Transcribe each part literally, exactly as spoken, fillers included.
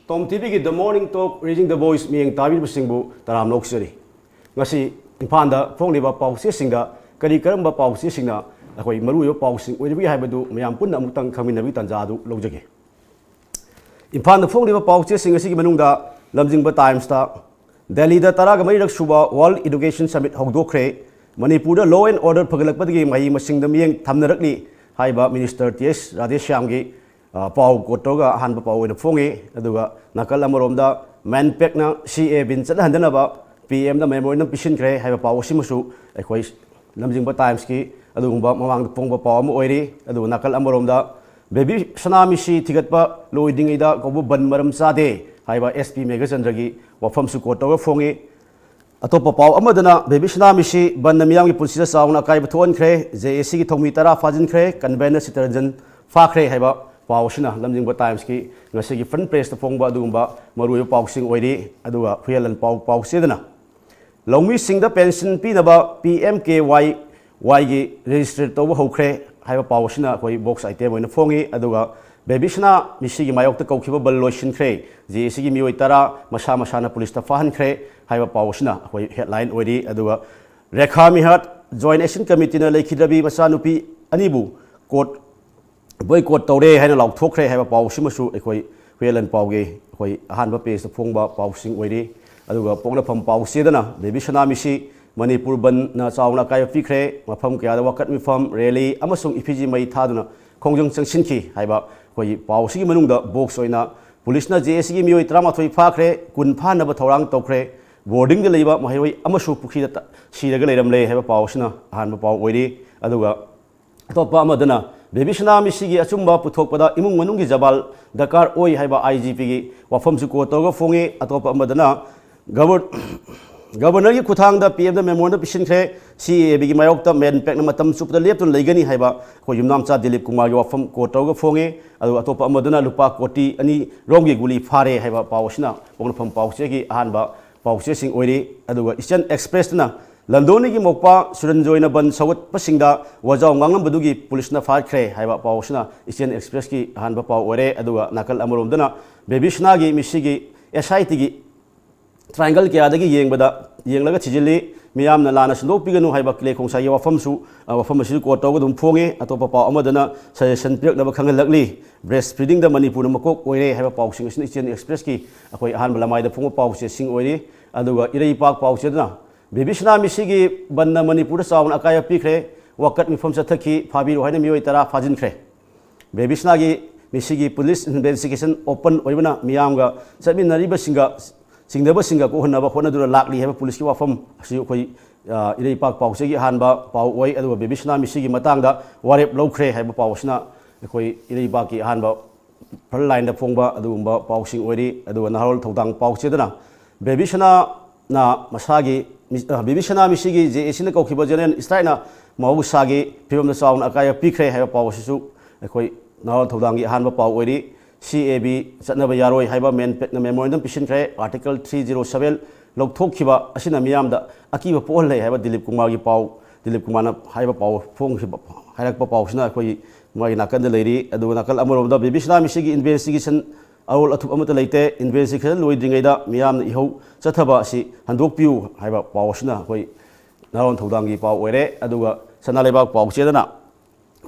Tom ꯇꯤꯚꯤꯒꯤ The Morning Talk, Raising the Voice ꯃꯤꯠꯌꯦꯡ ꯇꯥꯕꯤꯔꯤꯕꯁꯤꯡꯕꯨ ꯇꯔꯥꯝꯅ ꯑꯣꯛꯆꯔꯤ꯫ ꯉꯁꯤ ꯏꯝꯐꯥꯜꯗ ꯐꯣꯡꯂꯤꯕ ꯄꯥꯎꯆꯦꯁꯤꯡꯗ ꯀꯔꯤ ꯀꯔꯝꯕ ꯄꯥꯎꯆꯦꯁꯤꯡꯅ ꯑꯩꯈꯣꯏ ꯃꯔꯨꯑꯣꯏꯕ ꯄꯥꯎꯁꯤꯡ ꯑꯣꯏꯔꯤꯕꯒꯦ ꯍꯥꯏꯕꯗꯨ ꯃꯌꯥꯝ ꯄꯨꯟꯅ ꯑꯃꯨꯛꯇꯪ ꯈꯪꯃꯤꯟꯅꯕꯒꯤ ꯇꯥꯟꯖꯥ ꯑꯗꯨ ꯂꯧꯖꯒꯦ꯫ ꯏꯝꯐꯥꯜꯗ ꯐꯣꯡꯂꯤꯕ ꯄꯥꯎꯆꯦꯁꯤꯡ ꯑꯁꯤꯒꯤ ꯃꯅꯨꯡꯗ ꯂꯝꯖꯤꯡꯕ ꯇꯥꯏꯝꯁꯇ ꯗꯦꯜꯂꯤꯗ ꯇꯔꯥꯒ ꯃꯔꯤꯔꯛ ꯁꯨꯕ World Education Summit ꯍꯧꯗꯣꯛꯈ꯭ꯔꯦ꯫ ꯃꯅꯤꯄꯨꯔꯗ law and order ꯐꯒꯠꯂꯛꯄꯗꯒꯤ ꯃꯍꯩ ꯃꯁꯤꯡꯗ ꯃꯤꯠꯌꯦꯡ ꯊꯝꯅꯔꯛꯂꯤ ꯍꯥꯏꯕ ꯃꯤꯅꯤꯁꯇꯔ ꯇꯤ ꯑꯦꯁ ꯔꯥꯙꯦꯁ꯭ꯌꯥꯝꯒꯤ, ꯑ, ꯄꯥꯎ ꯀꯣꯠ ꯇꯧꯔꯒ ꯑꯍꯥꯟꯕ ꯄꯥꯎ ꯑꯣꯏꯅ ꯐꯣꯡꯉꯤ꯫ ꯑꯗꯨꯒ ꯅꯥꯀꯜ ꯑꯃꯔꯣꯝꯗ ꯃꯦꯟꯄꯦꯛꯅ ꯁꯤ ꯑꯦ ꯕꯤꯟ ꯆꯠꯅꯍꯟꯗꯅꯕ ꯄꯤ ꯑꯦꯝꯗ ꯃꯦꯃꯣꯔꯦꯟꯗꯝ ꯄꯤꯁꯤꯟꯈ꯭ꯔꯦ ꯍꯥꯏꯕ ꯄꯥꯎ ꯑꯁꯤꯃꯁꯨ ꯑꯩꯈꯣꯏ ꯂꯝꯖꯤꯡꯕ ꯇꯥꯏꯝꯁꯀꯤ ꯑꯗꯨꯒꯨꯝꯕ ꯃꯃꯥꯡꯗ ꯐꯣꯡꯕ ꯄꯥꯎ ꯑꯃ ꯑꯣꯏꯔꯤ꯫ ꯑꯗꯨꯒ ꯅꯥꯀꯜ ꯑꯃꯔꯣꯝꯗ ꯕꯦꯕꯤ ꯁꯅꯥ ꯃꯤꯁꯤ ꯊꯤꯒꯠꯄ ꯂꯣꯏꯗ꯭ꯔꯤꯉꯩꯗ ꯀꯧꯕ ꯕꯟ ꯃꯔꯝ ꯆꯥꯗꯦ ꯍꯥꯏꯕ ꯑꯦꯁ ꯄꯤ ꯃꯦꯘꯆꯟꯗ꯭ꯔꯒꯤ ꯋꯥꯐꯝꯁꯨ ꯀꯣꯠ ꯇꯧꯔꯒ ꯐꯣꯡꯉꯤ꯫ ꯑꯇꯣꯞꯄ ꯄꯥꯎ ꯑꯃꯗꯅ ꯕꯦꯕꯤ ꯁꯅꯥ ꯃꯤꯁꯤ ꯕꯟꯅ ꯃꯤꯌꯥꯝꯒꯤ ꯄꯨꯟꯁꯤꯗ ꯆꯥꯎꯅ ꯑꯀꯥꯏꯕ ꯊꯣꯛꯍꯟꯈ꯭ꯔꯦ, ꯖꯦ ꯑꯦ ꯁꯤꯒꯤ ꯊꯧꯃꯤ ꯇꯔꯥ ꯐꯥꯖꯤꯟꯈ꯭ꯔꯦ, ꯀꯟꯚꯦꯅꯔ ꯁꯤꯇꯔꯟꯖꯟ ꯐꯥꯈ꯭ꯔꯦ ꯍꯥꯏꯕ ꯄꯥꯎ ꯑꯁꯤꯅ ꯂꯝꯖꯤꯡꯕ ꯇꯥꯏꯝꯁꯀꯤ ꯉꯁꯤꯒꯤ ꯐ꯭ꯔꯟ ꯄꯦꯖꯇ ꯐꯣꯡꯕ ꯑꯗꯨꯒꯨꯝꯕ ꯃꯔꯨꯑꯣꯏꯕ ꯄꯥꯎꯁꯤꯡ ꯑꯣꯏꯔꯤ꯫ ꯑꯗꯨꯒ ꯍꯨꯏꯌꯦꯟꯂꯟ ꯄꯥꯎ, ꯄꯥꯎꯆꯦꯗꯅ ꯂꯧꯃꯤꯁꯤꯡꯗ ꯄꯦꯟꯁꯤꯟ ꯄꯤꯅꯕ P M K Y ꯋꯥꯏꯒꯤ register ꯇꯧꯕ ꯍꯧꯈ꯭ꯔꯦ ꯍꯥꯏꯕ ꯄꯥꯎ ꯑꯁꯤꯅ ꯑꯩꯈꯣꯏ ꯕꯣꯛꯁ ꯑꯥꯏꯇꯦꯝ ꯑꯣꯏꯅ ꯐꯣꯡꯉꯤ꯫ ꯑꯗꯨꯒ ꯕꯦꯕꯤ ꯁꯅꯥ ꯃꯤꯁꯤꯒꯤ ꯃꯥꯌꯣꯛꯇ ꯀꯧꯈꯤꯕ ꯕꯟ ꯂꯣꯏꯁꯤꯟꯈ꯭ꯔꯦ, ꯖꯦ ꯑꯦ ꯁꯤꯒꯤ ꯃꯤꯑꯣꯏ ꯇꯔꯥ ꯃꯁꯥ ꯃꯁꯥꯅ ꯄꯨꯂꯤꯁꯇ ꯐꯥꯍꯟꯈ꯭ꯔꯦ ꯍꯥꯏꯕ ꯄꯥꯎ ꯑꯁꯤꯅ ꯑꯩꯈꯣꯏ ꯍꯦꯗꯂꯥꯏꯟ ꯑꯣꯏꯔꯤ꯫ ꯑꯗꯨꯒ ꯔꯦꯈꯥ ꯃꯤꯍꯥꯠ, ꯖꯣꯏꯟ ꯑꯦꯛꯁꯟ ꯀꯃꯤꯇꯤꯅ ꯂꯩꯈꯤꯗ꯭ꯔꯕꯤ ꯃꯆꯥꯅꯨꯄꯤ ꯑꯅꯤꯕꯨ ꯀꯣꯔꯠ ꯕꯣꯏꯀꯣꯠ ꯇꯧꯔꯦ ꯍꯥꯏꯅ ꯂꯥꯎꯊꯣꯛꯈ꯭ꯔꯦ ꯍꯥꯏꯕ ꯄꯥꯎ ꯑꯁꯤꯃꯁꯨ ꯑꯩꯈꯣꯏ ꯍꯨꯏꯌꯦꯟꯂꯟ ꯄꯥꯎꯒꯤ ꯑꯩꯈꯣꯏ ꯑꯍꯥꯟꯕ ꯄꯦꯖꯇ ꯐꯣꯡꯕ ꯄꯥꯎꯁꯤꯡ ꯑꯣꯏꯔꯤ꯫ ꯑꯗꯨꯒ ꯄꯣꯛꯅꯐꯝ ꯄꯥꯎꯆꯦꯗꯅ ꯕꯦꯕꯤ ꯁꯅꯥ ꯃꯤꯁꯤ ꯃꯅꯤꯄꯨꯔ ꯕꯟꯅ ꯆꯥꯎꯅ ꯑꯀꯥꯏꯕ ꯄꯤꯈ꯭ꯔꯦ, ꯃꯐꯝ ꯀꯌꯥꯗ ꯋꯥꯀꯠ ꯃꯤꯐꯝ, ꯔꯦꯂꯤ ꯑꯃꯁꯨꯡ ꯏꯐꯤꯖꯤ ꯃꯩ ꯊꯥꯗꯨꯅ ꯈꯣꯡꯖꯪ ꯆꯪꯁꯤꯟꯈꯤ ꯍꯥꯏꯕ ꯑꯩꯈꯣꯏꯒꯤ ꯄꯥꯎ ꯑꯁꯤꯒꯤ ꯃꯅꯨꯡꯗ ꯕꯣꯛꯁ ꯑꯣꯏꯅ ꯄꯨꯂꯤꯁꯅ ꯖꯦ ꯑꯦ ꯁꯤꯒꯤ ꯃꯤꯑꯣꯏ ꯇꯔꯥꯃꯥꯊꯣꯏ ꯐꯥꯈ꯭ꯔꯦ, ꯀꯨꯟ ꯐꯥꯅꯕ ꯊꯧꯔꯥꯡ ꯇꯧꯈ꯭ꯔꯦ, ꯕꯣꯔꯗꯤꯡꯗ ꯂꯩꯕ ꯃꯍꯩꯔꯣꯏ ꯑꯃꯁꯨ ꯄꯨꯈ꯭ꯔꯤꯗ ꯇ-, ꯁꯤꯔꯒ ꯂꯩꯔꯝꯂꯦ ꯍꯥꯏꯕ ꯄꯥꯎ ꯑꯁꯤꯅ ꯑꯍꯥꯟꯕ ꯄꯥꯎ ꯑꯣꯏꯔꯤ꯫ ꯑꯗꯨꯒ ꯑꯇꯣꯞꯄ ꯑꯃꯗꯅ ꯕꯦꯕꯤ ꯁꯅꯥ ꯃꯤꯁꯤꯒꯤ ꯑꯆꯨꯝꯕ ꯄꯨꯊꯣꯛꯄꯗ ꯏꯃꯨꯡ ꯃꯅꯨꯡꯒꯤ ꯖꯕꯥꯜ ꯗꯔꯀꯥꯔ ꯑꯣꯏ ꯍꯥꯏꯕ ꯑꯥꯏ ꯖꯤ ꯄꯤꯒꯤ ꯋꯥꯐꯝꯁꯨ ꯀꯣꯠ ꯇꯧꯔꯒ ꯐꯣꯡꯉꯤ꯫ ꯑꯇꯣꯞꯄ ꯑꯃꯗꯅ ꯒꯕꯔ-, ꯒꯕꯔꯅꯔꯒꯤ ꯈꯨꯠꯊꯥꯡꯗ ꯄꯤ ꯑꯦꯝꯗ ꯃꯦꯃꯣꯔꯦꯟꯗꯝ ꯄꯤꯁꯤꯟꯈ꯭ꯔꯦ, ꯁꯤ ꯑꯦ ꯕꯤꯒꯤ ꯃꯥꯌꯣꯛꯇ ꯃꯦꯟꯄꯦꯛꯅ ꯃꯇꯝ ꯆꯨꯞꯄꯗ ꯂꯦꯞꯇꯨꯅ ꯂꯩꯒꯅꯤ ꯍꯥꯏꯕ ꯑꯩꯈꯣꯏ ꯌꯨꯝꯅꯥꯝꯆꯥ ꯗꯤꯂꯤꯞ ꯀꯨꯃꯥꯔꯒꯤ ꯋꯥꯐꯝ ꯀꯣꯠ ꯇꯧꯔꯒ ꯐꯣꯡꯉꯤ꯫ ꯑꯗꯨꯒ ꯑꯇꯣꯞꯄ ꯑꯃꯗꯅ ꯂꯨꯄꯥ ꯀꯣꯇꯤ ꯑꯅꯤ ꯔꯣꯝꯒꯤ ꯒꯨꯂꯤ ꯐꯥꯔꯦ ꯍꯥꯏꯕ ꯄꯥꯎ ꯑꯁꯤꯅ ꯄꯣꯛꯅꯐꯝ ꯄꯥꯎꯆꯦꯒꯤ ꯑꯍꯥꯟꯕ ꯄꯥꯎꯆꯦꯁꯤꯡ ꯑꯣꯏꯔꯤ꯫ ꯑꯗꯨꯒ ꯏꯁꯇꯔꯟ ꯑꯦꯛꯁꯄ꯭ꯔꯦꯁꯇꯅ ꯂꯟꯗꯣꯅꯤꯒꯤ ꯃꯣꯛꯄ ꯁꯨꯔꯟꯖꯣꯏꯅ ꯕꯟ ꯁꯧꯒꯠꯄꯁꯤꯡꯗ ꯋꯥꯖꯥꯎ ꯉꯥꯡꯂꯝꯕꯗꯨꯒꯤ ꯄꯨꯂꯤꯁꯅ ꯐꯥꯈ꯭ꯔꯦ ꯍꯥꯏꯕ ꯄꯥꯎ ꯑꯁꯤꯅ ꯏꯆꯦꯜ ꯑꯦꯛꯁꯄ꯭ꯔꯦꯁꯀꯤ ꯑꯍꯥꯟꯕ ꯄꯥꯎ ꯑꯣꯏꯔꯦ꯫ ꯑꯗꯨꯒ ꯅꯥꯀꯜ ꯑꯃꯔꯣꯝꯗꯅ ꯕꯦꯕꯤꯁꯅꯥꯒꯤ ꯃꯤꯁꯤꯒꯤ ꯑꯦꯁ ꯑꯥꯏ ꯇꯤꯒꯤ ꯇ꯭ꯔꯥꯏꯡꯒꯜ ꯀꯌꯥꯗꯒꯤ ꯌꯦꯡꯕꯗ, ꯌꯦꯡꯂꯒ ꯊꯤꯖꯤꯜꯂꯤ꯫ ꯃꯤꯌꯥꯝꯅ ꯂꯥꯟꯅ ꯁꯟꯗꯣꯛꯄꯤꯒꯅꯨ ꯍꯥꯏꯕ ꯀꯤꯂꯩ ꯈꯣꯡꯁꯥꯏꯒꯤ ꯋꯥꯐꯝꯁꯨ, ꯑ, ꯋꯥꯐꯝ ꯑꯁꯤꯁꯨ ꯀꯣꯠ ꯇꯧꯔꯒ ꯑꯗꯨꯝ ꯐꯣꯡꯉꯦ꯫ ꯑꯇꯣꯞꯄ ꯄꯥꯎ ꯑꯃꯗꯅ ꯁꯖꯦꯁꯟ ꯄꯤꯔꯛꯅꯕ ꯈꯪꯍꯜꯂꯛꯂꯤ꯫ ꯕ꯭ꯔꯦꯁ ꯐꯤꯗꯤꯡꯗ ꯃꯅꯤꯄꯨꯔꯅ ꯃꯀꯣꯛ ꯑꯣꯏꯔꯦ ꯍꯥꯏꯕ ꯄꯥꯎꯁꯤꯡ ꯑꯁꯤꯅ ꯏꯆꯦꯜ ꯑꯦꯛꯁꯄ꯭ꯔꯦꯁꯀꯤ ꯑꯩꯈꯣꯏ ꯑꯍꯥꯟꯕ ꯂꯃꯥꯏꯗ ꯐꯣꯡꯕ ꯄꯥꯎꯆꯦꯁꯤꯡ ꯑꯣꯏꯔꯤ꯫ ꯑꯗꯨꯒ ꯏꯔꯩꯄꯥꯛ ꯄꯥꯎꯆꯦꯗꯅ ꯕꯦꯕꯤꯁꯅꯥ ꯃꯤꯁꯤꯒꯤ ꯕꯟꯅ ꯃꯅꯤꯄꯨꯔꯗ ꯆꯥꯎꯅ ꯑꯀꯥꯏꯕ ꯄꯤꯈ꯭ꯔꯦ꯫ ꯋꯥꯀꯠ ꯃꯤꯐꯝ ꯆꯠꯊꯈꯤ, ꯐꯥꯕꯤꯔꯣ ꯍꯥꯏꯅ ꯃꯤꯑꯣꯏ ꯇꯔꯥ ꯐꯥꯖꯤꯟꯈ꯭ꯔꯦ꯫ ꯕꯦꯕꯤꯁꯅꯥꯒꯤ ꯃꯤꯁꯤꯒꯤ ꯄꯨꯂꯤꯁ ꯏꯟꯚꯦꯁꯇꯤꯒꯦꯁꯟ ꯑꯣꯄꯟ ꯑꯣꯏꯕꯅ ꯃꯤꯌꯥꯝꯒ ꯆꯠꯃꯤꯟꯅꯔꯤꯕꯁꯤꯡꯒ ꯆꯤꯡꯅꯕꯁꯤꯡꯒ ꯀꯣꯛꯍꯟꯅꯕ ꯍꯣꯠꯅꯗꯨꯅ ꯂꯥꯛꯂꯤ ꯍꯥꯏꯕ ꯄꯨꯂꯤꯁꯀꯤ ꯋꯥꯐꯝ ꯑꯁꯤ ꯑꯩꯈꯣꯏ, ꯑ, ꯏꯔꯩꯄꯥꯛ ꯄꯥꯎꯆꯦꯒꯤ ꯑꯍꯥꯟꯕ ꯄꯥꯎ ꯑꯣꯏ꯫ ꯑꯗꯨꯒ ꯕꯦꯕꯤꯁꯅꯥ ꯃꯤꯁꯤꯒꯤ ꯃꯇꯥꯡꯗ ꯋꯥꯔꯦꯞ ꯂꯧꯈ꯭ꯔꯦ ꯍꯥꯏꯕ ꯄꯥꯎ ꯑꯁꯤꯅ ꯑꯩꯈꯣꯏ ꯏꯔꯩꯄꯥꯛꯀꯤ ꯑꯍꯥꯟꯕ ꯐ꯭ꯔꯟ ꯂꯥꯏꯟꯗ ꯐꯣꯡꯕ ꯑꯗꯨꯒꯨꯝꯕ ꯄꯥꯎꯁꯤꯡ ꯑꯣꯏꯔꯤ꯫ ꯑꯗꯨꯒ ꯅꯍꯥꯔꯣꯜ ꯊꯧꯗꯥꯡ ꯄꯥꯎꯆꯦꯗꯅ ꯕꯦꯕꯤꯁꯅꯥꯅ ꯃꯁꯥꯒꯤ ꯃꯤ-, ꯑ, ꯕꯦꯕꯤꯁꯅꯥ ꯃꯤꯁꯤꯒꯤ ꯖꯦ ꯑꯦ ꯁꯤꯅ ꯀꯧꯈꯤꯕ ꯖꯦꯅꯔꯦꯜ ꯏꯁꯇ꯭ꯔꯥꯏꯛꯅ ꯃꯍꯧꯁꯥꯒꯤ ꯐꯤꯕꯝꯗ ꯆꯥꯎꯅ ꯑꯀꯥꯏꯕ ꯄꯤꯈ꯭ꯔꯦ ꯍꯥꯏꯕ ꯄꯥꯎ ꯑꯁꯤꯁꯨ ꯑꯩꯈꯣꯏ ꯅꯍꯥꯔꯣꯜ ꯊꯧꯗꯥꯡꯒꯤ ꯑꯍꯥꯟꯕ ꯄꯥꯎ ꯑꯣꯏꯔꯤ꯫ ꯁꯤ ꯑꯦ ꯕꯤ ꯆꯠꯅꯕ ꯌꯥꯔꯣꯏ ꯍꯥꯏꯕ ꯃꯦꯟ-, ꯃꯦꯃꯣꯔꯦꯟꯗꯝ ꯄꯤꯁꯤꯟꯈ꯭ꯔꯦ꯫ ꯑꯥꯔꯇꯤꯀꯜ ꯊ꯭ꯔꯤ ꯖꯤꯔꯣ ꯁꯚꯦꯟ ꯂꯧꯊꯣꯛꯈꯤꯕ ꯑꯁꯤꯅ ꯃꯤꯌꯥꯝꯗ ꯑꯀꯤꯕ ꯄꯣꯛꯍꯜꯂꯦ ꯍꯥꯏꯕ ꯗꯤꯂꯤꯞ ꯀꯨꯃꯥꯔꯒꯤ ꯄꯥꯎ, ꯗꯤꯂꯤꯞ ꯀꯨꯃꯥꯔꯅ ꯍꯥꯏꯕ ꯄꯥꯎ ꯐꯣꯡꯈꯤꯕ, ꯍꯥꯏꯔꯛꯄ ꯄꯥꯎꯁꯤꯅ ꯑꯩꯈꯣꯏꯒꯤ ꯃꯥꯒꯤ ꯅꯥꯀꯟꯗ ꯂꯩꯔꯤ꯫ ꯑꯗꯨꯒ ꯅꯥꯀꯜ ꯑꯃꯔꯣꯝꯗ ꯕꯦꯕꯤꯁꯅꯥ ꯃꯤꯁꯤꯒꯤ ꯏꯟꯚꯦꯁꯇꯤꯒꯦꯁꯟ ꯑꯔꯣꯜ ꯑꯊꯨꯞ ꯑꯃꯠꯇ ꯂꯩꯇꯦ꯫ ꯏꯟꯚꯦꯁꯇꯤꯒꯦꯁꯟ ꯂꯣꯏꯗ꯭ꯔꯤꯉꯩꯗ ꯃꯤꯌꯥꯝꯅ ꯏꯍꯧ ꯆꯠꯊꯕ ꯑꯁꯤ ꯍꯟꯗꯣꯛꯄꯤꯌꯨ ꯍꯥꯏꯕ ꯄꯥꯎ ꯑꯁꯤꯅ ꯑꯩꯈꯣꯏ ꯅꯍꯥꯔꯣꯜ ꯊꯧꯗꯥꯡꯒꯤ ꯄꯥꯎ ꯑꯣꯏꯔꯦ꯫ ꯑꯗꯨꯒ ꯁꯅꯥ ꯂꯩꯕꯥꯛ ꯄꯥꯎꯆꯦꯗꯅ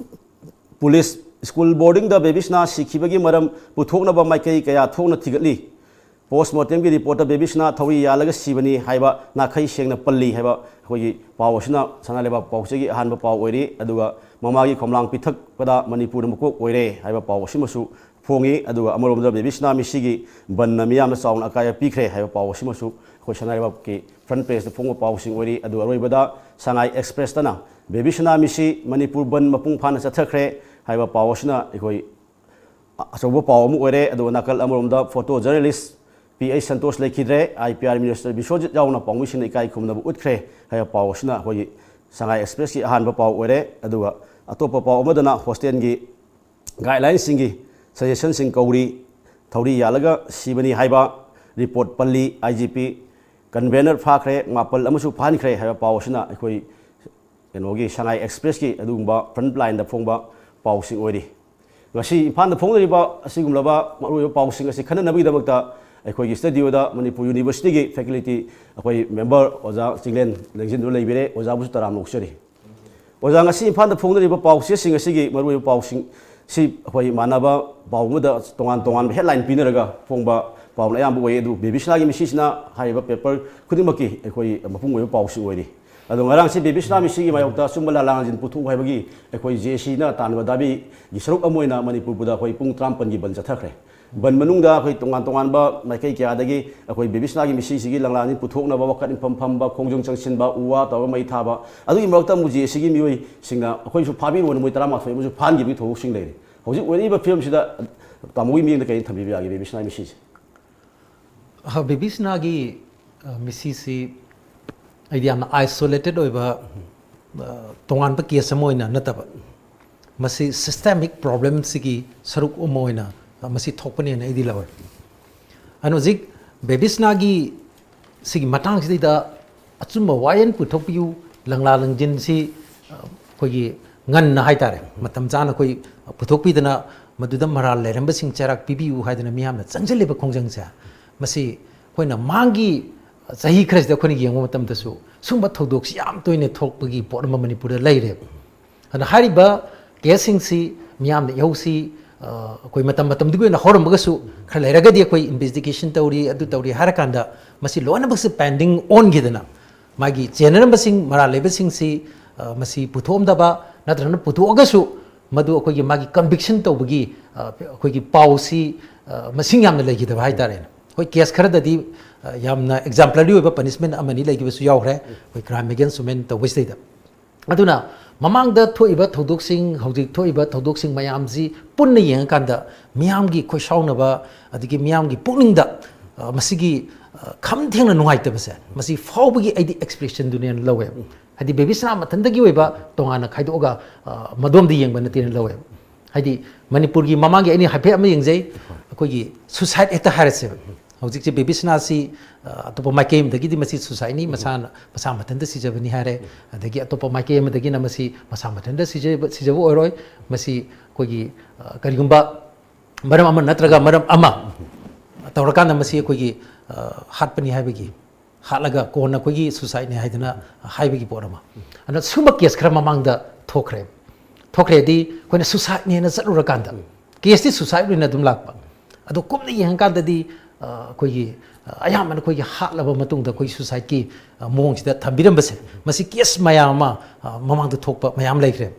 ꯄꯨꯂꯤꯁ ꯁ꯭ꯀꯨꯜ ꯕꯣꯔꯗꯤꯡꯗ ꯕꯦꯕꯤꯁꯅꯥ ꯁꯤꯈꯤꯕꯒꯤ ꯃꯔꯝ ꯄꯨꯊꯣꯛꯅꯕ ꯃꯥꯏꯀꯩ ꯀꯌꯥ ꯊꯣꯛꯅ ꯊꯤꯒꯠꯂꯤ꯫ ꯄꯣꯁꯃꯣꯔꯇꯦꯝꯒꯤ ꯔꯤꯄꯣꯔꯠꯇ ꯕꯦꯕꯤꯁꯅꯥ ꯊꯧꯔꯤ ꯌꯥꯜꯂꯒ ꯁꯤꯕꯅꯤ ꯍꯥꯏꯕ ꯅꯥꯈꯩ ꯁꯦꯡꯅ ꯄꯜꯂꯤ ꯍꯥꯏꯕ ꯑꯩꯈꯣꯏꯒꯤ ꯄꯥꯎ ꯑꯁꯤꯅ ꯁꯅꯥ ꯂꯩꯕꯥꯛ ꯄꯥꯎꯆꯦꯒꯤ ꯑꯍꯥꯟꯕ ꯄꯥꯎ ꯑꯣꯏꯔꯤ꯫ ꯑꯗꯨꯒ ꯃꯃꯥꯒꯤ ꯈꯣꯝꯂꯥꯡ ꯄꯤꯊꯛꯄꯗ ꯃꯅꯤꯄꯨꯔꯅ ꯃꯀꯣꯛ ꯑꯣꯏꯔꯦ ꯍꯥꯏꯕ ꯄꯥꯎ ꯑꯁꯤꯃꯁꯨ ꯐꯣꯡꯉꯤ꯫ ꯑꯗꯨꯒ ꯑꯃꯔꯣꯝꯗ ꯕꯦꯕꯤꯁꯅꯥ ꯃꯤꯁꯤꯒꯤ ꯕꯟꯅ ꯃꯤꯌꯥꯝꯗ ꯆꯥꯎꯅ ꯑꯀꯥꯏꯕ ꯄꯤꯈ꯭ꯔꯦ ꯍꯥꯏꯕ ꯄꯥꯎ ꯑꯁꯤꯃꯁꯨ ꯑꯩꯈꯣꯏ ꯁꯅꯥ ꯂꯩꯕꯥꯛꯀꯤ ꯐ꯭ꯔꯟ ꯄꯦꯖꯇ ꯐꯣꯡꯕ ꯄꯥꯎꯁꯤꯡ ꯑꯣꯏꯔꯤ꯫ ꯑꯗꯨꯒ ꯑꯔꯣꯏꯕꯗ ꯁꯉꯥꯏ ꯑꯦꯛꯁꯄ꯭ꯔꯦꯁꯇꯅ ꯕꯦꯕꯤꯁꯅꯥ ꯃꯤꯁꯤ ꯃꯅꯤꯄꯨꯔ ꯕꯟ ꯃꯄꯨꯡ ꯐꯥꯅ ꯆꯠꯊꯈ꯭ꯔꯦ ꯍꯥꯏꯕ ꯄꯥꯎ ꯑꯁꯤꯅ ꯑꯩꯈꯣꯏ ꯑꯆꯧꯕ ꯄꯥꯎ ꯑꯃ ꯑꯣꯏꯔꯦ꯫ ꯑꯗꯨꯒ ꯅꯥꯀꯜ ꯑꯃꯔꯣꯝꯗ photo journalist P H Santosh ꯂꯩꯈꯤꯗ꯭ꯔꯦ, I P R minister Biswajit ꯌꯥꯎꯅ ꯄꯥꯎꯃꯤꯁꯤꯡꯅ ꯏꯀꯥꯏ ꯈꯨꯝꯅꯕ ꯎꯠꯈ꯭ꯔꯦ ꯍꯥꯏꯕ ꯄꯥꯎ ꯑꯁꯤꯅ ꯑꯩꯈꯣꯏꯒꯤ ꯁꯉꯥꯏ ꯑꯦꯛꯁꯄ꯭ꯔꯦꯁꯀꯤ ꯑꯍꯥꯟꯕ ꯄꯥꯎ ꯑꯣꯏꯔꯦ꯫ ꯑꯗꯨꯒ ꯑꯇꯣꯞꯄ ꯄꯥꯎ ꯑꯃꯗꯅ ꯍꯣꯁꯇꯦꯜꯒꯤ ꯒꯥꯏꯗꯂꯥꯏꯟꯁꯤꯡꯒꯤ ꯁꯖꯦꯁꯟꯁꯤꯡ ꯀꯧꯔꯤ, ꯊꯧꯔꯤ ꯌꯥꯜꯂꯒ ꯁꯤꯕꯅꯤ ꯍꯥꯏꯕ ꯔꯤꯄꯣꯔꯠ ꯄꯜꯂꯤ꯫ ꯑꯥꯏ ꯖꯤ ꯄꯤ ꯀꯟꯚꯦꯅꯔ ꯐꯥꯈ꯭ꯔꯦ, ꯃꯥꯄꯜ ꯑꯃꯁꯨ ꯐꯥꯍꯟꯈ꯭ꯔꯦ ꯍꯥꯏꯕ ꯄꯥꯎ ꯑꯁꯤꯅ ꯑꯩꯈꯣꯏ ꯀꯩꯅꯣꯒꯤ ꯁꯉꯥꯏ ꯑꯦꯛꯁꯄ꯭ꯔꯦꯁꯀꯤ ꯑꯗꯨꯒꯨꯝꯕ ꯐ꯭ꯔꯟꯠ ꯂꯥꯏꯟꯗ ꯐꯣꯡꯕ ꯄꯥꯎꯁꯤꯡ ꯑꯣꯏꯔꯤ꯫ ꯉꯁꯤ ꯏꯝꯐꯥꯜꯗ ꯐꯣꯡꯅꯔꯤꯕ ꯑꯁꯤꯒꯨꯝꯂꯕ ꯃꯔꯨꯑꯣꯏꯕ ꯄꯥꯎꯁꯤꯡ ꯑꯁꯤ ꯈꯟꯅꯅꯕꯒꯤꯗꯃꯛꯇ ꯑꯩꯈꯣꯏꯒꯤ ꯁ꯭ꯇꯨꯗꯤꯑꯣꯗ ꯃꯅꯤꯄꯨꯔ ꯌꯨꯅꯤꯚꯔꯁꯤꯇꯤꯒꯤ ꯐꯦꯀꯜꯇꯤ ꯑꯩꯈꯣꯏ ꯃꯦꯝꯕꯔ ꯑꯣꯖꯥ ꯆꯤꯡꯂꯦꯟ ꯂꯦꯡꯖꯤꯟꯗꯨꯅ ꯂꯩꯕꯤꯔꯦ꯫ ꯑꯣꯖꯥꯕꯨꯁꯨ ꯇꯔꯥꯝꯅ ꯑꯣꯛꯆꯔꯤ꯫ ꯑꯣꯖꯥ, ꯉꯁꯤ ꯏꯝꯐꯥꯜꯗ ꯐꯣꯡꯅꯔꯤꯕ ꯄꯥꯎꯆꯦꯁꯤꯡ ꯑꯁꯤꯒꯤ ꯃꯔꯨꯑꯣꯏꯕ ꯄꯥꯎꯁꯤꯡ ꯁꯤ ꯑꯩꯈꯣꯏ ꯃꯥꯟꯅꯕ ꯄꯥꯎ ꯑꯃꯗ ꯇꯣꯉꯥꯟ ꯇꯣꯉꯥꯟꯕ ꯍꯦꯗꯂꯥꯏꯟ ꯄꯤꯅꯔꯒ ꯐꯣꯡꯕ ꯄꯥꯎꯅ ꯑꯌꯥꯝꯕ ꯑꯣꯏ꯫ ꯑꯗꯨꯕꯨ ꯕꯦꯕꯤꯁꯅꯥꯒꯤ ꯃꯤꯁꯤꯁꯤꯅ ꯍꯥꯏꯔꯤꯕ ꯄꯦꯄꯔ ꯈꯨꯗꯤꯡꯃꯛꯀꯤ ꯑꯩꯈꯣꯏ ꯃꯄꯨꯡ ꯑꯣꯏꯕ ꯄꯥꯎꯁꯤꯡ ꯑꯣꯏꯔꯤ꯫ ꯑꯗꯣ ꯉꯔꯥꯡꯁꯤ ꯕꯦꯕꯤꯁꯅꯥ ꯃꯤꯁꯤꯒꯤ ꯃꯥꯌꯣꯛꯇ ꯑꯆꯨꯝꯕ ꯂꯥꯂꯥꯡꯖꯤꯟ ꯄꯨꯊꯣꯛꯎ ꯍꯥꯏꯕꯒꯤ ꯑꯩꯈꯣꯏ ꯖꯦ ꯑꯦ ꯁꯤꯅ ꯇꯥꯟꯅꯕ ꯗꯥꯕꯤꯒꯤ ꯁꯔꯨꯛ ꯑꯃ ꯑꯣꯏꯅ ꯃꯅꯤꯄꯨꯔ ꯄꯨꯝꯕꯗ ꯑꯩꯈꯣꯏ ꯄꯨꯡ ꯇꯔꯥꯃꯥꯄꯜꯒꯤ ꯕꯟ ꯆꯠꯊꯈ꯭ꯔꯦ꯫ ꯕꯟ ꯃꯅꯨꯡꯗ ꯑꯩꯈꯣꯏ ꯇꯣꯉꯥꯟ ꯇꯣꯉꯥꯟꯕ ꯃꯥꯏꯀꯩ ꯀꯌꯥꯗꯒꯤ ꯑꯩꯈꯣꯏ ꯕꯦꯕꯤꯁꯅꯥꯒꯤ ꯃꯤꯁꯤꯁꯤꯒꯤ ꯂꯪꯂꯥꯟꯁꯤ ꯄꯨꯊꯣꯛꯅꯕ ꯋꯥꯀꯠ ꯏꯐꯝ ꯐꯝꯕ, ꯈꯣꯡꯖꯪ ꯆꯪꯁꯤꯟꯕ, ꯎ ꯋꯥ ꯇꯧꯔꯒ ꯃꯩ ꯊꯥꯕ, ꯑꯗꯨꯒꯤ ꯃꯔꯛꯇ ꯑꯃꯨꯛ ꯖꯦ ꯑꯦ ꯁꯤꯒꯤ ꯃꯤꯑꯣꯏꯁꯤꯡꯅ ꯑꯩꯈꯣꯏꯁꯨ ꯐꯥꯕꯤꯔꯣꯅ ꯃꯣꯏ ꯇꯔꯥꯃꯥꯊꯣꯏ ꯑꯃꯁꯨ ꯐꯥꯍꯟꯈꯤꯕꯒꯤ ꯊꯧꯗꯣꯛꯁꯤꯡ ꯂꯩꯔꯤ꯫ ꯍꯧꯖꯤꯛ ꯑꯣꯏꯔꯛꯏꯕ ꯐꯤꯕꯝꯁꯤꯗ ꯇꯥꯃꯣꯒꯤ ꯃꯤꯠꯌꯦꯡꯗ ꯀꯔꯤ ꯊꯝꯕꯤꯕ ꯌꯥꯒꯦ ꯕꯦꯕꯤꯁꯅꯥꯒꯤ ꯃꯤꯁꯤꯁꯦ? ꯑ, ꯕꯦꯕꯤꯁꯅꯥꯒꯤ, ꯑ, ꯃꯤꯁꯤꯁꯤ ꯑꯩꯗꯤ ꯌꯥꯝꯅ ꯑꯥꯏꯁꯣꯂꯦꯇꯦꯠ ꯑꯣꯏꯕ, ꯑ, ꯇꯣꯉꯥꯟꯕ ꯀꯦꯁ ꯑꯃ ꯑꯣꯏꯅ ꯅꯠꯇꯕ, ꯃꯁꯤ ꯁꯤꯁꯇꯦꯃꯤꯛ ꯄ꯭ꯔꯣꯕ꯭ꯂꯦꯝꯁꯤꯒꯤ ꯁꯔꯨꯛ ꯑꯃ ꯑꯣꯏꯅ, ꯑ, ꯃꯁꯤ ꯊꯣꯛꯄꯅꯦꯅ ꯑꯩꯗꯤ ꯂꯧꯋꯦ꯫ ꯑꯗꯨꯅ ꯍꯧꯖꯤꯛ ꯕꯦꯕꯤꯁꯅꯥꯒꯤ ꯁꯤꯒꯤ ꯃꯇꯥꯡꯁꯤꯗꯩꯗ ꯑꯆꯨꯝꯕ ꯋꯥꯌꯦꯜ ꯄꯨꯊꯣꯛꯄꯤꯌꯨ, ꯂꯪꯂꯥ ꯂꯪꯖꯤꯟꯁꯤ, ꯑ, ꯑꯩꯈꯣꯏꯒꯤ ꯉꯟꯅ ꯍꯥꯏꯇꯥꯔꯦ, ꯃꯇꯝ ꯆꯥꯅ ꯑꯩꯈꯣꯏ ꯄꯨꯊꯣꯛꯄꯤꯗꯅ ꯃꯗꯨꯗ ꯃꯔꯥꯜ ꯂꯩꯔꯝꯕꯁꯤꯡ ꯆꯩꯔꯥꯛ ꯄꯤꯕꯤꯌꯨ ꯍꯥꯏꯗꯅ ꯃꯤꯌꯥꯝꯅ ꯆꯪꯁꯤꯜꯂꯤꯕ ꯈꯣꯡꯖꯪꯁꯦ, ꯃꯁꯤ ꯑꯩꯈꯣꯏꯅ ꯃꯃꯥꯡꯒꯤ ꯆꯍꯤ ꯈꯔꯁꯤꯗ ꯑꯩꯈꯣꯏꯅ ꯌꯦꯡꯕ ꯃꯇꯝꯗꯁꯨ ꯁꯨꯝꯕ ꯊꯧꯗꯣꯛꯁꯤ ꯌꯥꯝ ꯇꯣꯏꯅ ꯊꯣꯛꯄꯒꯤ ꯄꯣꯠ ꯑꯃ ꯃꯅꯤꯄꯨꯔꯗ ꯂꯩꯔꯦꯕ꯫ ꯑꯗꯨꯅ ꯍꯥꯏꯔꯤꯕ ꯀꯦꯁꯁꯤꯡꯁꯤ ꯃꯤꯌꯥꯝꯅ ꯏꯍꯧꯁꯤ, ꯑ, ꯑꯩꯈꯣꯏ ꯃꯇꯝ ꯃꯇꯝꯗꯨꯒꯤ ꯑꯣꯏꯅ ꯍꯧꯔꯝꯃꯒꯁꯨ ꯈꯔ ꯂꯩꯔꯒꯗꯤ ꯑꯩꯈꯣꯏ ꯏꯟꯚꯦꯁꯇꯤꯒꯦꯁꯟ ꯇꯧꯔꯤ, ꯑꯗꯨ ꯇꯧꯔꯤ ꯍꯥꯏꯔꯀꯥꯟꯗ ꯃꯁꯤ ꯂꯣꯏꯅꯃꯛꯁꯦ ꯄꯦꯟꯗꯤꯡ ꯑꯣꯟꯈꯤꯗꯅ ꯃꯥꯒꯤ ꯆꯦꯟꯅꯔꯝꯕꯁꯤꯡ, ꯃꯔꯥꯜ ꯂꯩꯕꯁꯤꯡꯁꯤ, ꯑ, ꯃꯁꯤ ꯄꯨꯊꯣꯛꯑꯝꯗꯕ ꯅꯠꯇ꯭ꯔꯒꯅ ꯄꯨꯊꯣꯛꯑꯒꯁꯨ ꯃꯗꯨ ꯑꯩꯈꯣꯏꯒꯤ ꯃꯥꯒꯤ ꯀꯟꯚꯤꯛꯁꯟ ꯇꯧꯕꯒꯤ, ꯑ, ꯑꯩꯈꯣꯏꯒꯤ ꯄꯥꯎꯁꯤ, ꯑ, ꯃꯁꯤꯡ ꯌꯥꯝꯅ ꯂꯩꯈꯤꯗꯕ ꯍꯥꯏꯇꯥꯔꯦꯅꯦ꯫ ꯍꯣꯏ, ꯀꯦꯁ ꯈꯔꯗꯗꯤ, ꯑ, ꯌꯥꯝꯅ ꯑꯦꯛꯖꯥꯝꯄꯂꯔꯤ ꯑꯣꯏꯕ ꯄꯅꯤꯁꯃꯦꯟ ꯑꯃꯅꯤ ꯂꯩꯈꯤꯕꯁꯨ ꯌꯥꯎꯈ꯭ꯔꯦ, ꯑꯩꯈꯣꯏ ꯀ꯭ꯔꯥꯏꯝ ꯑꯦꯒꯦꯟꯁ ꯋꯨꯃꯦꯟ ꯇꯧꯕꯁꯤꯗꯩꯗ꯫ ꯑꯗꯨꯅ ꯃꯃꯥꯡꯗ ꯊꯣꯛꯏꯕ ꯊꯧꯗꯣꯛꯁꯤꯡ, ꯍꯧꯖꯤꯛ ꯊꯣꯛꯏꯕ ꯊꯧꯗꯣꯛꯁꯤꯡ ꯃꯌꯥꯝꯁꯤ ꯄꯨꯟꯅ ꯌꯦꯡꯉꯀꯥꯟꯗ ꯃꯤꯌꯥꯝꯒꯤ ꯈꯣꯏꯁꯥꯎꯅꯕ, ꯑꯗꯒꯤ ꯃꯤꯌꯥꯝꯒꯤ ꯄꯨꯛꯅꯤꯡꯗ, ꯑ, ꯃꯁꯤꯒꯤ, ꯑ, ꯈꯝ ꯊꯦꯡꯅ ꯅꯨꯡꯉꯥꯏꯇꯕꯁꯦ, ꯃꯁꯤ ꯐꯥꯎꯕꯒꯤ ꯑꯩꯗꯤ ꯑꯦꯛꯁꯄ꯭ꯔꯦꯁꯟꯗꯨꯅꯦꯅ ꯂꯧꯋꯦ꯫ ꯍꯥꯏꯗꯤ ꯕꯦꯕꯤꯁꯅꯥ ꯃꯊꯟꯇꯒꯤ ꯑꯣꯏꯕ ꯇꯣꯉꯥꯟꯅ ꯈꯥꯏꯗꯣꯛꯑꯒ, ꯑ, ꯃꯗꯣꯝꯗ ꯌꯦꯡꯕ ꯅꯠꯇꯦꯅ ꯂꯧꯋꯦ꯫ ꯍꯥꯏꯗꯤ ꯃꯅꯤꯄꯨꯔꯒꯤ ꯃꯃꯥꯡꯒꯤ ꯑꯩꯅ ꯍꯥꯏꯐꯦꯠ ꯑꯃ ꯌꯦꯡꯖꯩ, ꯑꯩꯈꯣꯏꯒꯤ ꯁꯨꯁꯥꯏꯠ ꯍꯦꯛꯇ ꯍꯥꯏꯔꯁꯦꯕ꯫ ꯍꯧꯖꯤꯛꯁꯦ ꯕꯦꯕꯤ ꯁꯅꯥꯁꯤ ꯑꯇꯣꯞꯄ ꯃꯥꯏꯀꯩ ꯑꯃꯗꯒꯤꯗꯤ ꯃꯁꯤ ꯁꯨꯁꯥꯏꯠꯅꯤ, ꯃꯁꯥꯅ ꯃꯁꯥ ꯃꯊꯟꯇ ꯁꯤꯖꯕꯅꯤ ꯍꯥꯏꯔꯦ꯫ ꯑꯗꯒꯤ ꯑꯇꯣꯞꯄ ꯃꯥꯏꯀꯩ ꯑꯃꯗꯒꯤꯅ ꯃꯁꯤ ꯃꯁꯥ ꯃꯊꯟꯇ ꯁꯤꯖꯕ ꯁꯤꯖꯕ ꯑꯣꯏꯔꯣꯏ, ꯃꯁꯤ ꯑꯩꯈꯣꯏꯒꯤ ꯀꯔꯤꯒꯨꯝꯕ ꯃꯔꯝ ꯑꯃ ꯅꯠꯇ꯭ꯔꯒ ꯃꯔꯝ ꯑꯃ ꯇꯧꯔꯀꯥꯟꯗ ꯃꯁꯤ ꯑꯩꯈꯣꯏꯒꯤ ꯍꯥꯠꯄꯅꯤ ꯍꯥꯏꯕꯒꯤ, ꯍꯥꯠꯂꯒ ꯀꯣꯟꯅ ꯑꯩꯈꯣꯏꯒꯤ ꯁꯨꯁꯥꯏꯠꯅꯤ ꯍꯥꯏꯗꯅ ꯍꯥꯏꯕꯒꯤ ꯄꯣꯠ ꯑꯃ꯫ ꯑꯗꯨꯅ ꯁꯨꯝꯕ ꯀꯦꯁ ꯈꯔ ꯃꯃꯥꯡꯗ ꯊꯣꯛꯈ꯭ꯔꯦ꯫ ꯊꯣꯛꯈ꯭ꯔꯦꯗꯤ ꯑꯩꯈꯣꯏꯅ ꯁꯨꯁꯥꯏꯠꯅꯦꯅ ꯆꯠꯂꯨꯔꯀꯥꯟꯗ ꯀꯦꯁꯇꯤ ꯁꯨꯁꯥꯏꯠ ꯑꯣꯏꯅ ꯑꯗꯨꯝ ꯂꯥꯛꯄ꯫ ꯑꯗꯣ ꯀꯨꯞꯅ ꯌꯦꯡꯉꯀꯥꯟꯗꯗꯤ ꯑꯩꯈꯣꯏꯒꯤ ꯑꯌꯥꯝꯕꯅ ꯑꯩꯈꯣꯏꯒꯤ ꯍꯥꯠꯂꯕ ꯃꯇꯨꯡꯗ ꯑꯩꯈꯣꯏ ꯁꯨꯁꯥꯏꯠꯀꯤ ꯃꯑꯣꯡꯁꯤꯗ ꯊꯝꯕꯤꯔꯝꯕꯁꯦ, ꯃꯁꯤ ꯀꯦꯁ ꯃꯌꯥꯝ ꯑꯃ ꯃꯃꯥꯡꯗ ꯊꯣꯛꯄ ꯃꯌꯥꯝ ꯂꯩꯈ꯭ꯔꯦ꯫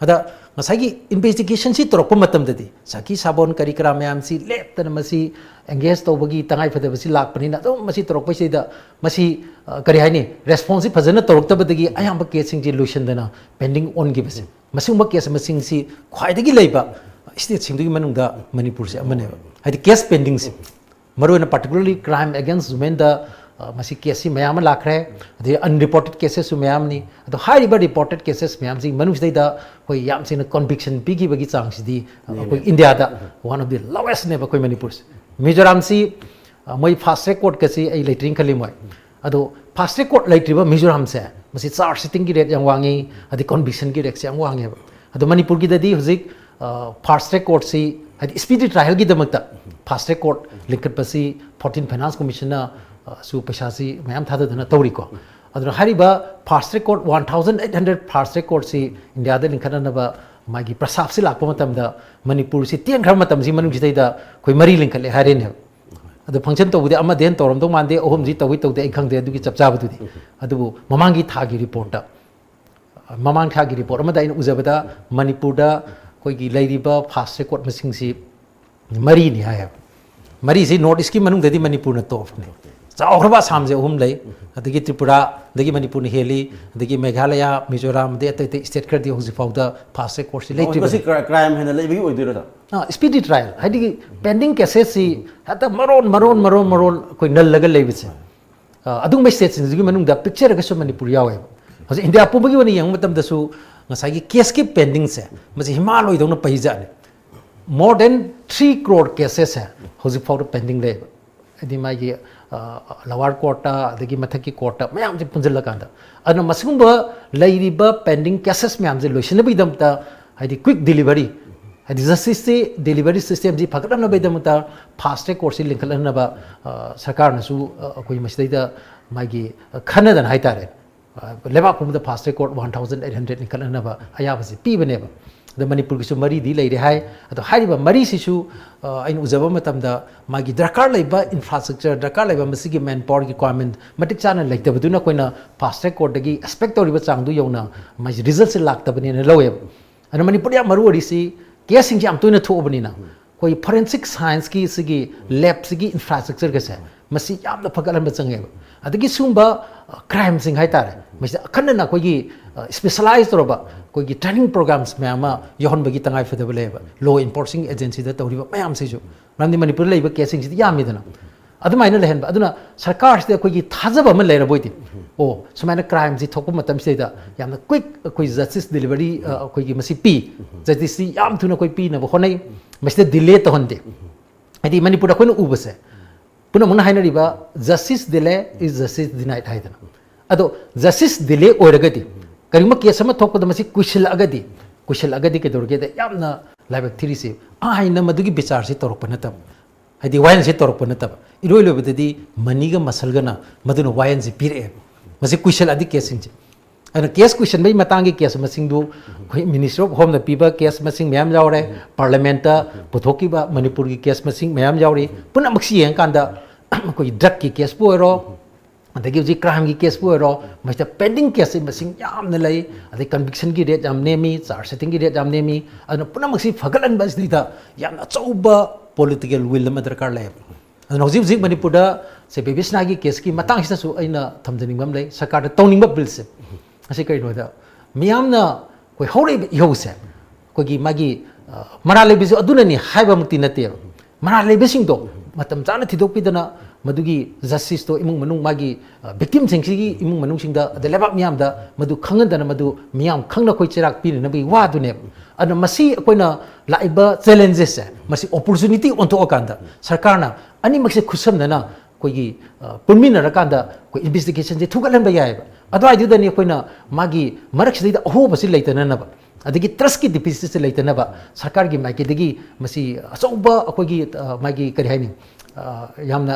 ꯑꯗ ꯉꯁꯥꯏꯒꯤ ꯏꯟꯚꯦꯁꯇꯤꯒꯦꯁꯟꯁꯤ ꯇꯧꯔꯛꯄ ꯃꯇꯝꯗꯗꯤ ꯁꯥꯈꯤ ꯁꯥꯕꯣꯟ ꯀꯔꯤ ꯀꯔꯥ ꯃꯌꯥꯝꯁꯤ ꯂꯦꯞꯇꯅ ꯃꯁꯤ ꯑꯦꯡꯒꯦꯖ ꯇꯧꯕꯒꯤ ꯇꯉꯥꯏ ꯐꯗꯕꯁꯤ ꯂꯥꯛꯄꯅꯤꯅ, ꯑꯗꯨꯝ ꯃꯁꯤ ꯇꯧꯔꯛꯄꯁꯤꯗ ꯃꯁꯤ ꯀꯔꯤ ꯍꯥꯏꯅꯤ, ꯔꯦꯁꯄꯣꯟꯁꯁꯤ ꯐꯖꯅ ꯇꯧꯔꯛꯇꯕꯗꯒꯤ ꯑꯌꯥꯝꯕ ꯀꯦꯁꯁꯤꯡꯁꯤ ꯂꯣꯏꯁꯤꯟꯗꯅ ꯄꯦꯟꯗꯤꯡ ꯑꯣꯟꯈꯤꯕꯁꯦ, ꯃꯁꯤꯒꯨꯝꯕ ꯀꯦꯁ ꯃꯁꯤꯡꯁꯤ ꯈ꯭ꯋꯥꯏꯗꯒꯤ ꯂꯩꯕ ꯁ꯭ꯇꯦꯠꯁꯤꯡꯗꯨꯒꯤ ꯃꯅꯨꯡꯗ ꯃꯅꯤꯄꯨꯔꯁꯦ ꯑꯃꯅꯦꯕ꯫ ꯍꯥꯏꯗꯤ ꯀꯦꯁ ꯄꯦꯟꯗꯤꯡꯁꯦ ꯃꯔꯨꯑꯣꯏꯅ particularly crime against womenꯗ ꯃꯁꯤ ꯀꯦꯁꯁꯤ ꯃꯌꯥꯝ ꯑꯃ ꯂꯥꯛꯈ꯭ꯔꯦ꯫ ꯑꯗꯩ unreported cases ꯁꯨ ꯃꯌꯥꯝꯅꯤ꯫ ꯑꯗꯣ ꯍꯥꯏꯔꯤꯕ reported cases ꯃꯌꯥꯝꯁꯤꯒꯤ ꯃꯅꯨꯡꯁꯤꯗꯩꯗ ꯑꯩꯈꯣꯏ ꯌꯥꯝ ꯊꯤꯅ ꯀꯣꯟꯚꯤꯛꯁꯟ ꯄꯤꯈꯤꯕꯒꯤ ꯆꯥꯡꯁꯤꯗꯤ ꯑꯩꯈꯣꯏ ꯏꯟꯗꯤꯌꯥꯗ one of the lowest ꯅꯦꯕ ꯑꯩꯈꯣꯏ ꯃꯅꯤꯄꯨꯔꯁꯦ꯫ ꯃꯤꯖꯣꯔꯥꯝꯁꯤ ꯃꯣꯏ ꯐꯥꯁ ꯇ꯭ꯔꯦꯛ ꯀꯣꯔꯠꯀꯁꯤ ꯑꯩ ꯂꯩꯇ꯭ꯔꯤꯅ ꯈꯜꯂꯤ ꯃꯣꯏ꯫ ꯑꯗꯣ ꯐꯥꯁ ꯇ꯭ꯔꯦꯛ ꯀꯣꯔꯠ ꯂꯩꯇ꯭ꯔꯤꯕ ꯃꯤꯖꯣꯔꯥꯝꯁꯦ ꯃꯁꯤ ꯆꯥꯔꯖ ꯁꯤꯇꯤꯡꯒꯤ ꯔꯦꯠ ꯌꯥꯝ ꯋꯥꯡꯉꯤ, ꯑꯗꯩ ꯀꯣꯟꯚꯤꯛꯁꯟꯒꯤ ꯔꯦꯠꯁꯦ ꯌꯥꯝ ꯋꯥꯡꯉꯦꯕ꯫ ꯑꯗꯣ ꯃꯅꯤꯄꯨꯔꯒꯤꯗꯗꯤ ꯍꯧꯖꯤꯛ ꯐꯥꯁ ꯇ꯭ꯔꯦꯛ ꯀꯣꯔꯠꯁꯤ, ꯍꯥꯏꯗꯤ ꯁ꯭ꯄꯤꯗꯤ ꯇ꯭ꯔꯥꯏꯌꯦꯜꯒꯤꯗꯃꯛꯇ ꯐꯥꯁ ꯇ꯭ꯔꯦꯛ ꯀꯣꯔꯠ ꯂꯤꯡꯈꯠꯄꯁꯤ ꯐꯣꯔꯇꯤꯟ ꯐꯥꯏꯅꯥꯟꯁ ꯀꯃꯤꯁꯟꯅ ꯁꯨ ꯄꯩꯁꯥꯁꯤ ꯃꯌꯥꯝ ꯊꯥꯗꯗꯅ ꯇꯧꯔꯤꯀꯣ꯫ ꯑꯗꯨꯅ ꯍꯥꯏꯔꯤꯕ fast track court one thousand eight hundred fast track ꯀꯣꯔꯠꯁꯤ ꯏꯟꯗꯤꯌꯥꯗ ꯂꯤꯡꯈꯠꯅꯅꯕ ꯃꯥꯒꯤ ꯄ꯭ꯔꯁꯥꯞꯁꯤ ꯂꯥꯛꯄ ꯃꯇꯝꯗ ꯃꯅꯤꯄꯨꯔꯁꯤ ꯇꯦꯟꯈ꯭ꯔꯕ ꯃꯇꯝꯁꯤ ꯃꯅꯨꯡꯁꯤꯗꯩꯗ ꯑꯩꯈꯣꯏ ꯃꯔꯤ ꯂꯤꯡꯈꯠꯂꯦ ꯍꯥꯏꯔꯦꯅꯦꯕ꯫ ꯑꯗꯣ ꯐꯪꯁꯟ ꯇꯧꯕꯗꯤ ꯑꯃꯗꯤ ꯍꯦꯟꯅ ꯇꯧꯔꯝꯗꯧ ꯃꯥꯟꯗꯦ, ꯑꯍꯨꯝꯁꯤ ꯇꯧꯏ ꯇꯧꯗꯦ ꯑꯩ ꯈꯪꯗꯦ ꯑꯗꯨꯒꯤ ꯆꯞ ꯆꯥꯕꯗꯨꯗꯤ꯫ ꯑꯗꯨꯕꯨ ꯃꯃꯥꯡꯒꯤ ꯊꯥꯒꯤ ꯔꯤꯄꯣꯔꯠꯇ, ꯃꯃꯥꯡ ꯊꯥꯒꯤ ꯔꯤꯄꯣꯔꯠ ꯑꯃꯗ ꯑꯩꯅ ꯎꯖꯕꯗ ꯃꯅꯤꯄꯨꯔꯗ ꯑꯩꯈꯣꯏꯒꯤ ꯂꯩꯔꯤꯕ ꯐꯥꯁ ꯇ꯭ꯔꯦꯛ ꯀꯣꯔꯠ ꯃꯁꯤꯡꯁꯤ ꯃꯔꯤꯅꯤ ꯍꯥꯏꯌꯦꯕ꯫ ꯃꯔꯤꯁꯤ ꯅꯣꯔꯠ ꯏꯁꯀꯤ ꯃꯅꯨꯡꯗꯗꯤ ꯃꯅꯤꯄꯨꯔꯅ ꯇꯣꯞꯅꯤ꯫ ꯆꯥꯎꯈ꯭ꯔꯕ ꯑꯁꯥꯝꯁꯦ ꯑꯍꯨꯝ ꯂꯩ, ꯑꯗꯒꯤ ꯇ꯭ꯔꯤꯄꯨꯔꯥ, ꯑꯗꯒꯤ ꯃꯅꯤꯄꯨꯔꯅ ꯍꯦꯜꯂꯤ, ꯑꯗꯒꯤ ꯃꯦꯘꯥꯂꯌꯥ, ꯃꯤꯖꯣꯔꯥꯝ, ꯑꯗꯩ ꯑꯇꯩ ꯑꯇꯩ ꯁ꯭ꯇꯦꯠ ꯈꯔꯗꯤ ꯍꯧꯖꯤꯛ ꯐꯥꯎꯗ ꯐꯥꯁ ꯇ꯭ꯔꯦꯛ ꯀꯣꯔꯠꯁꯤ ꯂꯩꯇ꯭ꯔꯤꯕꯅꯤ꯫ ꯀ꯭ꯔꯥꯏꯝ ꯍꯦꯟꯅ ꯂꯩꯕꯒꯤ ꯑꯣꯏꯗꯣꯏꯔꯣ, ꯁꯥꯔ? ꯁ꯭ꯄꯤꯗꯤ ꯇ꯭ꯔꯥꯏꯌꯦꯜ, ꯍꯥꯏꯗꯤ ꯄꯦꯟꯗꯤꯡ ꯀꯦꯁꯦꯁꯁꯤ ꯍꯦꯛꯇ ꯃꯔꯣꯟ ꯃꯔꯣꯟ ꯃꯔꯣꯟ ꯃꯔꯣꯟ ꯑꯩꯈꯣꯏ ꯅꯜꯂꯒ ꯂꯩꯕꯁꯦ꯫ ꯑꯗꯨꯒꯨꯝꯕ ꯁ꯭ꯇꯦꯠꯁꯤꯡꯁꯤꯒꯤ ꯃꯅꯨꯡꯗ ꯄꯤꯛꯆꯔꯒꯁꯨ ꯃꯅꯤꯄꯨꯔ ꯌꯥꯎꯋꯦꯕ꯫ ꯍꯧꯖꯤꯛ ꯏꯟꯗꯤꯌꯥ ꯄꯨꯝꯕꯒꯤ ꯑꯣꯏꯅ ꯌꯦꯡꯕ ꯃꯇꯝꯗꯁꯨ ꯉꯁꯥꯏꯒꯤ ꯀꯦꯁꯀꯤ ꯄꯦꯟꯗꯤꯡꯁꯦ ꯃꯁꯤ ꯍꯤꯃꯥꯂꯣꯏꯗꯧꯅ ꯄꯩꯖꯥꯠꯅꯤ꯫ More than three crore cases ꯁꯦ ꯍꯧꯖꯤꯛ ꯐꯥꯎꯗ ꯄꯦꯟꯗꯤꯡ ꯂꯩꯌꯦꯕ꯫ ꯍꯥꯏꯗꯤ ꯃꯥꯒꯤ ꯂꯋꯥꯔ ꯀꯣꯔꯠꯇ ꯑꯗꯒꯤ ꯃꯊꯛꯀꯤ ꯀꯣꯔꯠꯇ ꯃꯌꯥꯝꯁꯦ ꯄꯨꯟꯁꯤꯜꯂꯀꯥꯟꯗ, ꯑꯗꯨꯅ ꯃꯁꯤꯒꯨꯝꯕ ꯂꯩꯔꯤꯕ pending cases ꯃꯌꯥꯝꯁꯦ ꯂꯣꯏꯁꯤꯟꯅꯕꯒꯤꯗꯃꯛꯇ ꯍꯥꯏꯗꯤ quick delivery, ꯍꯥꯏꯗꯤ justice ꯁꯤ delivery system ꯁꯤ ꯐꯒꯠꯍꯟꯅꯕꯒꯤꯗꯃꯛꯇ fast track court ꯁꯤ ꯂꯤꯡꯈꯠꯍꯟꯅꯕ ꯁꯔꯀꯥꯔꯅꯁꯨ ꯑꯩꯈꯣꯏ ꯃꯁꯤꯗꯩꯗ ꯃꯥꯒꯤ ꯈꯟꯅꯗꯅ ꯍꯥꯏꯇꯥꯔꯦ, ꯂꯩꯕꯥꯛ ꯄꯨꯝꯕꯗ fast track court one thousand eight hundred ꯂꯤꯡꯈꯠꯍꯟꯅꯕ ꯑꯌꯥꯕꯁꯤ ꯄꯤꯕꯅꯦꯕ꯫ ꯑꯗꯣ ꯃꯅꯤꯄꯨꯔꯒꯤꯁꯨ ꯃꯔꯤꯗꯤ ꯂꯩꯔꯦ ꯍꯥꯏ꯫ ꯑꯗꯣ ꯍꯥꯏꯔꯤꯕ ꯃꯔꯤꯁꯤꯁꯨ ꯑꯩꯅ ꯎꯖꯕ ꯃꯇꯝꯗ ꯃꯥꯒꯤ ꯗꯔꯀꯥꯔ ꯂꯩꯕ infrastructure, ꯗꯔꯀꯥꯔ ꯂꯩꯕ ꯃꯁꯤꯒꯤ manpower requirement ꯃꯇꯤꯛ ꯆꯥꯅ ꯂꯩꯇꯕꯗꯨꯅ ꯑꯩꯈꯣꯏꯅ fast track court ꯇꯒꯤ expect ꯇꯧꯔꯤꯕ ꯆꯥꯡꯗꯨ ꯌꯧꯅ ꯃꯥꯒꯤ result ꯁꯤ ꯂꯥꯛꯇꯕꯅꯦꯅ ꯂꯧꯋꯦꯕ꯫ ꯑꯗꯨꯅ ꯃꯅꯤꯄꯨꯔꯗ ꯌꯥꯝ ꯃꯔꯨ ꯑꯣꯏꯔꯤꯁꯤ case ꯁꯤꯡꯁꯤ ꯌꯥꯝ ꯇꯣꯏꯅ ꯊꯣꯛꯑꯕꯅꯤꯅ ꯑꯩꯈꯣꯏ forensic science ꯀꯤ ꯁꯤꯒꯤ lab ꯁꯤꯒꯤ infrastructure ꯒꯁꯦ ꯃꯁꯤ ꯌꯥꯝꯅ ꯐꯒꯠꯍꯟꯕ ꯆꯪꯉꯦꯕ꯫ ꯑꯗꯒꯤ ꯁꯤꯒꯨꯝꯕ crime ꯁꯤꯡ ꯍꯥꯏꯇꯥꯔꯦ, ꯃꯁꯤꯗ ꯑꯈꯟꯅꯅ ꯑꯩꯈꯣꯏꯒꯤ specialize ꯇꯧꯔꯕ ꯑꯩꯈꯣꯏꯒꯤ training programs ꯃꯌꯥꯝ ꯑꯃ ꯌꯥꯎꯍꯟꯕꯒꯤ ꯇꯉꯥꯏ ꯐꯗꯕ ꯂꯩꯌꯦꯕ law enforcing agency ꯗ ꯇꯧꯔꯤꯕ ꯃꯌꯥꯝꯁꯤꯁꯨ꯫ ꯃꯔꯝꯗꯤ ꯃꯅꯤꯄꯨꯔꯗ ꯂꯩꯕ case ꯁꯤꯡꯁꯤꯗꯤ ꯌꯥꯝꯃꯤꯗꯅ꯫ ꯑꯗꯨꯃꯥꯏꯅ ꯂꯩꯍꯟꯕ ꯑꯗꯨꯅ ꯁꯔꯀꯥꯔꯁꯤꯗ ꯑꯩꯈꯣꯏꯒꯤ ꯊꯥꯖꯕ ꯑꯃ ꯂꯩꯔꯕ ꯑꯣꯏꯗꯤ, ꯑꯣ, ꯁꯨꯃꯥꯏꯅ crime ꯁꯤ ꯊꯣꯛꯄ ꯃꯇꯝꯁꯤꯗꯩꯗ ꯌꯥꯝꯅ quick ꯑꯩꯈꯣꯏ justice delivery ꯑꯩꯈꯣꯏꯒꯤ ꯃꯁꯤ ꯄꯤ, justice ꯁꯤ ꯌꯥꯝ ꯊꯨꯅ ꯑꯩꯈꯣꯏ ꯄꯤꯅꯕ ꯍꯣꯠꯅꯩ, ꯃꯁꯤꯗ delay ꯇꯧꯍꯟꯗꯦ꯫ ꯍꯥꯏꯗꯤ ꯃꯅꯤꯄꯨꯔꯗ ꯑꯩꯈꯣꯏꯅ ꯎꯕꯁꯦ ꯄꯨꯝꯅꯃꯛꯅ ꯍꯥꯏꯅꯔꯤꯕ justice delay is justice denied ꯍꯥꯏꯗꯅ꯫ ꯑꯗꯣ justice delay ꯑꯣꯏꯔꯒꯗꯤ, ꯀꯔꯤꯒꯨꯝꯕ case ꯑꯃ ꯊꯣꯛꯄꯗ ꯃꯁꯤ ꯀꯨꯏꯁꯤꯜꯂꯛꯑꯒꯗꯤ, ꯀꯨꯏꯁꯤꯜꯂꯛꯑꯒꯗꯤ ꯀꯩꯗꯧꯔꯒꯦꯗ ꯌꯥꯝꯅ ꯂꯥꯏꯕꯛ ꯊꯤꯔꯤꯁꯤ ꯑꯥꯏꯟꯅ ꯃꯗꯨꯒꯤ ꯕꯤꯆꯥꯔꯁꯤ ꯇꯧꯔꯛꯄ ꯅꯠꯇꯕ, ꯍꯥꯏꯗꯤ ꯋꯥꯌꯦꯜꯁꯤ ꯇꯧꯔꯛꯄ ꯅꯠꯇꯕ, ꯏꯔꯣꯏ ꯂꯣꯏꯕꯗꯗꯤ money ꯒ muscle ꯒꯅ ꯃꯗꯨꯅ ꯋꯥꯌꯦꯜꯁꯤ ꯄꯤꯔꯛꯑꯦꯕ꯫ ꯃꯁꯤ ꯀꯨꯏꯁꯜꯂꯛꯑꯗꯤ case ꯁꯤꯡꯁꯦ꯫ ꯑꯗꯨꯅ case ꯀꯨꯏꯁꯟꯕꯒꯤ ꯃꯇꯥꯡꯒꯤ case ꯃꯁꯤꯡꯗꯨ ꯑꯩꯈꯣꯏ Ministry of Home ꯅ ꯄꯤꯕ case ꯃꯁꯤꯡ ꯃꯌꯥꯝ ꯌꯥꯎꯔꯦ, Parliament ꯇ ꯄꯨꯊꯣꯛꯈꯤꯕ ꯃꯅꯤꯄꯨꯔꯒꯤ case ꯃꯁꯤꯡ ꯃꯌꯥꯝ ꯌꯥꯎꯔꯤ꯫ ꯄꯨꯝꯅꯃꯛꯁꯤ ꯌꯦꯡꯉꯀꯥꯟꯗ ꯑꯩꯈꯣꯏꯒꯤ drug ꯀꯤ case ꯄꯨ ꯑꯣꯏꯔꯣ, ꯑꯗꯒꯤ ꯍꯧꯖꯤꯛ crime ꯒꯤ case ꯄꯨ ꯑꯣꯏꯔꯣ, ꯃꯁꯤꯗ pending case ꯁꯤ ꯃꯁꯤꯡ ꯌꯥꯝꯅ ꯂꯩ꯫ ꯑꯗꯩ conviction ꯒꯤ rate ꯌꯥꯝ ꯅꯦꯝꯃꯤ, charge sheeting ꯒꯤ rate ꯌꯥꯝ ꯅꯦꯝꯃꯤ꯫ ꯑꯗꯨꯅ ꯄꯨꯝꯅꯃꯛꯁꯤ ꯐꯒꯠꯍꯟꯕ ꯑꯁꯤꯗꯩꯗ ꯌꯥꯝꯅ ꯑꯆꯧꯕ political will ꯑꯃ ꯗꯔꯀꯥꯔ ꯂꯩꯌꯦꯕ꯫ ꯑꯗꯨꯅ ꯍꯧꯖꯤꯛ ꯍꯧꯖꯤꯛ ꯃꯅꯤꯄꯨꯔꯗ ꯁꯦ ꯕꯤꯕꯤꯁꯅꯥꯒꯤ case ꯀꯤ ꯃꯇꯥꯡꯁꯤꯗꯁꯨ ꯑꯩꯅ ꯊꯝꯖꯅꯤꯡꯕ ꯑꯃ ꯂꯩ, ꯁꯔꯀꯥꯔꯗ ꯇꯧꯅꯤꯡꯕ bill ꯁꯦ꯫ ꯑꯁꯤ ꯀꯔꯤꯅꯣꯗ, ꯃꯤꯌꯥꯝꯅ ꯑꯩꯈꯣꯏ ꯍꯧꯔꯛꯏꯕ ꯏꯍꯧꯁꯦ ꯑꯩꯈꯣꯏꯒꯤ ꯃꯥꯒꯤ ꯃꯔꯥꯜ ꯂꯩꯕꯁꯨ ꯑꯗꯨꯅꯅꯤ ꯍꯥꯏꯕꯃꯛꯇꯤ ꯅꯠꯇꯦꯕ꯫ ꯃꯔꯥꯜ ꯂꯩꯕꯁꯤꯡꯗꯣ ꯃꯇꯝ ꯆꯥꯅ ꯊꯤꯗꯣꯛꯄꯤꯗꯅ ꯃꯗꯨꯒꯤ justice ꯇꯣ ꯏꯃꯨꯡ ꯃꯅꯨꯡ ꯃꯥꯒꯤ victim ꯁꯤꯡꯁꯤꯒꯤ ꯏꯃꯨꯡ ꯃꯅꯨꯡꯁꯤꯡꯗ ꯑꯗꯩ ꯂꯩꯕꯥꯛ ꯃꯤꯌꯥꯝꯗ ꯃꯗꯨ ꯈꯪꯍꯟꯗꯅ ꯃꯗꯨ ꯃꯤꯌꯥꯝ ꯈꯪꯅ ꯑꯩꯈꯣꯏ ꯆꯩꯔꯥꯛ ꯄꯤꯅꯅꯕꯒꯤ ꯋꯥꯗꯨꯅꯦꯕ꯫ ꯑꯗꯨꯅ ꯃꯁꯤ ꯑꯩꯈꯣꯏꯅ ꯂꯥꯛꯏꯕ challenges ꯁꯦ ꯃꯁꯤ opportunity ꯑꯣꯟꯊꯣꯛꯑꯀꯥꯟꯗ ꯁꯔꯀꯥꯔꯅ ꯑꯅꯤꯃꯛꯁꯦ ꯈꯨꯠꯁꯝꯅꯅ ꯑꯩꯈꯣꯏꯒꯤ ꯄꯨꯟꯃꯤꯟꯅꯔꯀꯥꯟꯗ ꯑꯩꯈꯣꯏ ꯏꯟꯚꯦꯁꯇꯤꯒꯦꯁꯟꯁꯦ ꯊꯨꯒꯠꯍꯟꯕ ꯌꯥꯏꯑꯕ꯫ ꯑꯗꯨꯋꯥꯏꯗꯨꯗꯅꯤ ꯑꯩꯈꯣꯏꯅ ꯃꯥꯒꯤ ꯃꯔꯛꯁꯤꯗꯩꯗ ꯑꯍꯣꯕꯁꯤ ꯂꯩꯇꯅꯅꯕ, ꯑꯗꯒꯤ ꯇ꯭ꯔꯁꯀꯤ ꯗꯤꯐꯤꯁꯤꯠꯁꯤ ꯂꯩꯇꯅꯕ ꯁꯔꯀꯥꯔꯒꯤ ꯃꯥꯏꯀꯩꯗꯒꯤ ꯃꯁꯤ ꯑꯆꯧꯕ ꯑꯩꯈꯣꯏꯒꯤ ꯃꯥꯒꯤ ꯀꯔꯤ ꯍꯥꯏꯅꯤ, ꯌꯥꯝꯅ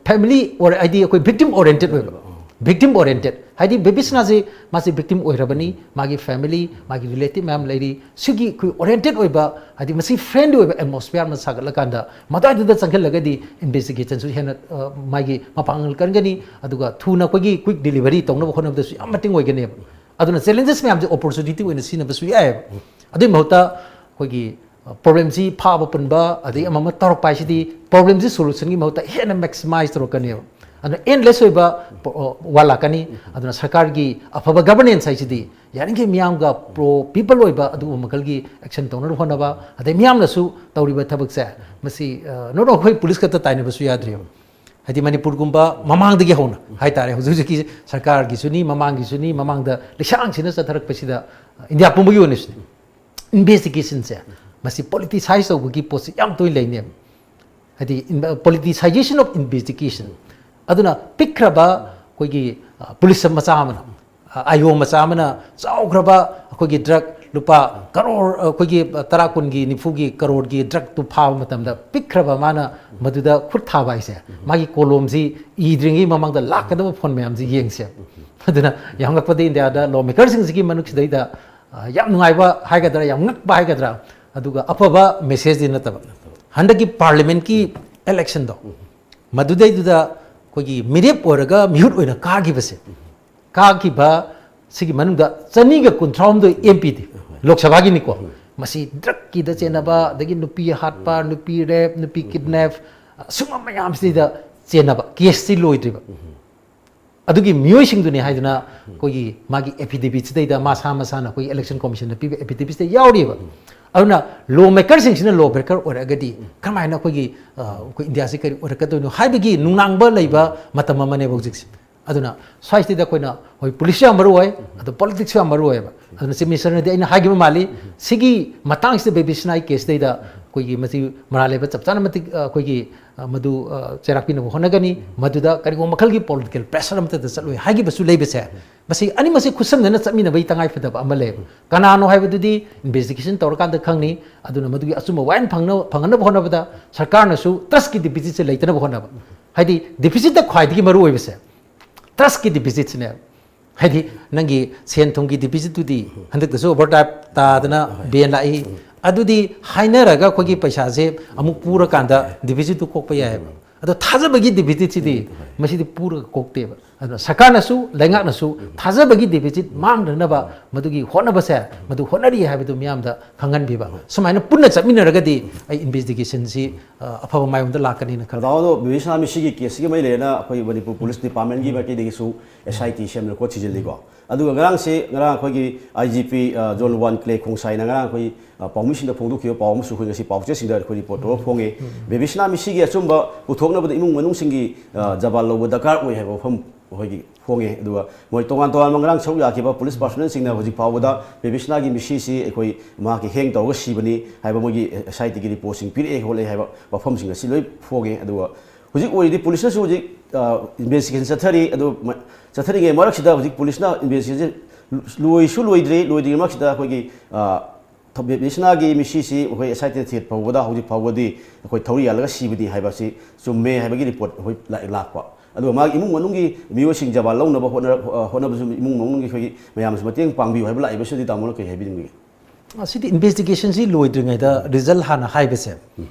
ꯐꯦꯃꯤꯂꯤ ꯑꯣꯔ ꯍꯥꯏꯗꯤ ꯑꯩꯈꯣꯏ ꯚꯤꯛꯇꯤꯝ ꯑꯣꯔꯤꯌꯦꯟꯇꯦꯠ ꯑꯣꯏꯕ, ꯚꯤꯛꯇꯤꯝ ꯑꯣꯔꯤꯌꯦꯟꯇꯦꯠ ꯍꯥꯏꯗꯤ ꯕꯦꯕꯤꯁꯅꯥꯁꯤ ꯃꯥꯁꯤ ꯚꯤꯛꯇꯤꯝ ꯑꯣꯏꯔꯕꯅꯤ, ꯃꯥꯒꯤ ꯐꯦꯃꯤꯂꯤ, ꯃꯥꯒꯤ ꯔꯤꯂꯦꯇꯤꯚ ꯃꯌꯥꯝ ꯂꯩꯔꯤ꯫ ꯁꯤꯒꯤ ꯑꯩꯈꯣꯏ ꯑꯣꯔꯤꯌꯦꯟꯇꯦꯠ ꯑꯣꯏꯕ ꯍꯥꯏꯗꯤ ꯃꯁꯤ ꯐ꯭ꯔꯦꯟꯂꯤ ꯑꯣꯏꯕ ꯑꯦꯠꯃꯣꯁꯐꯤꯌꯔ ꯑꯃ ꯁꯥꯒꯠꯂꯀꯥꯟꯗ ꯃꯗꯨꯋꯥꯏꯗꯨꯗ ꯆꯪꯁꯤꯜꯂꯒꯗꯤ ꯏꯟꯚꯦꯁꯇꯤꯒꯦꯁꯟꯁꯨ ꯍꯦꯟꯅ ꯃꯥꯒꯤ ꯃꯄꯥꯡꯒꯜ ꯀꯟꯒꯅꯤ, ꯑꯗꯨꯒ ꯊꯨꯅ ꯑꯩꯈꯣꯏꯒꯤ ꯀ꯭ꯋꯤꯛ ꯗꯤꯂꯤꯚꯔꯤ ꯇꯧꯅꯕ ꯍꯣꯠꯅꯕꯗꯁꯨ ꯌꯥꯝ ꯃꯇꯦꯡ ꯑꯣꯏꯒꯅꯦꯕ꯫ ꯑꯗꯨꯅ ꯆꯦꯂꯦꯟꯖꯦꯁ ꯃꯌꯥꯝꯁꯦ ꯑꯣꯄꯣꯔꯆꯨꯅꯤꯇꯤ ꯑꯣꯏꯅ ꯁꯤꯖꯤꯟꯅꯕꯁꯨ ꯌꯥꯏꯑꯕ꯫ ꯑꯗꯨꯒꯤ ꯃꯍꯨꯠꯇ ꯑꯩꯈꯣꯏꯒꯤ ꯄ꯭ꯔꯣꯕ꯭ꯂꯦꯝꯁꯤ ꯐꯥꯕ ꯄꯨꯟꯕ ꯑꯗꯒꯤ ꯑꯃ ꯑꯃ ꯇꯧꯔꯛꯄ ꯍꯥꯏꯁꯤꯗꯤ ꯄ꯭ꯔꯣꯕ꯭ꯂꯦꯝꯁꯤ ꯁꯣꯂꯨꯁꯟꯒꯤ ꯃꯍꯨꯠꯇ ꯍꯦꯟꯅ ꯃꯦꯛꯁꯤꯃꯥꯏꯁ ꯇꯧꯔꯛꯀꯅꯦꯕ꯫ ꯑꯗꯨꯅ ꯑꯦꯟꯂꯦꯁ ꯑꯣꯏꯕ ꯋꯥ ꯂꯥꯛꯀꯅꯤ꯫ ꯑꯗꯨꯅ ꯁꯔꯀꯥꯔꯒꯤ ꯑꯐꯕ ꯒꯕꯔꯅꯦꯟꯁ ꯍꯥꯏꯁꯤꯗꯤ ꯌꯥꯔꯤꯈꯩ ꯃꯤꯌꯥꯝꯒ ꯄ꯭ꯔꯣ ꯄꯤꯄꯜ ꯑꯣꯏꯕ ꯑꯗꯨꯒꯨꯝꯕ ꯃꯈꯜꯒꯤ ꯑꯦꯛꯁꯟ ꯇꯧꯅꯕ ꯍꯣꯠꯅꯕ, ꯑꯗꯩ ꯃꯤꯌꯥꯝꯅꯁꯨ ꯇꯧꯔꯤꯕ ꯊꯕꯛꯁꯦ ꯃꯁꯤ ꯅꯣꯠ ꯑꯩꯈꯣꯏ ꯄꯨꯂꯤꯁ ꯈꯛꯇ ꯇꯥꯏꯅꯕꯁꯨ ꯌꯥꯗ꯭ꯔꯤꯕ꯫ ꯍꯥꯏꯗꯤ ꯃꯅꯤꯄꯨꯔꯒꯨꯝꯕ ꯃꯃꯥꯡꯗꯒꯤ ꯍꯧꯅ ꯍꯥꯏꯇꯥꯔꯦ, ꯍꯧꯖꯤꯛ ꯍꯧꯖꯤꯛꯀꯤ ꯁꯔꯀꯥꯔꯒꯤꯁꯨꯅꯤ, ꯃꯃꯥꯡꯒꯤꯁꯨꯅꯤ, ꯃꯃꯥꯡꯗ ꯂꯩꯁꯥꯡꯁꯤꯅ ꯆꯠꯊꯔꯛꯄꯁꯤꯗ ꯏꯟꯗꯤꯌꯥ ꯄꯨꯝꯕꯒꯤ ꯑꯣꯏꯅꯁꯨꯅꯤ ꯏꯟꯚꯦꯁꯇꯤꯒꯦꯁꯟꯁꯦ ꯃꯁꯤ ꯄꯣꯂꯤꯇꯤꯁꯥꯏꯁ ꯇꯧꯕꯒꯤ ꯄꯣꯠꯁꯤ ꯌꯥꯝ ꯇꯣꯏꯅ ꯂꯩꯅꯦꯕ꯫ ꯍꯥꯏꯗꯤ ꯄꯣꯂꯤꯇꯤꯁꯥꯏꯖꯦꯁꯟ ꯑꯣꯐ ꯏꯟꯚꯦꯁꯇꯤꯒꯦꯁꯟ꯫ ꯑꯗꯨꯅ ꯄꯤꯛꯈ꯭ꯔꯕ ꯑꯩꯈꯣꯏꯒꯤ ꯄꯨꯂꯤꯁ ꯃꯆꯥ ꯑꯃꯅ, ꯑꯥꯏ ꯑꯣ ꯃꯆꯥ ꯑꯃꯅ ꯆꯥꯎꯈ꯭ꯔꯕ ꯑꯩꯈꯣꯏꯒꯤ ꯗ꯭ꯔꯒ ꯂꯨꯄꯥ ꯀꯔꯣꯔ, ꯑꯩꯈꯣꯏꯒꯤ ꯇꯔꯥ, ꯀꯨꯟꯒꯤ, ꯅꯤꯐꯨꯒꯤ ꯀꯔꯣꯔꯒꯤ ꯗ꯭ꯔꯒꯇꯨ ꯐꯥꯕ ꯃꯇꯝꯗ ꯄꯤꯛꯈ꯭ꯔꯕ ꯃꯥꯅ ꯃꯗꯨꯗ ꯈꯨꯠ ꯊꯥꯕ ꯍꯥꯏꯁꯦ, ꯃꯥꯒꯤ ꯀꯣꯂꯣꯝꯁꯤ ꯏꯗ꯭ꯔꯤꯉꯩ ꯃꯃꯥꯡꯗ ꯂꯥꯛꯀꯗꯕ ꯐꯣꯟ ꯃꯌꯥꯝꯁꯤ ꯌꯦꯡꯁꯦ꯫ ꯑꯗꯨꯅ ꯌꯥꯝꯂꯛꯄꯗ ꯏꯟꯗꯤꯌꯥꯗ ꯂꯣ ꯃꯦꯀꯔꯁꯤꯡꯁꯤꯒꯤ ꯃꯅꯨꯡꯁꯤꯗꯩꯗ ꯌꯥꯝ ꯅꯨꯡꯉꯥꯏꯕ ꯍꯥꯏꯒꯗ꯭ꯔꯥ, ꯌꯥꯝ ꯉꯛꯄ ꯍꯥꯏꯒꯗ꯭ꯔꯥ, ꯑꯗꯨꯒ ꯑꯐꯕ ꯃꯦꯁꯦꯖꯇꯤ ꯅꯠꯇꯕ, ꯍꯟꯗꯛꯀꯤ ꯄꯥꯔꯂꯤꯌꯥꯃꯦꯟꯠꯀꯤ ꯏꯂꯦꯛꯁꯟꯗꯣ, ꯃꯗꯨꯗꯩꯗꯨꯗ ꯑꯩꯈꯣꯏꯒꯤ ꯃꯤꯔꯦꯞ ꯑꯣꯏꯔꯒ ꯃꯤꯍꯨꯠ ꯑꯣꯏꯅ ꯀꯥꯈꯤꯕꯁꯦ, ꯀꯥꯈꯤꯕ ꯁꯤꯒꯤ ꯃꯅꯨꯡꯗ ꯆꯅꯤꯒ ꯀꯨꯟꯊ꯭ꯔꯥ ꯍꯨꯝꯗꯣꯏ ꯑꯦꯝ ꯄꯤꯗꯤ, ꯂꯣꯛ ꯁꯚꯥꯒꯤꯅꯤꯀꯣ, ꯃꯁꯤ ꯗ꯭ꯔꯒꯀꯤꯗ ꯆꯦꯟꯅꯕ, ꯑꯗꯒꯤ ꯅꯨꯄꯤ ꯍꯥꯠꯄ, ꯅꯨꯄꯤ ꯔꯦꯞ, ꯅꯨꯄꯤ ꯀꯤꯗꯅꯦꯞ, ꯑꯁꯨꯝꯕ ꯃꯌꯥꯝꯁꯤꯗ ꯆꯦꯟꯅꯕ, ꯀꯦꯁꯇꯤ ꯂꯣꯏꯗ꯭ꯔꯤꯕ꯫ ꯑꯗꯨꯒꯤ ꯃꯤꯑꯣꯏꯁꯤꯡꯗꯨꯅꯤ ꯍꯥꯏꯗꯨꯅ ꯑꯩꯈꯣꯏꯒꯤ ꯃꯥꯒꯤ ꯑꯦꯐꯤꯗꯦꯕꯤꯠꯁꯤꯗꯩꯗ ꯃꯥ ꯁꯥ ꯃꯁꯥꯅ ꯑꯩꯈꯣꯏꯒꯤ ꯏꯂꯦꯛꯁꯟ ꯀꯣꯃꯤꯁꯟꯗ ꯄꯤꯕ ꯑꯦꯐꯤꯗꯦꯕꯤꯠꯁꯤꯗ ꯌꯥꯎꯔꯤꯕ꯫ ꯑꯗꯨꯅ ꯂꯣ ꯃꯦꯀꯔꯁꯤꯡꯁꯤꯅ ꯂꯣ ꯕ꯭ꯔꯦꯀꯔ ꯑꯣꯏꯔꯒꯗꯤ ꯀꯔꯝꯍꯥꯏꯅ ꯑꯩꯈꯣꯏꯒꯤ ꯑꯩꯈꯣꯏ ꯏꯟꯗꯤꯌꯥꯁꯤ ꯀꯔꯤ ꯑꯣꯏꯔꯛꯀꯗꯣꯏꯅꯣ ꯍꯥꯏꯕꯒꯤ ꯅꯨꯡꯅꯥꯡꯕ ꯂꯩꯕ ꯃꯇꯝ ꯑꯃꯅꯦꯕ ꯍꯧꯖꯤꯛꯁꯦ꯫ ꯑꯗꯨꯅ ꯁ꯭ꯋꯥꯏꯁꯤꯗ ꯑꯩꯈꯣꯏꯅ ꯍꯣꯏ ꯄꯨꯂꯤꯁꯁꯨ ꯌꯥꯝ ꯃꯔꯨ ꯑꯣꯏ, ꯑꯗꯣ ꯄꯣꯂꯤꯇꯤꯛꯁꯁꯨ ꯌꯥꯝ ꯃꯔꯨ ꯑꯣꯏꯌꯦꯕ꯫ ꯑꯗꯨꯅ ꯆꯤꯐ ꯃꯤꯅꯤꯁꯇꯔꯅꯗꯤ ꯑꯩꯅ ꯍꯥꯏꯈꯤꯕ ꯃꯥꯜꯂꯤ, ꯁꯤꯒꯤ ꯃꯇꯥꯡꯁꯤꯗ ꯕꯦꯕꯤꯁꯅꯥꯒꯤ ꯀꯦꯁꯇꯩꯗ ꯑꯩꯈꯣꯏꯒꯤ ꯃꯁꯤ ꯃꯔꯥꯜ ꯂꯩꯕ ꯆꯞ ꯆꯥꯅ ꯃꯇꯤꯛ ꯑ, ꯑꯩꯈꯣꯏꯒꯤ ꯑ, ꯃꯗꯨ ꯑ, ꯆꯩꯔꯥꯛ ꯄꯤꯅꯕ ꯍꯣꯠꯅꯒꯅꯤ꯫ ꯃꯗꯨꯗ ꯀꯔꯤꯒꯨꯝꯕ ꯃꯈꯜꯒꯤ ꯄꯣꯂꯤꯇꯤꯀꯦꯜ ꯄ꯭ꯔꯦꯁꯔ ꯑꯃꯠꯇꯗ ꯆꯠꯂꯣꯏ ꯍꯥꯏꯈꯤꯕꯁꯨ ꯂꯩꯕꯁꯦ, ꯃꯁꯤ ꯑꯅꯤꯃꯛꯁꯦ ꯈꯨꯠꯁꯝꯅꯅ ꯆꯠꯃꯤꯟꯅꯕꯒꯤ ꯇꯉꯥꯏ ꯐꯗꯕ ꯑꯃ ꯂꯩꯌꯦꯕ꯫ ꯀꯅꯥꯅꯣ ꯍꯥꯏꯕꯗꯨꯗꯤ ꯏꯟꯚꯦꯁꯇꯤꯒꯦꯁꯟ ꯇꯧꯔꯀꯥꯟꯗ ꯈꯪꯅꯤ꯫ ꯑꯗꯨꯅ ꯃꯗꯨꯒꯤ ꯑꯆꯨꯝꯕ ꯋꯥꯌꯦꯜ ꯐꯪꯅ- ꯐꯪꯍꯟꯅꯕ ꯍꯣꯠꯅꯕꯗ ꯁꯔꯀꯥꯔꯅꯁꯨ ꯇ꯭ꯔꯁꯀꯤ ꯗꯤꯐꯤꯁꯤꯠꯁꯦ ꯂꯩꯇꯅꯕ ꯍꯣꯠꯅꯕ, ꯍꯥꯏꯗꯤ ꯗꯤꯐꯤꯁꯤꯠꯇ ꯈ꯭ꯋꯥꯏꯗꯒꯤ ꯃꯔꯨ ꯑꯣꯏꯕꯁꯦ ꯇ꯭ꯔꯁꯀꯤ ꯗꯤꯐꯤꯁꯤꯠꯁꯤꯅꯦ꯫ ꯍꯥꯏꯗꯤ ꯅꯪꯒꯤ ꯁꯦꯟ ꯊꯨꯝꯒꯤ ꯗꯤꯐꯤꯁꯤꯠꯇꯨꯗꯤ ꯍꯟꯗꯛꯇꯁꯨ ꯑꯣꯚꯔ ꯗ꯭ꯔꯥꯏꯞ ꯇꯥꯗꯅ ꯕꯦꯟ ꯂꯥꯛꯏ꯫ ꯑꯗꯨꯗꯤ ꯍꯥꯏꯅꯔꯒ ꯑꯩꯈꯣꯏꯒꯤ ꯄꯩꯁꯥꯁꯦ ꯑꯃꯨꯛ ꯄꯨꯔꯀꯥꯟꯗ ꯗꯤꯐꯤꯁꯤꯠꯇꯨ ꯀꯣꯛꯄ ꯌꯥꯏꯑꯕ꯫ ꯑꯗꯣ ꯊꯥꯖꯕꯒꯤ ꯗꯤꯐꯤꯁꯤꯠꯁꯤꯗꯤ ꯃꯁꯤꯗꯤ ꯄꯨꯔꯒ ꯀꯣꯛꯇꯦꯕ꯫ ꯑꯗꯨꯅ ꯁꯔꯀꯥꯔꯅꯁꯨ ꯂꯩꯉꯥꯛꯅꯁꯨ ꯊꯥꯖꯕꯒꯤ ꯗꯤꯐꯤꯁꯤꯠ ꯃꯥꯡꯗꯅꯕ ꯃꯗꯨꯒꯤ ꯍꯣꯠꯅꯕꯁꯦ, ꯃꯗꯨ ꯍꯣꯠꯅꯔꯤ ꯍꯥꯏꯕꯗꯨ ꯃꯤꯌꯥꯝꯗ ꯈꯪꯍꯟꯕꯤꯕ꯫ ꯁꯨꯃꯥꯏꯅ ꯄꯨꯟꯅ ꯆꯠꯃꯤꯟꯅꯔꯒꯗꯤ ꯑꯩ ꯏꯟꯚꯦꯁꯇꯤꯒꯦꯁꯟꯁꯤ ꯑ, ꯑꯐꯕ ꯃꯥꯏꯌꯣꯛꯗ ꯂꯥꯛꯀꯅꯤꯅ ꯈꯜꯂꯤ꯫ ꯗꯥꯎꯗꯣ ꯕꯤꯕꯤꯁꯅꯥ ꯃꯤꯁꯤꯒꯤ ꯀꯦꯁꯁꯤꯒ ꯃꯔꯤ ꯂꯩꯅꯅ ꯑꯩꯈꯣꯏ ꯃꯅꯤꯄꯨꯔ ꯄꯨꯂꯤꯁ ꯗꯤꯄꯥꯔꯠꯃꯦꯟꯒꯤ ꯃꯥꯏꯀꯩꯗꯒꯤꯁꯨ ꯑꯦꯁ ꯑꯥꯏ ꯇꯤ ꯁꯦꯝꯗꯅ ꯈꯣꯠ ꯊꯤꯖꯤꯜꯂꯤꯀꯣ꯫ ꯑꯗꯨꯒ ꯉꯔꯥꯡꯁꯦ, ꯉꯔꯥꯡ ꯑꯩꯈꯣꯏꯒꯤ I G P zone one ꯀ꯭ꯂꯦ ꯈꯣꯡꯁꯥꯏꯅ ꯉꯔꯥꯡ ꯑꯩꯈꯣꯏ ꯑ, ꯄꯥꯎꯃꯤꯁꯤꯡꯗ ꯐꯣꯡꯗꯣꯛꯈꯤꯕ ꯄꯥꯎ ꯑꯃꯁꯨ ꯑꯩꯈꯣꯏ ꯉꯁꯤ ꯄꯥꯎꯆꯦꯁꯤꯡꯗ ꯑꯩꯈꯣꯏ ꯔꯤꯄꯣꯔꯠ ꯇꯧꯔꯒ ꯐꯣꯡꯉꯦ꯫ ꯕꯤꯕꯤꯁꯅꯥ ꯃꯤꯁꯤꯒꯤ ꯑꯆꯨꯝꯕ ꯄꯨꯊꯣꯛꯅꯕꯗ ꯏꯃꯨꯡ ꯃꯅꯨꯡꯁꯤꯡꯒꯤ ꯑ, ꯖꯕꯥꯟ ꯂꯧꯕ ꯗꯔꯀꯥꯔ ꯑꯣꯏ ꯍꯥꯏꯕ ꯋꯥꯐꯝ ꯑꯩꯈꯣꯏꯒꯤ ꯐꯣꯡꯉꯦ꯫ ꯑꯗꯨꯒ ꯃꯣꯏ ꯇꯣꯉꯥꯟ ꯇꯣꯉꯥꯟꯕ ꯉꯔꯥꯡ ꯁꯔꯨꯛ ꯌꯥꯈꯤꯕ ꯄꯨꯂꯤꯁ ꯄꯥꯔꯁꯣꯅꯦꯜꯁꯤꯡꯅ ꯍꯧꯖꯤꯛ ꯐꯥꯎꯕꯗ ꯕꯤꯕꯤꯁꯅꯥꯒꯤ ꯃꯤꯁꯤꯁꯤ ꯑꯩꯈꯣꯏ ꯃꯍꯥꯛꯀꯤ ꯍꯦꯡ ꯇꯧꯔꯒ ꯁꯤꯕꯅꯤ ꯍꯥꯏꯕ ꯃꯣꯏꯒꯤ ꯑꯦꯁ ꯑꯥꯏ ꯇꯤꯒꯤ ꯔꯤꯄꯣꯔꯠꯁꯤꯡ ꯄꯤꯔꯛꯑꯦ ꯈꯣꯠꯂꯦ ꯍꯥꯏꯕ ꯋꯥꯐꯝꯁꯤꯡ ꯑꯁꯤ ꯂꯣꯏ ꯐꯣꯡꯉꯦ꯫ ꯑꯗꯨꯒ ꯍꯧꯖꯤꯛ ꯑꯣꯏꯔꯤꯗꯤ ꯄꯨꯂꯤꯁꯅꯁꯨ ꯍꯧꯖꯤꯛ ꯏꯟꯚꯦꯁꯇꯤꯒꯦꯁꯟ ꯆꯠꯊꯔꯤ꯫ ꯑꯗꯨ ꯆꯠꯊꯔꯤꯉꯩ ꯃꯔꯛꯁꯤꯗ ꯍꯧꯖꯤꯛ ꯄꯨꯂꯤꯁꯅ ꯏꯟꯚꯦꯁꯇꯤꯒꯦꯁꯟ ꯂꯣꯏꯁꯨ ꯂꯣꯏꯗ꯭ꯔꯤ꯫ ꯂꯣꯏꯗ꯭ꯔꯤꯉꯩ ꯃꯔꯛꯁꯤꯗ ꯑꯩꯈꯣꯏꯒꯤ ꯕꯤꯕꯤꯁꯅꯥꯒꯤ ꯃꯤꯁꯤꯁꯤ ꯑꯩꯈꯣꯏ ꯑꯦꯁ ꯑꯥꯏ ꯇꯤꯅ ꯊꯤꯒꯠꯄ ꯐꯥꯎꯕꯗ ꯍꯧꯖꯤꯛ ꯐꯥꯎꯕꯗꯤ ꯑꯩꯈꯣꯏ ꯊꯧꯔꯤ ꯌꯥꯜꯂꯒ ꯁꯤꯕꯅꯤ ꯍꯥꯏꯕꯁꯤ ꯆꯨꯝꯃꯦ ꯍꯥꯏꯕꯒꯤ ꯔꯤꯄꯣꯔꯠ ꯑꯩꯈꯣꯏ ꯂꯥꯛ- ꯂꯥꯛꯄ꯫ ꯑꯗꯨꯒ ꯃꯥꯒꯤ ꯏꯃꯨꯡ ꯃꯅꯨꯡꯒꯤ ꯃꯤꯑꯣꯏꯁꯤꯡ ꯖꯕꯥꯟ ꯂꯧꯅꯕ ꯍꯣꯠꯅꯔ- ꯑ, ꯍꯣꯠꯅꯕꯁꯨ ꯏꯃꯨꯡ ꯃꯅꯨꯡꯒꯤ ꯑꯩꯈꯣꯏꯒꯤ ꯃꯌꯥꯝꯁꯨ ꯃꯇꯦꯡ ꯄꯥꯡꯕꯤꯌꯨ ꯍꯥꯏꯕ ꯂꯥꯛꯏꯕꯁꯤꯗꯤ ꯇꯥꯃꯣꯅ ꯀꯔꯤ ꯍꯥꯏꯕꯤꯅꯤꯡꯕꯒꯦ? ꯑꯁꯤꯗꯤ ꯏꯟꯚꯦꯁꯇꯤꯒꯦꯁꯟꯁꯤ ꯂꯣꯏꯗ꯭ꯔꯤꯉꯩꯗ ꯔꯤꯖꯜ ꯍꯥꯟꯅ ꯍꯥꯏꯕꯁꯦ,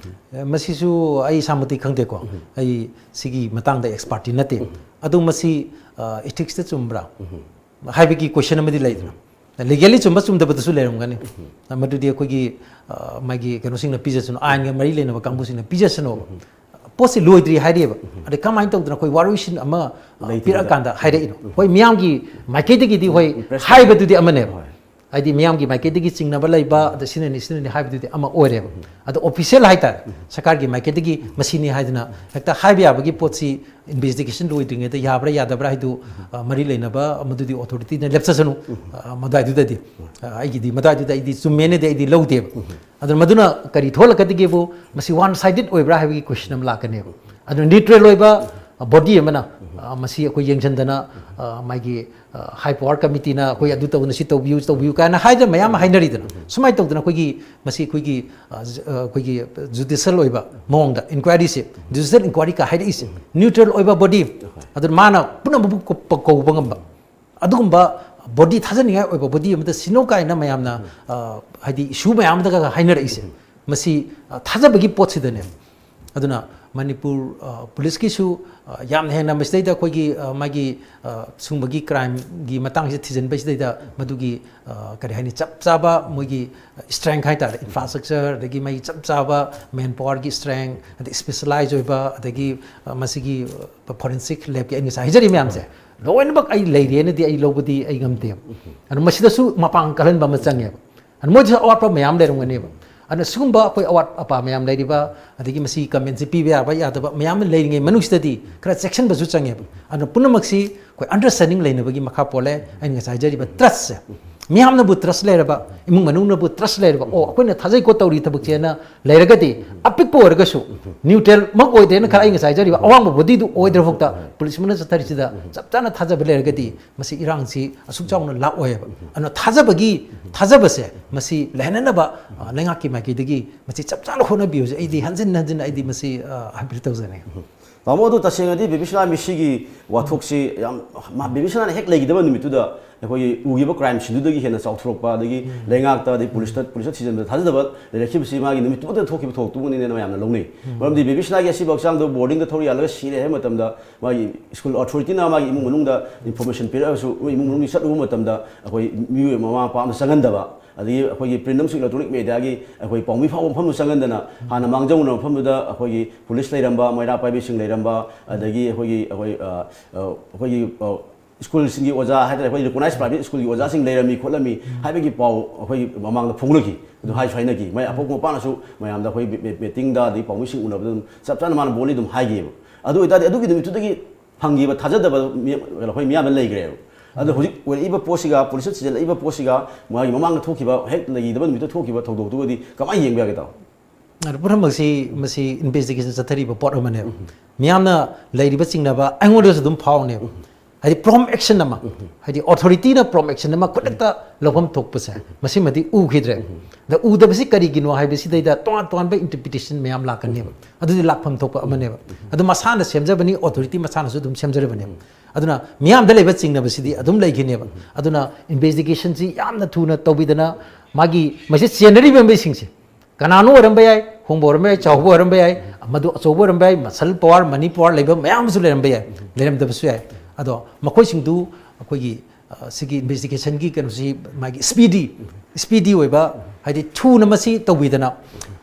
ꯑꯦ, ꯃꯁꯤꯁꯨ ꯑꯩ ꯏꯁꯥꯃꯛꯇꯤ ꯈꯪꯗꯦꯀꯣ꯫ ꯑꯩ ꯁꯤꯒꯤ ꯃꯇꯥꯡꯗ ꯑꯦꯛꯁꯄꯥꯔꯠꯇꯤ ꯅꯠꯇꯦ꯫ ꯑꯗꯨ ꯃꯁꯤ ꯏꯊꯤꯛꯁꯇ ꯆꯨꯝꯕ꯭ꯔꯥ ꯍꯥꯏꯕꯒꯤ ꯀꯣꯏꯁꯟ ꯑꯃꯗꯤ ꯂꯩꯗꯅ, ꯂꯤꯒꯦꯂꯤ ꯆꯨꯝꯕ ꯆꯨꯝꯗꯕꯗꯁꯨ ꯂꯩꯔꯝꯒꯅꯤ꯫ ꯃꯗꯨꯗꯤ ꯑꯩꯈꯣꯏꯒꯤ ꯑ, ꯃꯥꯒꯤ ꯀꯩꯅꯣꯁꯤꯡꯅ ꯄꯤꯖꯁꯅꯨ, ꯑꯥꯏꯟꯒ ꯃꯔꯤ ꯂꯩꯅꯕ ꯀꯥꯡꯕꯨꯁꯤꯡꯅ ꯄꯤꯖꯁꯅꯨꯕ꯫ ꯄꯣꯠꯁꯤ ꯂꯣꯏꯗ꯭ꯔꯤ ꯍꯥꯏꯔꯤꯑꯕ꯫ ꯑꯗꯩ ꯀꯃꯥꯏꯅ ꯇꯧꯗꯅ ꯑꯩꯈꯣꯏ ꯋꯥꯔꯣꯏꯁꯤꯟ ꯑꯃ ꯑ, ꯄꯤꯔꯛꯑꯀꯥꯟꯗ ꯍꯥꯏꯔꯛꯏꯅꯣ? ꯍꯣꯏ, ꯃꯤꯌꯥꯝꯒꯤ ꯃꯥꯏꯀꯩꯗꯒꯤꯗꯤ ꯍꯣꯏ ꯍꯥꯏꯕꯗꯨꯗꯤ ꯑꯃꯅꯦꯕ꯫ ꯍꯥꯏꯗꯤ ꯃꯤꯌꯥꯝꯒꯤ ꯃꯥꯏꯀꯩꯗꯒꯤ ꯆꯤꯡꯅꯕ ꯂꯩꯕ, ꯑꯗ ꯁꯤꯅꯅꯤ ꯁꯤꯅꯅꯤ ꯍꯥꯏꯕꯗꯨꯗꯤ ꯑꯃ ꯑꯣꯏꯔꯦꯕ꯫ ꯑꯗꯣ ꯑꯣꯐꯤꯁꯤꯌꯦꯜ ꯍꯥꯏꯇꯥꯔꯦ, ꯁꯔꯀꯥꯔꯒꯤ ꯃꯥꯏꯀꯩꯗꯒꯤ ꯃꯁꯤꯅꯤ ꯍꯥꯏꯗꯅ ꯍꯦꯛꯇ ꯍꯥꯏꯕ ꯌꯥꯕꯒꯤ ꯄꯣꯠꯁꯤ ꯏꯟꯚꯦꯁꯇꯤꯒꯦꯁꯟ ꯂꯣꯏꯗ꯭ꯔꯤꯉꯩꯗ ꯌꯥꯕ꯭ꯔꯥ ꯌꯥꯗꯕ꯭ꯔꯥ ꯍꯥꯏꯗꯨ, ꯑ, ꯃꯔꯤ ꯂꯩꯅꯕ ꯃꯗꯨꯗꯤ ꯑꯣꯊꯣꯔꯤꯇꯤꯅ ꯂꯦꯞꯆꯁꯅꯨ꯫ ꯑ, ꯃꯗꯨꯋꯥꯏꯗꯨꯗꯗꯤ, ꯑ, ꯑꯩꯒꯤꯗꯤ ꯃꯗꯨꯋꯥꯏꯗꯨꯗ ꯑꯩꯗꯤ ꯆꯨꯝꯃꯦꯅꯗꯤ ꯑꯩꯗꯤ ꯂꯧꯗꯦꯕ꯫ ꯑꯗꯨꯅ ꯃꯗꯨꯅ ꯀꯔꯤ ꯊꯣꯛꯍꯜꯂꯛꯀꯗꯒꯦꯕꯨ, ꯃꯁꯤ ꯋꯥꯟ ꯁꯥꯏꯗꯦꯠ ꯑꯣꯏꯕ꯭ꯔꯥ ꯍꯥꯏꯕꯒꯤ ꯀꯣꯏꯁꯟ ꯑꯃ ꯂꯥꯛꯀꯅꯦꯕ꯫ ꯑꯗꯨꯅ ꯅ꯭ꯌꯨꯇ꯭ꯔꯦꯜ ꯑꯣꯏꯕ ꯕꯣꯗꯤ ꯑꯃꯅ, ꯑ, ꯃꯁꯤ ꯑꯩꯈꯣꯏ ꯌꯦꯡꯁꯤꯟꯗꯅ, ꯑ, ꯃꯥꯒꯤ, ꯑ, ꯍꯥꯏ ꯄꯋꯥꯔ ꯀꯃꯤꯇꯤꯅ ꯑꯩꯈꯣꯏ ꯑꯗꯨ ꯇꯧꯗꯅ ꯁꯤ ꯇꯧꯕꯤꯌꯨ, ꯇꯧꯕꯤꯌꯨ ꯀꯥꯏꯅ ꯍꯥꯏꯗꯅ ꯃꯌꯥꯝ ꯑꯃ ꯍꯥꯏꯅꯔꯤꯗꯅ, ꯁꯨꯃꯥꯏꯅ ꯇꯧꯗꯅ ꯑꯩꯈꯣꯏꯒꯤ ꯃꯁꯤ ꯑꯩꯈꯣꯏꯒꯤ, ꯑ, ꯖ-, ꯑ, ꯑꯩꯈꯣꯏꯒꯤ ꯖꯨꯗꯤꯁꯤꯌꯦꯜ ꯑꯣꯏꯕ ꯃꯑꯣꯡꯗ ꯏꯟꯀ꯭ꯋꯥꯏꯔꯤꯁꯦ, ꯖꯨꯗꯤꯁꯤꯌꯦꯜ ꯏꯟꯀ꯭ꯋꯥꯏꯔꯤ ꯀ ꯍꯥꯏꯔꯛꯏꯁꯦ, ꯅ꯭ꯌꯨꯇ꯭ꯔꯦꯜ ꯑꯣꯏꯕ ꯕꯣꯗꯤ, ꯑꯗꯨꯅ ꯃꯥꯅ ꯄꯨꯝꯅꯃꯛꯄꯨ ꯀꯧ-, ꯀꯧꯕ ꯉꯝꯕ, ꯑꯗꯨꯒꯨꯝꯕ ꯕꯣꯗꯤ, ꯊꯥꯖꯅꯤꯡꯉꯥꯏ ꯑꯣꯏꯕ ꯕꯣꯗꯤ ꯑꯃꯗ ꯁꯤꯅꯧ ꯀꯥꯏꯅ ꯃꯌꯥꯝꯅ, ꯑ, ꯍꯥꯏꯗꯤ ꯏꯁꯨ ꯃꯌꯥꯝꯗꯒ ꯍꯥꯏꯅꯔꯛꯏꯁꯦ, ꯃꯁꯤ, ꯑ, ꯊꯥꯖꯕꯒꯤ ꯄꯣꯠꯁꯤꯗꯅꯦ꯫ ꯑꯗꯨꯅ ꯃꯅꯤꯄꯨꯔ, ꯑ, ꯄꯨꯂꯤꯁꯀꯤꯁꯨ, ꯑ, ꯌꯥꯝꯅ ꯍꯦꯟꯅ ꯃꯁꯤꯗꯩꯗ ꯑꯩꯈꯣꯏꯒꯤ, ꯑ, ꯃꯥꯒꯤ, ꯑ, ꯁꯨꯝꯕꯒꯤ ꯀ꯭ꯔꯥꯏꯝꯒꯤ ꯃꯇꯥꯡꯁꯤꯗ ꯊꯤꯖꯤꯟꯕꯁꯤꯗꯩꯗ ꯃꯗꯨꯒꯤ, ꯑ, ꯀꯔꯤ ꯍꯥꯏꯅꯤ, ꯆꯞ ꯆꯥꯕ ꯃꯣꯏꯒꯤ ꯏꯁꯇ꯭ꯔꯦꯡ ꯍꯥꯏꯇꯥꯔꯦ, ꯏꯟꯐ꯭ꯔꯥꯁ꯭ꯇ꯭ꯔꯛꯆꯔ, ꯑꯗꯒꯤ ꯃꯥꯒꯤ ꯆꯞ ꯆꯥꯕ ꯃꯦꯟ ꯄꯋꯥꯔꯒꯤ ꯏꯁꯇ꯭ꯔꯦꯡ, ꯑꯗꯩ ꯏꯁꯄꯤꯁꯦꯂꯥꯏꯖ ꯑꯣꯏꯕ, ꯑꯗꯒꯤ, ꯑ, ꯃꯁꯤꯒꯤ, ꯑ, ꯐꯣꯔꯦꯟꯁꯤꯛ ꯂꯦꯕꯀꯤ ꯑꯩ ꯉꯁꯥꯏ ꯍꯥꯏꯖꯔꯤ ꯃꯌꯥꯝꯁꯦ ꯂꯣꯏꯅꯃꯛ ꯑꯩ ꯂꯩꯔꯦꯅꯗꯤ ꯑꯩ ꯂꯧꯕꯗꯤ ꯑꯩ ꯉꯝꯗꯦꯕ꯫ ꯑꯗꯨ ꯃꯁꯤꯗꯁꯨ ꯃꯄꯥꯡ ꯀꯜꯍꯟꯕ ꯑꯃ ꯆꯪꯉꯦꯕ꯫ ꯑꯗꯨ ꯃꯣꯏꯗꯁꯨ ꯑꯋꯥꯠꯄ ꯃꯌꯥꯝ ꯂꯩꯔꯝꯒꯅꯦꯕ꯫ ꯑꯗꯨꯅ ꯁꯤꯒꯨꯝꯕ ꯑꯩꯈꯣꯏ ꯑꯋꯥꯠ ꯑꯄꯥ ꯃꯌꯥꯝ ꯂꯩꯔꯤꯕ, ꯑꯗꯒꯤ ꯃꯁꯤꯒꯤ ꯀꯃꯦꯟꯁꯦ ꯄꯤꯕ ꯌꯥꯕ ꯌꯥꯗꯕ ꯃꯌꯥꯝ ꯑꯃ ꯂꯩꯔꯤꯉꯩ ꯃꯅꯨꯡꯁꯤꯗꯗꯤ ꯈꯔ ꯆꯦꯛꯁꯤꯟꯕꯁꯨ ꯆꯪꯉꯦꯕ꯫ ꯑꯗꯨꯅ ꯄꯨꯝꯅꯃꯛꯁꯤ ꯑꯩꯈꯣꯏ ꯑꯟꯗꯔꯁ꯭ꯇꯦꯟꯗꯤꯡ ꯂꯩꯅꯕꯒꯤ ꯃꯈꯥ ꯄꯣꯜꯂꯦ꯫ ꯑꯩꯅ ꯉꯁꯥꯏ ꯍꯥꯏꯖꯔꯤꯕ ꯇ꯭ꯔꯁꯁꯦ, ꯃꯤꯌꯥꯝꯅꯕꯨ ꯇ꯭ꯔꯁ ꯂꯩꯔꯕ, ꯏꯃꯨꯡ ꯃꯅꯨꯡꯅꯕꯨ ꯇ꯭ꯔꯁ ꯂꯩꯔꯕ, "ꯑꯣ, ꯑꯩꯈꯣꯏꯅ ꯊꯥꯖꯩꯀꯣ ꯇꯧꯔꯤ ꯊꯕꯛꯁꯦꯅ" ꯂꯩꯔꯒꯗꯤ, ꯑꯄꯤꯛꯄ ꯑꯣꯏꯔꯒꯁꯨ, ꯅ꯭ꯌꯨꯇ꯭ꯔꯦꯜꯃꯛ ꯑꯣꯏꯗ꯭ꯔꯦꯅ ꯈꯔ ꯑꯩ ꯉꯁꯥꯏ ꯍꯥꯏꯖꯔꯤꯕ ꯑꯋꯥꯡꯕ ꯕꯣꯗꯤꯗꯨ ꯑꯣꯏꯗ꯭ꯔꯐꯥꯎꯗ ꯄꯨꯂꯤꯁ ꯑꯃꯅ ꯆꯠꯊꯔꯤꯁꯤꯗ ꯆꯞ ꯆꯥꯅ ꯊꯥꯖꯕ ꯂꯩꯔꯒꯗꯤ, ꯃꯁꯤ ꯏꯔꯥꯡꯁꯤ ꯑꯁꯨꯛ ꯆꯥꯎꯅ ꯂꯥꯛꯑꯣꯏꯕ꯫ ꯑꯗꯨꯅ ꯊꯥꯖꯕꯒꯤ, ꯊꯥꯖꯕꯁꯦ ꯃꯁꯤ ꯂꯩꯍꯟꯅꯅꯕ, ꯑ, ꯂꯩꯉꯥꯛꯀꯤ ꯃꯥꯏꯀꯩꯗꯒꯤ ꯃꯁꯤ ꯆꯞ ꯆꯥꯅ ꯍꯣꯠꯅꯕꯤꯌꯨꯁꯦ ꯑꯩꯗꯤ ꯍꯟꯖꯤꯟ ꯍꯟꯖꯤꯟ ꯑꯩꯗꯤ ꯃꯁꯤ, ꯑ, ꯑꯄꯤꯜ ꯇꯧꯖꯅꯤꯡꯉꯤ꯫ ꯇꯥꯃꯣ, ꯑꯗꯨ ꯇꯁꯦꯡꯅꯗꯤ ꯕꯤꯕꯤꯁꯅꯥ ꯃꯤꯁꯤꯒꯤ ꯋꯥꯊꯣꯛꯁꯤ ꯌꯥꯝ, ꯃꯥ ꯕꯤꯕꯤꯁꯅꯥꯅ ꯍꯦꯛ ꯂꯩꯈꯤꯗꯕ ꯅꯨꯃꯤꯠꯇꯨꯗ ꯑꯩꯈꯣꯏꯒꯤ ꯎꯈꯤꯕ ꯀ꯭ꯔꯥꯏꯝꯁꯤꯡꯗꯨꯗꯒꯤ ꯍꯦꯟꯅ ꯆꯥꯎꯊꯣꯔꯛꯄ, ꯑꯗꯒꯤ ꯂꯩꯉꯥꯛꯇ, ꯑꯗꯩ ꯄꯨꯂꯤꯁꯇ, ꯄꯨꯂꯤꯁꯇ ꯊꯤꯖꯤꯟꯕꯗ ꯊꯥꯖꯗꯕ ꯂꯩꯔꯛꯈꯤꯕꯁꯤ ꯃꯥꯒꯤ ꯅꯨꯃꯤꯠꯇꯨꯃꯛꯇ ꯊꯣꯛꯈꯤꯕ ꯊꯧꯗꯣꯛꯇꯨꯃꯛꯅꯦꯅ ꯃꯌꯥꯝꯅ ꯂꯧꯅꯩ꯫ ꯃꯔꯝꯗꯤ ꯕꯤꯕꯤꯁꯅꯥꯒꯤ ꯑꯁꯤꯕ ꯍꯛꯆꯥꯡꯗꯣ ꯕꯣꯔꯗꯤꯡꯗ ꯊꯧꯔꯤ ꯌꯥꯜꯂꯒ ꯁꯤꯔꯦ ꯍꯥꯏꯕ ꯃꯇꯝꯗ ꯃꯥꯒꯤ ꯁ꯭ꯀꯨꯜ ꯑꯣꯊꯣꯔꯤꯇꯤꯅ ꯃꯥꯒꯤ ꯏꯃꯨꯡ ꯃꯅꯨꯡꯗ ꯏꯟꯐꯣꯔꯃꯦꯁꯟ ꯄꯤꯔꯛꯑꯁꯨ, ꯃꯣꯏ ꯏꯃꯨꯡ ꯃꯅꯨꯡꯒꯤ ꯆꯠꯂꯨꯕ ꯃꯇꯝꯗ ꯑꯩꯈꯣꯏ ꯃꯤꯑꯣꯏ ꯃꯃꯥ ꯃꯄꯥ ꯑꯃ ꯆꯪꯍꯟꯗꯕ, ꯑꯗꯒꯤ ꯑꯩꯈꯣꯏꯒꯤ ꯄ꯭ꯔꯤꯟꯠ ꯑꯃꯁꯨꯡ ꯏꯂꯦꯛꯇ꯭ꯔꯣꯅꯤꯛ ꯃꯦꯗꯤꯌꯥꯒꯤ ꯑꯩꯈꯣꯏ ꯄꯥꯎꯃꯤ ꯐꯥꯎꯕ ꯃꯐꯝꯗꯨ ꯆꯪꯍꯟꯗꯅ, ꯍꯥꯟꯅ ꯃꯥꯡꯖꯧꯅꯅ ꯃꯐꯝꯗꯨꯗ ꯑꯩꯈꯣꯏꯒꯤ ꯄꯨꯂꯤꯁ ꯂꯩꯔꯝꯕ, ꯃꯩꯔꯥ ꯄꯥꯏꯕꯤꯁꯤꯡ ꯂꯩꯔꯝꯕ, ꯑꯗꯒꯤ ꯑꯩꯈꯣꯏꯒꯤ, ꯑꯩꯈꯣꯏ, ꯑ, ꯑ, ꯑꯩꯈꯣꯏꯒꯤ, ꯑ, ꯁ꯭ꯀꯨꯜꯁꯤꯡꯒꯤ ꯑꯣꯖꯥ ꯍꯥꯏꯇꯥꯔꯦ, ꯑꯩꯈꯣꯏ ꯔꯤꯀꯣꯛꯅꯥꯏꯁ ꯄ꯭ꯔꯥꯏꯚꯦꯠ ꯁ꯭ꯀꯨꯜꯒꯤ ꯑꯣꯖꯥꯁꯤꯡ ꯂꯩꯔꯝꯃꯤ ꯈꯣꯠꯂꯝꯃꯤ ꯍꯥꯏꯕꯒꯤ ꯄꯥꯎ ꯑꯩꯈꯣꯏ ꯃꯃꯥꯡꯗ ꯐꯣꯡꯅꯈꯤ꯫ ꯑꯗꯨ ꯍꯥꯏꯁꯨ ꯍꯥꯏꯅꯈꯤ, ꯃꯣꯏ ꯑꯄꯣꯛꯄ ꯃꯄꯥꯅꯁꯨ ꯃꯌꯥꯝꯗ ꯑꯩꯈꯣꯏ ꯃꯤ-, ꯃꯤ-, ꯃꯤꯇꯤꯡꯗ ꯑꯗꯩ ꯄꯥꯎꯃꯤꯁꯤꯡ ꯎꯅꯕꯗ ꯑꯗꯨꯝ ꯆꯞ ꯆꯥꯅ ꯃꯥꯅ ꯕꯣꯜꯗꯤ ꯑꯗꯨꯝ ꯍꯥꯏꯈꯤꯑꯕ꯫ ꯑꯗꯨ ꯑꯣꯏꯇꯥꯔꯗꯤ ꯑꯗꯨꯒꯤ ꯅꯨꯃꯤꯠꯇꯨꯗꯒꯤ ꯐꯪꯈꯤꯕ ꯊꯥꯖꯗꯕ ꯃꯤ-, ꯑꯩꯈꯣꯏ ꯃꯤꯌꯥꯝꯗ ꯂꯩꯈ꯭ꯔꯦꯕ꯫ ꯑꯗꯣ ꯍꯧꯖꯤꯛ ꯑꯣꯏꯔꯛꯏꯕ ꯄꯣꯠꯁꯤꯒ, ꯄꯣꯂꯤꯁꯤꯗ ꯁꯤꯖꯤꯜꯂꯛꯏꯕ ꯄꯣꯠꯁꯤꯒ, ꯃꯥꯒꯤ ꯃꯃꯥꯡꯗ ꯊꯣꯛꯈꯤꯕ ꯍꯦꯛ ꯂꯩꯈꯤꯗꯕ ꯅꯨꯃꯤꯠꯇ ꯊꯣꯛꯈꯤꯕ ꯊꯧꯗꯣꯛꯇꯨꯒꯗꯤ ꯀꯃꯥꯏꯅ ꯌꯦꯡꯕ ꯌꯥꯒꯦ, ꯇꯥꯃꯣ? ꯑꯗꯨ ꯄꯨꯝꯅꯃꯛꯁꯤ ꯃꯁꯤ ꯏꯟꯚꯦꯁꯇꯤꯒꯦꯁꯟ ꯆꯠꯊꯔꯤꯕ ꯄꯣꯠ ꯑꯃꯅꯦꯕ꯫ ꯃꯤꯌꯥꯝꯅ ꯂꯩꯔꯤꯕ ꯆꯤꯡꯅꯕ ꯑꯩꯉꯣꯟꯗꯁꯨ ꯑꯗꯨꯝ ꯐꯥꯎꯅꯦꯕ꯫ ꯍꯥꯏꯗꯤ ꯄ꯭ꯔꯣꯝ ꯑꯦꯛꯁꯟ ꯑꯃ, ꯍꯥꯏꯗꯤ ꯑꯣꯊꯣꯔꯤꯇꯤꯅ ꯄ꯭ꯔꯣꯝ ꯑꯦꯛꯁꯟ ꯑꯃ ꯈꯨꯗꯛꯇ ꯂꯧꯐꯝ ꯊꯣꯛꯄꯁꯦ, ꯃꯁꯤꯃꯗꯤ ꯎꯈꯤꯗ꯭ꯔꯦ꯫ ꯑꯗ ꯎꯗꯕꯁꯤ ꯀꯔꯤꯒꯤꯅꯣ ꯍꯥꯏꯕꯁꯤꯗꯩꯗ ꯇꯣꯉꯥꯟ ꯇꯣꯉꯥꯟꯕ ꯏꯟꯇꯔꯄ꯭ꯔꯤꯇꯦꯁꯟ ꯃꯌꯥꯝ ꯂꯥꯛꯀꯅꯦꯕ꯫ ꯑꯗꯨꯗꯤ ꯂꯥꯛꯐꯝ ꯊꯣꯛꯄ ꯑꯃꯅꯦꯕ꯫ ꯑꯗꯨ ꯃꯁꯥꯅ ꯁꯦꯝꯖꯕꯅꯤ, ꯑꯣꯊꯣꯔꯤꯇꯤ ꯃꯁꯥꯅꯁꯨ ꯑꯗꯨꯝ ꯁꯦꯝꯖꯔꯕꯅꯦꯕ꯫ ꯑꯗꯨꯅ ꯃꯤꯌꯥꯝꯗ ꯂꯩꯕ ꯆꯤꯡꯅꯕꯁꯤꯗꯤ ꯑꯗꯨꯝ ꯂꯩꯈꯤꯅꯦꯕ꯫ ꯑꯗꯨꯅ ꯏꯟꯚꯦꯁꯇꯤꯒꯦꯁꯟꯁꯤ ꯌꯥꯝꯅ ꯊꯨꯅ ꯇꯧꯕꯤꯗꯅ, ꯃꯥꯒꯤ ꯃꯁꯤ ꯆꯦꯟꯅꯔꯤꯕ ꯃꯤꯁꯤꯡꯁꯦ ꯀꯅꯥꯅꯣ ꯑꯣꯏꯔꯝꯕ ꯌꯥꯏ, ꯍꯣꯡꯕ ꯑꯣꯏꯔꯝꯕ ꯌꯥꯏ, ꯆꯥꯎꯕ ꯑꯣꯏꯔꯝꯕ ꯌꯥꯏ, ꯃꯗꯨ ꯑꯆꯧꯕ ꯑꯣꯏꯔꯝꯕ ꯌꯥꯏ, ꯃꯁꯜ ꯄꯋꯥꯔ, ꯃꯅꯤ ꯄꯋꯥꯔ ꯂꯩꯕ ꯃꯌꯥꯝ ꯑꯃꯁꯨ ꯂꯩꯔꯝꯕ ꯌꯥꯏ, ꯂꯩꯔꯝꯗꯕꯁꯨ ꯌꯥꯏ꯫ ꯑꯗꯣ ꯃꯈꯣꯏꯁꯤꯡꯗꯨ ꯑꯩꯈꯣꯏꯒꯤ, ꯑ, ꯁꯤꯒꯤ ꯏꯟꯚꯦꯁꯇꯤꯒꯦꯁꯟꯒꯤ ꯀꯩꯅꯣꯁꯤ ꯃꯥꯒꯤ ꯁ꯭ꯄꯤꯗꯤ, ꯁ꯭ꯄꯤꯗꯤ ꯑꯣꯏꯕ, ꯍꯥꯏꯗꯤ ꯊꯨꯅ ꯃꯁꯤ ꯇꯧꯕꯤꯗꯅ,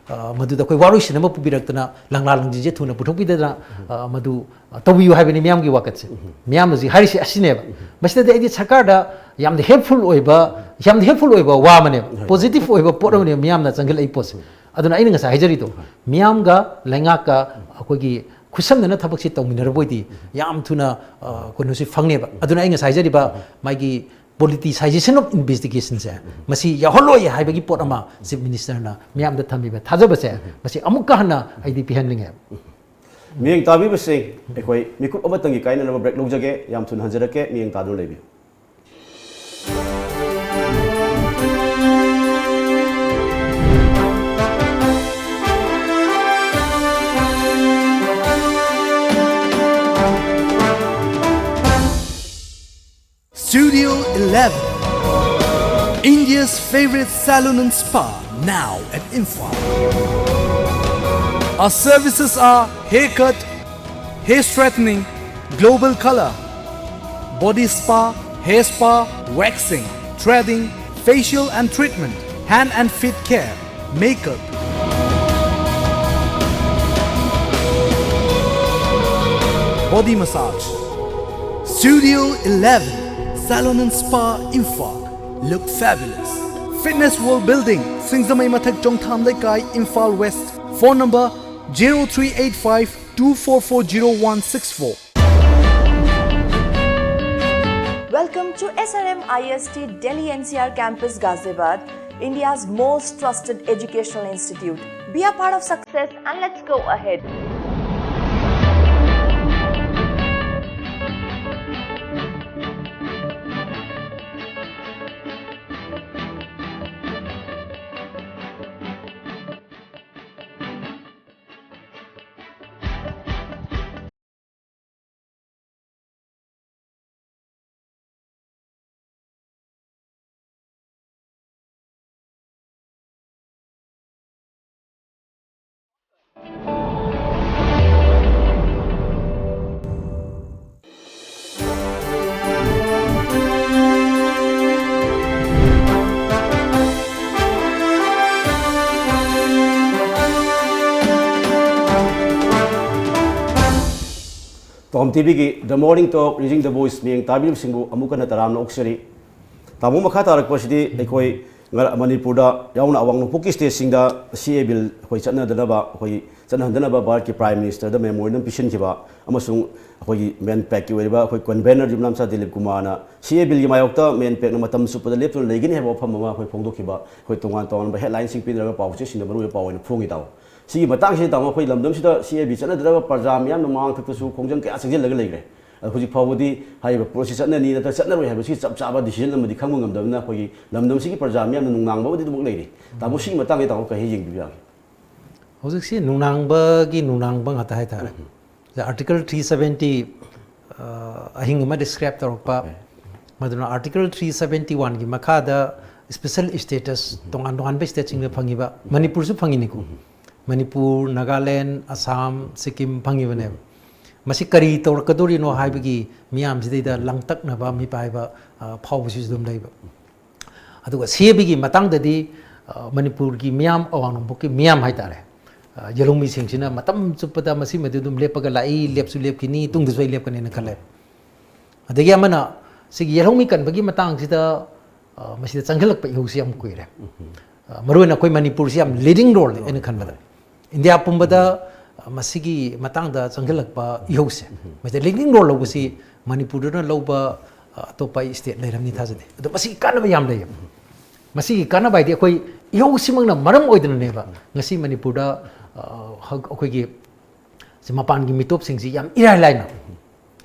ꯑ, ꯃꯗꯨꯗ ꯑꯩꯈꯣꯏ ꯋꯥꯔꯣꯏꯁꯤꯟ ꯑꯃ ꯄꯨꯕꯤꯔꯛꯇꯅ ꯂꯪꯂꯥ ꯂꯪꯖꯤꯟꯁꯦ ꯊꯨꯅ ꯄꯨꯊꯣꯛꯄꯤꯗꯅ, ꯑ, ꯃꯗꯨ ꯇꯧꯕꯤꯌꯨ ꯍꯥꯏꯕꯅꯤ ꯃꯤꯌꯥꯝꯒꯤ ꯋꯥꯀꯠꯁꯦ꯫ ꯃꯤꯌꯥꯝꯅ ꯍꯧꯖꯤꯛ ꯍꯥꯏꯔꯤꯁꯤ ꯑꯁꯤꯅꯦꯕ꯫ ꯃꯁꯤꯗꯗꯤ ꯑꯩꯗꯤ ꯁꯔꯀꯥꯔꯗ ꯌꯥꯝꯅ ꯍꯦꯜꯞꯐꯨꯜ ꯑꯣꯏꯕ, ꯌꯥꯝꯅ ꯍꯦꯜꯞꯐꯨꯜ ꯑꯣꯏꯕ ꯋꯥ ꯑꯃꯅꯦꯕ, ꯄꯣꯖꯤꯇꯤꯚ ꯑꯣꯏꯕ ꯄꯣꯠ ꯑꯃꯅꯦꯕ ꯃꯤꯌꯥꯝꯅ ꯆꯪꯁꯤꯜꯂꯛꯏ ꯄꯣꯠꯁꯦ꯫ ꯑꯗꯨꯅ ꯑꯩꯅ ꯉꯁꯥꯏ ꯍꯥꯏꯖꯔꯤꯗꯣ, ꯃꯤꯌꯥꯝꯒ ꯂꯩꯉꯥꯛꯀ ꯑꯩꯈꯣꯏꯒꯤ ꯈꯨꯠꯁꯝꯅꯅ ꯊꯕꯛꯁꯤ ꯇꯧꯃꯤꯟꯅꯔꯕ ꯑꯣꯏꯗꯤ ꯌꯥꯝ ꯊꯨꯅ, ꯑ, ꯀꯩꯅꯣꯁꯤ ꯐꯪꯅꯦꯕ꯫ ꯑꯗꯨꯅ ꯑꯩ ꯉꯁꯥꯏ ꯍꯥꯏꯖꯔꯤꯕ ꯃꯥꯒꯤ politicization of investigationꯁꯦ, ꯃꯁꯤ ꯌꯥꯎꯍꯜꯂꯣꯏ ꯍꯥꯏꯕꯒꯤ ꯄꯣꯠ ꯑꯃ ꯆꯤꯐ ꯃꯤꯅꯤꯁꯇꯔꯅ ꯃꯤꯌꯥꯝꯗ ꯊꯝꯃꯤꯕ ꯊꯥꯖꯕꯁꯦ, ꯃꯁꯤ ꯑꯃꯨꯛꯀ ꯍꯟꯅ ꯑꯩꯗꯤ ꯄꯤꯍꯟꯅꯤꯡꯉꯦꯕ꯫ ꯃꯤꯠꯌꯦꯡ ꯇꯥꯕꯤꯕꯁꯤꯡ, ꯑꯩꯈꯣꯏ ꯃꯤꯀꯨꯞ ꯑꯃꯇꯪꯒꯤ ꯀꯥꯏꯅꯅꯕ ꯕ꯭ꯔꯦꯛ ꯂꯧꯖꯒꯦ꯫ ꯌꯥꯝ ꯊꯨꯅ ꯍꯟꯖꯔꯛꯀꯦ, ꯃꯤꯠꯌꯦꯡ ꯇꯥꯗꯨꯅ ꯂꯩꯕꯤꯌꯨ꯫ Studio eleven, India's favorite salon and spa, now at Imphal. Our services are haircut, hair straightening, global color, body spa, hair spa, waxing, threading, facial and treatment, hand and feet care, makeup, body massage, Studio eleven, Salon and Spa, Imphal. Look fabulous. Fitness World Building, Singzamei Mathak, Chongtham Leikai, Imphal West. Phone number zero three eight five two four four zero one six four. Welcome to S R M I S T Delhi N C R Campus, Ghaziabad, India's most trusted educational institute. Be a part of success and let's go ahead. Tom ꯇꯤꯚꯤꯒꯤ The Morning Talk, Raising the Voice ꯃꯤꯠꯌꯦꯡ ꯇꯥꯕꯤꯔꯤꯕꯁꯤꯡꯕꯨ ꯑꯃꯨꯛ ꯍꯟꯅ ꯇꯔꯥꯝꯅ ꯑꯣꯛꯆꯔꯤ꯫ ꯇꯥꯃꯣ, ꯃꯈꯥ ꯇꯥꯔꯛꯄꯁꯤꯗꯤ ꯑꯩꯈꯣꯏ ꯉ-, ꯃꯅꯤꯄꯨꯔꯗ ꯌꯥꯎꯅ ꯑꯋꯥꯡ ꯅꯣꯡꯄꯣꯛꯀꯤ ꯁ꯭ꯇꯦꯠꯁꯤꯡꯗ ꯁꯤ ꯑꯦ ꯕꯤꯜ ꯑꯩꯈꯣꯏ ꯆꯠꯅꯗꯅꯕ, ꯑꯩꯈꯣꯏ ꯆꯠꯅꯍꯟꯗꯅꯕ ꯚꯥꯔꯠꯀꯤ ꯄ꯭ꯔꯥꯏꯝ ꯃꯤꯅꯤꯁꯇꯔꯗ ꯃꯦꯃꯣꯔꯦꯟꯗꯝ ꯄꯤꯁꯤꯟꯈꯤꯕ ꯑꯃꯁꯨꯡ ꯑꯩꯈꯣꯏꯒꯤ ꯃꯦꯟꯄꯦꯛꯀꯤ ꯑꯣꯏꯔꯤꯕ ꯑꯩꯈꯣꯏ ꯀꯟꯚꯦꯅꯔ ꯌꯨꯝꯅꯥꯝꯆꯥ ꯗꯤꯂꯤꯞ ꯀꯨꯃꯥꯔꯅ ꯁꯤ ꯑꯦ ꯕꯤꯜꯒꯤ ꯃꯥꯌꯣꯛꯇ ꯃꯦꯟꯄꯦꯛꯅ ꯃꯇꯝ ꯆꯨꯞꯄꯗ ꯂꯦꯞꯇꯨꯅ ꯂꯩꯒꯅꯤ ꯍꯥꯏꯕ ꯋꯥꯐꯝ ꯑꯃ ꯑꯩꯈꯣꯏ ꯐꯣꯡꯗꯣꯛꯈꯤꯕ, ꯑꯩꯈꯣꯏ ꯇꯣꯉꯥꯟ ꯇꯣꯉꯥꯟꯕ ꯍꯦꯗꯂꯥꯏꯟꯁꯤꯡ ꯄꯤꯅꯔꯒ ꯄꯥꯎꯆꯦꯁꯤꯡꯗ ꯃꯔꯨꯑꯣꯏꯕ ꯄꯥꯎ ꯑꯣꯏꯅ ꯐꯣꯡꯉꯤ, ꯇꯥꯃꯣ꯫ ꯁꯤꯒꯤ ꯃꯇꯥꯡꯁꯤꯗ, ꯇꯥꯃꯣ, ꯑꯩꯈꯣꯏ ꯂꯝꯗꯝꯁꯤꯗ ꯁꯤ ꯑꯦ ꯕꯤ ꯆꯠꯅꯗꯅꯕ ꯄ꯭ꯔꯖꯥ ꯃꯤꯌꯥꯝꯅ ꯃꯃꯥꯡ ꯊꯛꯇꯁꯨ ꯈꯣꯡꯖꯪ ꯀꯌꯥ ꯆꯪꯁꯤꯜꯂꯒ ꯂꯩꯈ꯭ꯔꯦ꯫ ꯑꯗꯣ ꯍꯧꯖꯤꯛ ꯐꯥꯎꯕꯗꯤ ꯍꯥꯏꯔꯤꯕ ꯄꯣꯠꯁꯤ ꯆꯠꯅꯅꯤ ꯅꯠꯇ꯭ꯔꯒ ꯆꯠꯅꯔꯣꯏ ꯍꯥꯏꯕꯁꯤ ꯆꯞ ꯆꯥꯕ ꯗꯤꯁꯤꯖꯟ ꯑꯃꯗꯤ ꯈꯪꯕ ꯉꯝꯗꯕꯅꯤꯅ ꯑꯩꯈꯣꯏꯒꯤ ꯂꯝꯗꯝꯁꯤꯒꯤ ꯄ꯭ꯔꯖꯥ ꯃꯤꯌꯥꯝꯅ ꯅꯨꯡꯅꯥꯡꯕ ꯑꯃꯗꯤ ꯑꯗꯨꯃꯛ ꯂꯩꯔꯤ꯫ ꯇꯥꯃꯣ, ꯁꯤꯒꯤ ꯃꯇꯥꯡꯗ ꯇꯥꯃꯣ ꯀꯔꯤ ꯌꯦꯡꯕꯤꯕ ꯌꯥꯒꯦ? ꯍꯧꯖꯤꯛꯁꯤ ꯅꯨꯡꯅꯥꯡꯕꯒꯤ ꯅꯨꯡꯅꯥꯡꯕ ꯉꯥꯛꯇ ꯍꯥꯏꯇꯥꯔꯦ꯫ ꯎꯝ꯫ ꯑꯥꯔꯇꯤꯀꯜ ꯊ꯭ꯔꯤ ꯁꯕꯦꯟꯇꯤ, ꯑ, ꯑꯍꯤꯡ ꯑꯃꯗ ꯁ꯭ꯀ꯭ꯔꯦꯞ ꯇꯧꯔꯛꯄ, ꯎꯝ꯫ ꯃꯗꯨꯅ ꯑꯥꯔꯇꯤꯀꯜ ꯊ꯭ꯔꯤ ꯁꯕꯦꯟꯇꯤ ꯋꯥꯟꯒꯤ ꯃꯈꯥꯗ ꯁ꯭ꯄꯦꯁꯦꯜ ꯁ꯭ꯇꯦꯇꯁ ꯎꯝ꯫ ꯇꯣꯉꯥꯟ ꯇꯣꯉꯥꯟꯕ ꯁ꯭ꯇꯦꯠꯁꯤꯡꯗ ꯎꯝ꯫ ꯐꯪꯉꯤꯕ, ꯎꯝ꯫ ꯃꯅꯤꯄꯨꯔꯁꯨ ꯐꯪꯉꯤꯅꯤꯀꯣ꯫ ꯎꯝ꯫ ꯃꯅꯤꯄꯨꯔ, ꯅꯥꯒꯥꯂꯦꯟ, ꯑꯁꯥꯝ, ꯁꯤꯛꯀꯤꯝ ꯐꯪꯉꯤꯕꯅꯦꯕ꯫ ꯃꯁꯤ ꯀꯔꯤ ꯇꯧꯔꯛꯀꯗꯣꯔꯤꯅꯣ ꯍꯥꯏꯕꯒꯤ ꯃꯤꯌꯥꯝꯁꯤꯗꯩꯗ ꯂꯥꯡꯇꯛꯅꯕ, ꯃꯤꯄꯥꯏꯕ, ꯑ, ꯐꯥꯎꯕꯁꯤꯁꯨ ꯑꯗꯨꯝ ꯂꯩꯕ꯫ ꯑꯗꯨꯒ ꯁꯤ ꯑꯦ ꯕꯤꯒꯤ ꯃꯇꯥꯡꯗꯗꯤ, ꯑ, ꯃꯅꯤꯄꯨꯔꯒꯤ ꯃꯤꯌꯥꯝ, ꯑꯋꯥꯡ ꯅꯣꯡꯄꯣꯛꯀꯤ ꯃꯤꯌꯥꯝ ꯍꯥꯏꯇꯥꯔꯦ, ꯑ, ꯌꯦꯜꯍꯧꯃꯤꯁꯤꯡꯁꯤꯅ ꯃꯇꯝ ꯆꯨꯞꯄꯗ ꯃꯁꯤꯃꯗꯤ ꯑꯗꯨꯝ ꯂꯦꯞꯄꯒ ꯂꯥꯛꯏ, ꯂꯦꯞꯁꯨ ꯂꯦꯞꯈꯤꯅꯤ, ꯇꯨꯡꯗꯁꯨ ꯑꯩ ꯂꯦꯞꯀꯅꯤꯅ ꯈꯜꯂꯦ꯫ ꯑꯗꯒꯤ ꯑꯃꯅ ꯁꯤꯒꯤ ꯌꯦꯜꯍꯧꯃꯤ ꯀꯟꯕꯒꯤ ꯃꯇꯥꯡꯁꯤꯗ, ꯑ, ꯃꯁꯤꯗ ꯆꯪꯁꯤꯜꯂꯛꯄ ꯏꯍꯧꯁꯤ ꯌꯥꯝ ꯀꯨꯏꯔꯦ꯫ ꯑ, ꯃꯔꯨꯑꯣꯏꯅ ꯑꯩꯈꯣꯏ ꯃꯅꯤꯄꯨꯔꯁꯤ ꯌꯥꯝ leading role ꯑꯩꯅ ꯈꯟꯕꯗ ꯏꯟꯗꯤꯌꯥ ꯄꯨꯝꯕꯗ, ꯑ, ꯃꯁꯤꯒꯤ ꯃꯇꯥꯡꯗ ꯆꯪꯁꯤꯜꯂꯛꯄ ꯏꯍꯧꯁꯦ, ꯃꯁꯤꯗ leading role ꯂꯧꯕꯁꯤ ꯃꯅꯤꯄꯨꯔꯗꯅ ꯂꯧꯕ, ꯑ, ꯑꯇꯣꯞꯄ state ꯂꯩꯔꯝꯅꯤ ꯊꯥꯖꯗꯦ꯫ ꯑꯗꯣ ꯃꯁꯤꯒꯤ ꯀꯥꯟꯅꯕ ꯌꯥꯝ ꯂꯩꯌꯦꯕ꯫ ꯃꯁꯤꯒꯤ ꯀꯥꯟꯅꯕ ꯍꯥꯏꯗꯤ ꯑꯩꯈꯣꯏ ꯏꯍꯧꯁꯤꯃꯛꯅ ꯃꯔꯝ ꯑꯣꯏꯗꯅꯅꯦꯕ ꯉꯁꯤ ꯃꯅꯤꯄꯨꯔꯗ, ꯑ, ꯍ-, ꯑꯩꯈꯣꯏꯒꯤ ꯁꯤ ꯃꯄꯥꯟꯒꯤ ꯃꯤꯇꯣꯞꯁꯤꯡꯁꯤ ꯌꯥꯝ ꯏꯔꯥꯏ ꯂꯥꯏꯅ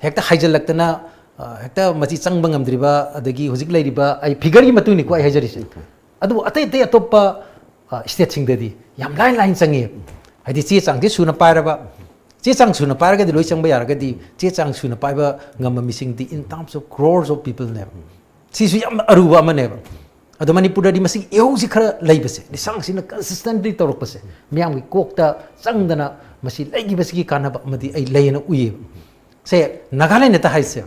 ꯍꯦꯛꯇ ꯍꯥꯏꯖꯤꯜꯂꯛꯇꯅ, ꯑ, ꯍꯦꯛꯇ ꯃꯁꯤ ꯆꯪꯕ ꯉꯝꯗ꯭ꯔꯤꯕ, ꯑꯗꯒꯤ ꯍꯧꯖꯤꯛ ꯂꯩꯔꯤꯕ, ꯑꯩ figure ꯒꯤ ꯃꯇꯨꯡ ꯏꯟꯅꯀꯣ ꯑꯩ ꯍꯥꯏꯖꯔꯤꯁꯦ꯫ ꯑꯗꯨꯕꯨ ꯑꯇꯩ ꯑꯇꯩ ꯑꯇꯣꯞꯄ, ꯑ, state ꯁꯤꯡꯗꯗꯤ ꯌꯥꯝ ꯂꯥꯏ ꯂꯥꯏꯅ ꯆꯪꯉꯦ꯫ ꯍꯥꯏꯗꯤ ꯆꯦ ꯆꯥꯡꯁꯦ ꯁꯨꯅ ꯄꯥꯏꯔꯕ, ꯆꯦ ꯆꯥꯡ ꯁꯨꯅ ꯄꯥꯏꯔꯒꯗꯤ ꯂꯣꯏ ꯆꯪꯕ ꯌꯥꯔꯒꯗꯤ, ꯆꯦ ꯆꯥꯡ ꯁꯨꯅ ꯄꯥꯏꯕ ꯉꯝꯕ ꯃꯤꯁꯤꯡꯗꯤ in terms of crores of people ꯅꯦꯕ꯫ ꯁꯤꯁꯨ ꯌꯥꯝ ꯑꯔꯨꯕ ꯑꯃꯅꯦꯕ꯫ ꯑꯗꯣ ꯃꯅꯤꯄꯨꯔꯗꯗꯤ ꯃꯁꯤꯒꯤ ꯏꯍꯧꯁꯤ ꯈꯔ ꯂꯩꯕꯁꯦ, ꯂꯤꯁꯥꯡꯁꯤꯅ consistently ꯇꯧꯔꯛꯄꯁꯦ, ꯃꯤꯌꯥꯝꯒꯤ ꯀꯣꯛꯇ ꯆꯪꯗꯅ ꯃꯁꯤ ꯂꯩꯈꯤꯕꯁꯤꯒꯤ ꯀꯥꯟꯅꯕ ꯑꯃꯗꯤ ꯑꯩ ꯂꯩꯌꯦꯅ ꯎꯏꯌꯦꯕ꯫ ꯁꯦ, ꯅꯥꯒꯥꯂꯦꯟꯗꯇ ꯍꯥꯏꯁꯦ,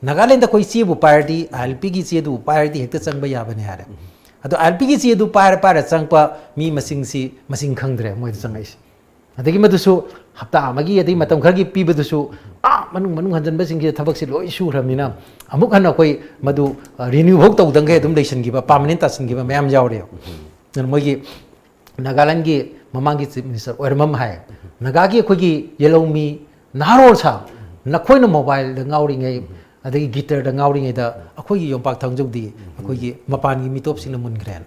ꯅꯥꯒꯥꯂꯦꯟꯗ ꯑꯩꯈꯣꯏ ꯆꯦꯕꯨ ꯄꯥꯏꯔꯗꯤ, ILP ꯒꯤ ꯆꯦꯗꯨꯕꯨ ꯄꯥꯏꯔꯗꯤ ꯍꯦꯛꯇ ꯆꯪꯕ ꯌꯥꯕꯅꯦ ꯍꯥꯏꯔꯦ꯫ ꯑꯗꯣ ILP ꯒꯤ ꯆꯦꯗꯨ ꯄꯥꯏꯔ ꯄꯥꯏꯔ ꯆꯪꯉꯛꯄ ꯃꯤ ꯃꯁꯤꯡꯁꯤ ꯃꯁꯤꯡ ꯈꯪꯗ꯭ꯔꯦ ꯃꯣꯏꯗ ꯆꯪꯉꯛꯏꯁꯦ꯫ ꯑꯗꯒꯤ ꯃꯗꯨꯁꯨ ꯍꯞꯇꯥ ꯑꯃꯒꯤ ꯑꯗꯒꯤ ꯃꯇꯝ ꯈꯔꯒꯤ ꯄꯤꯕꯗꯨꯁꯨ, ꯑꯥ, ꯃꯅꯨꯡ, ꯃꯅꯨꯡ ꯍꯟꯖꯟꯕꯁꯤꯡꯁꯤꯗ ꯊꯕꯛꯁꯤ ꯂꯣꯏ ꯁꯨꯈ꯭ꯔꯕꯅꯤꯅ, ꯑꯃꯨꯛ ꯍꯟꯅ ꯑꯩꯈꯣꯏ ꯃꯗꯨ, ꯑ, renew ꯐꯧ ꯇꯧꯗꯪꯒꯩ ꯑꯗꯨꯝ ꯂꯩꯁꯤꯟꯈꯤꯕ, permanent ꯇꯥꯁꯤꯟꯈꯤꯕ ꯃꯌꯥꯝ ꯌꯥꯎꯔꯦ꯫ ꯑꯗꯨꯅ ꯃꯣꯏꯒꯤ ꯅꯥꯒꯥꯂꯦꯟꯒꯤ ꯃꯃꯥꯡꯒꯤ Chief Minister ꯑꯣꯏꯔꯝꯃꯝ ꯍꯥꯏ, ꯅꯥꯒꯥꯒꯤ ꯑꯩꯈꯣꯏꯒꯤ ꯌꯦꯜꯍꯧꯃꯤ ꯅꯍꯥꯔꯣꯜ ꯁꯥ, ꯅꯈꯣꯏꯅ mobile ꯗ ꯉꯥꯎꯔꯤꯉꯩ, ꯑꯗꯒꯤ guitar ꯗ ꯉꯥꯎꯔꯤꯉꯩꯗ ꯑꯩꯈꯣꯏꯒꯤ ꯌꯣꯝꯄꯥꯛ ꯊꯥꯡꯖꯧꯗꯤ ꯑꯩꯈꯣꯏꯒꯤ ꯃꯄꯥꯟꯒꯤ ꯃꯤꯇꯣꯞꯁꯤꯡꯅ ꯃꯨꯟꯈ꯭ꯔꯦꯅ꯫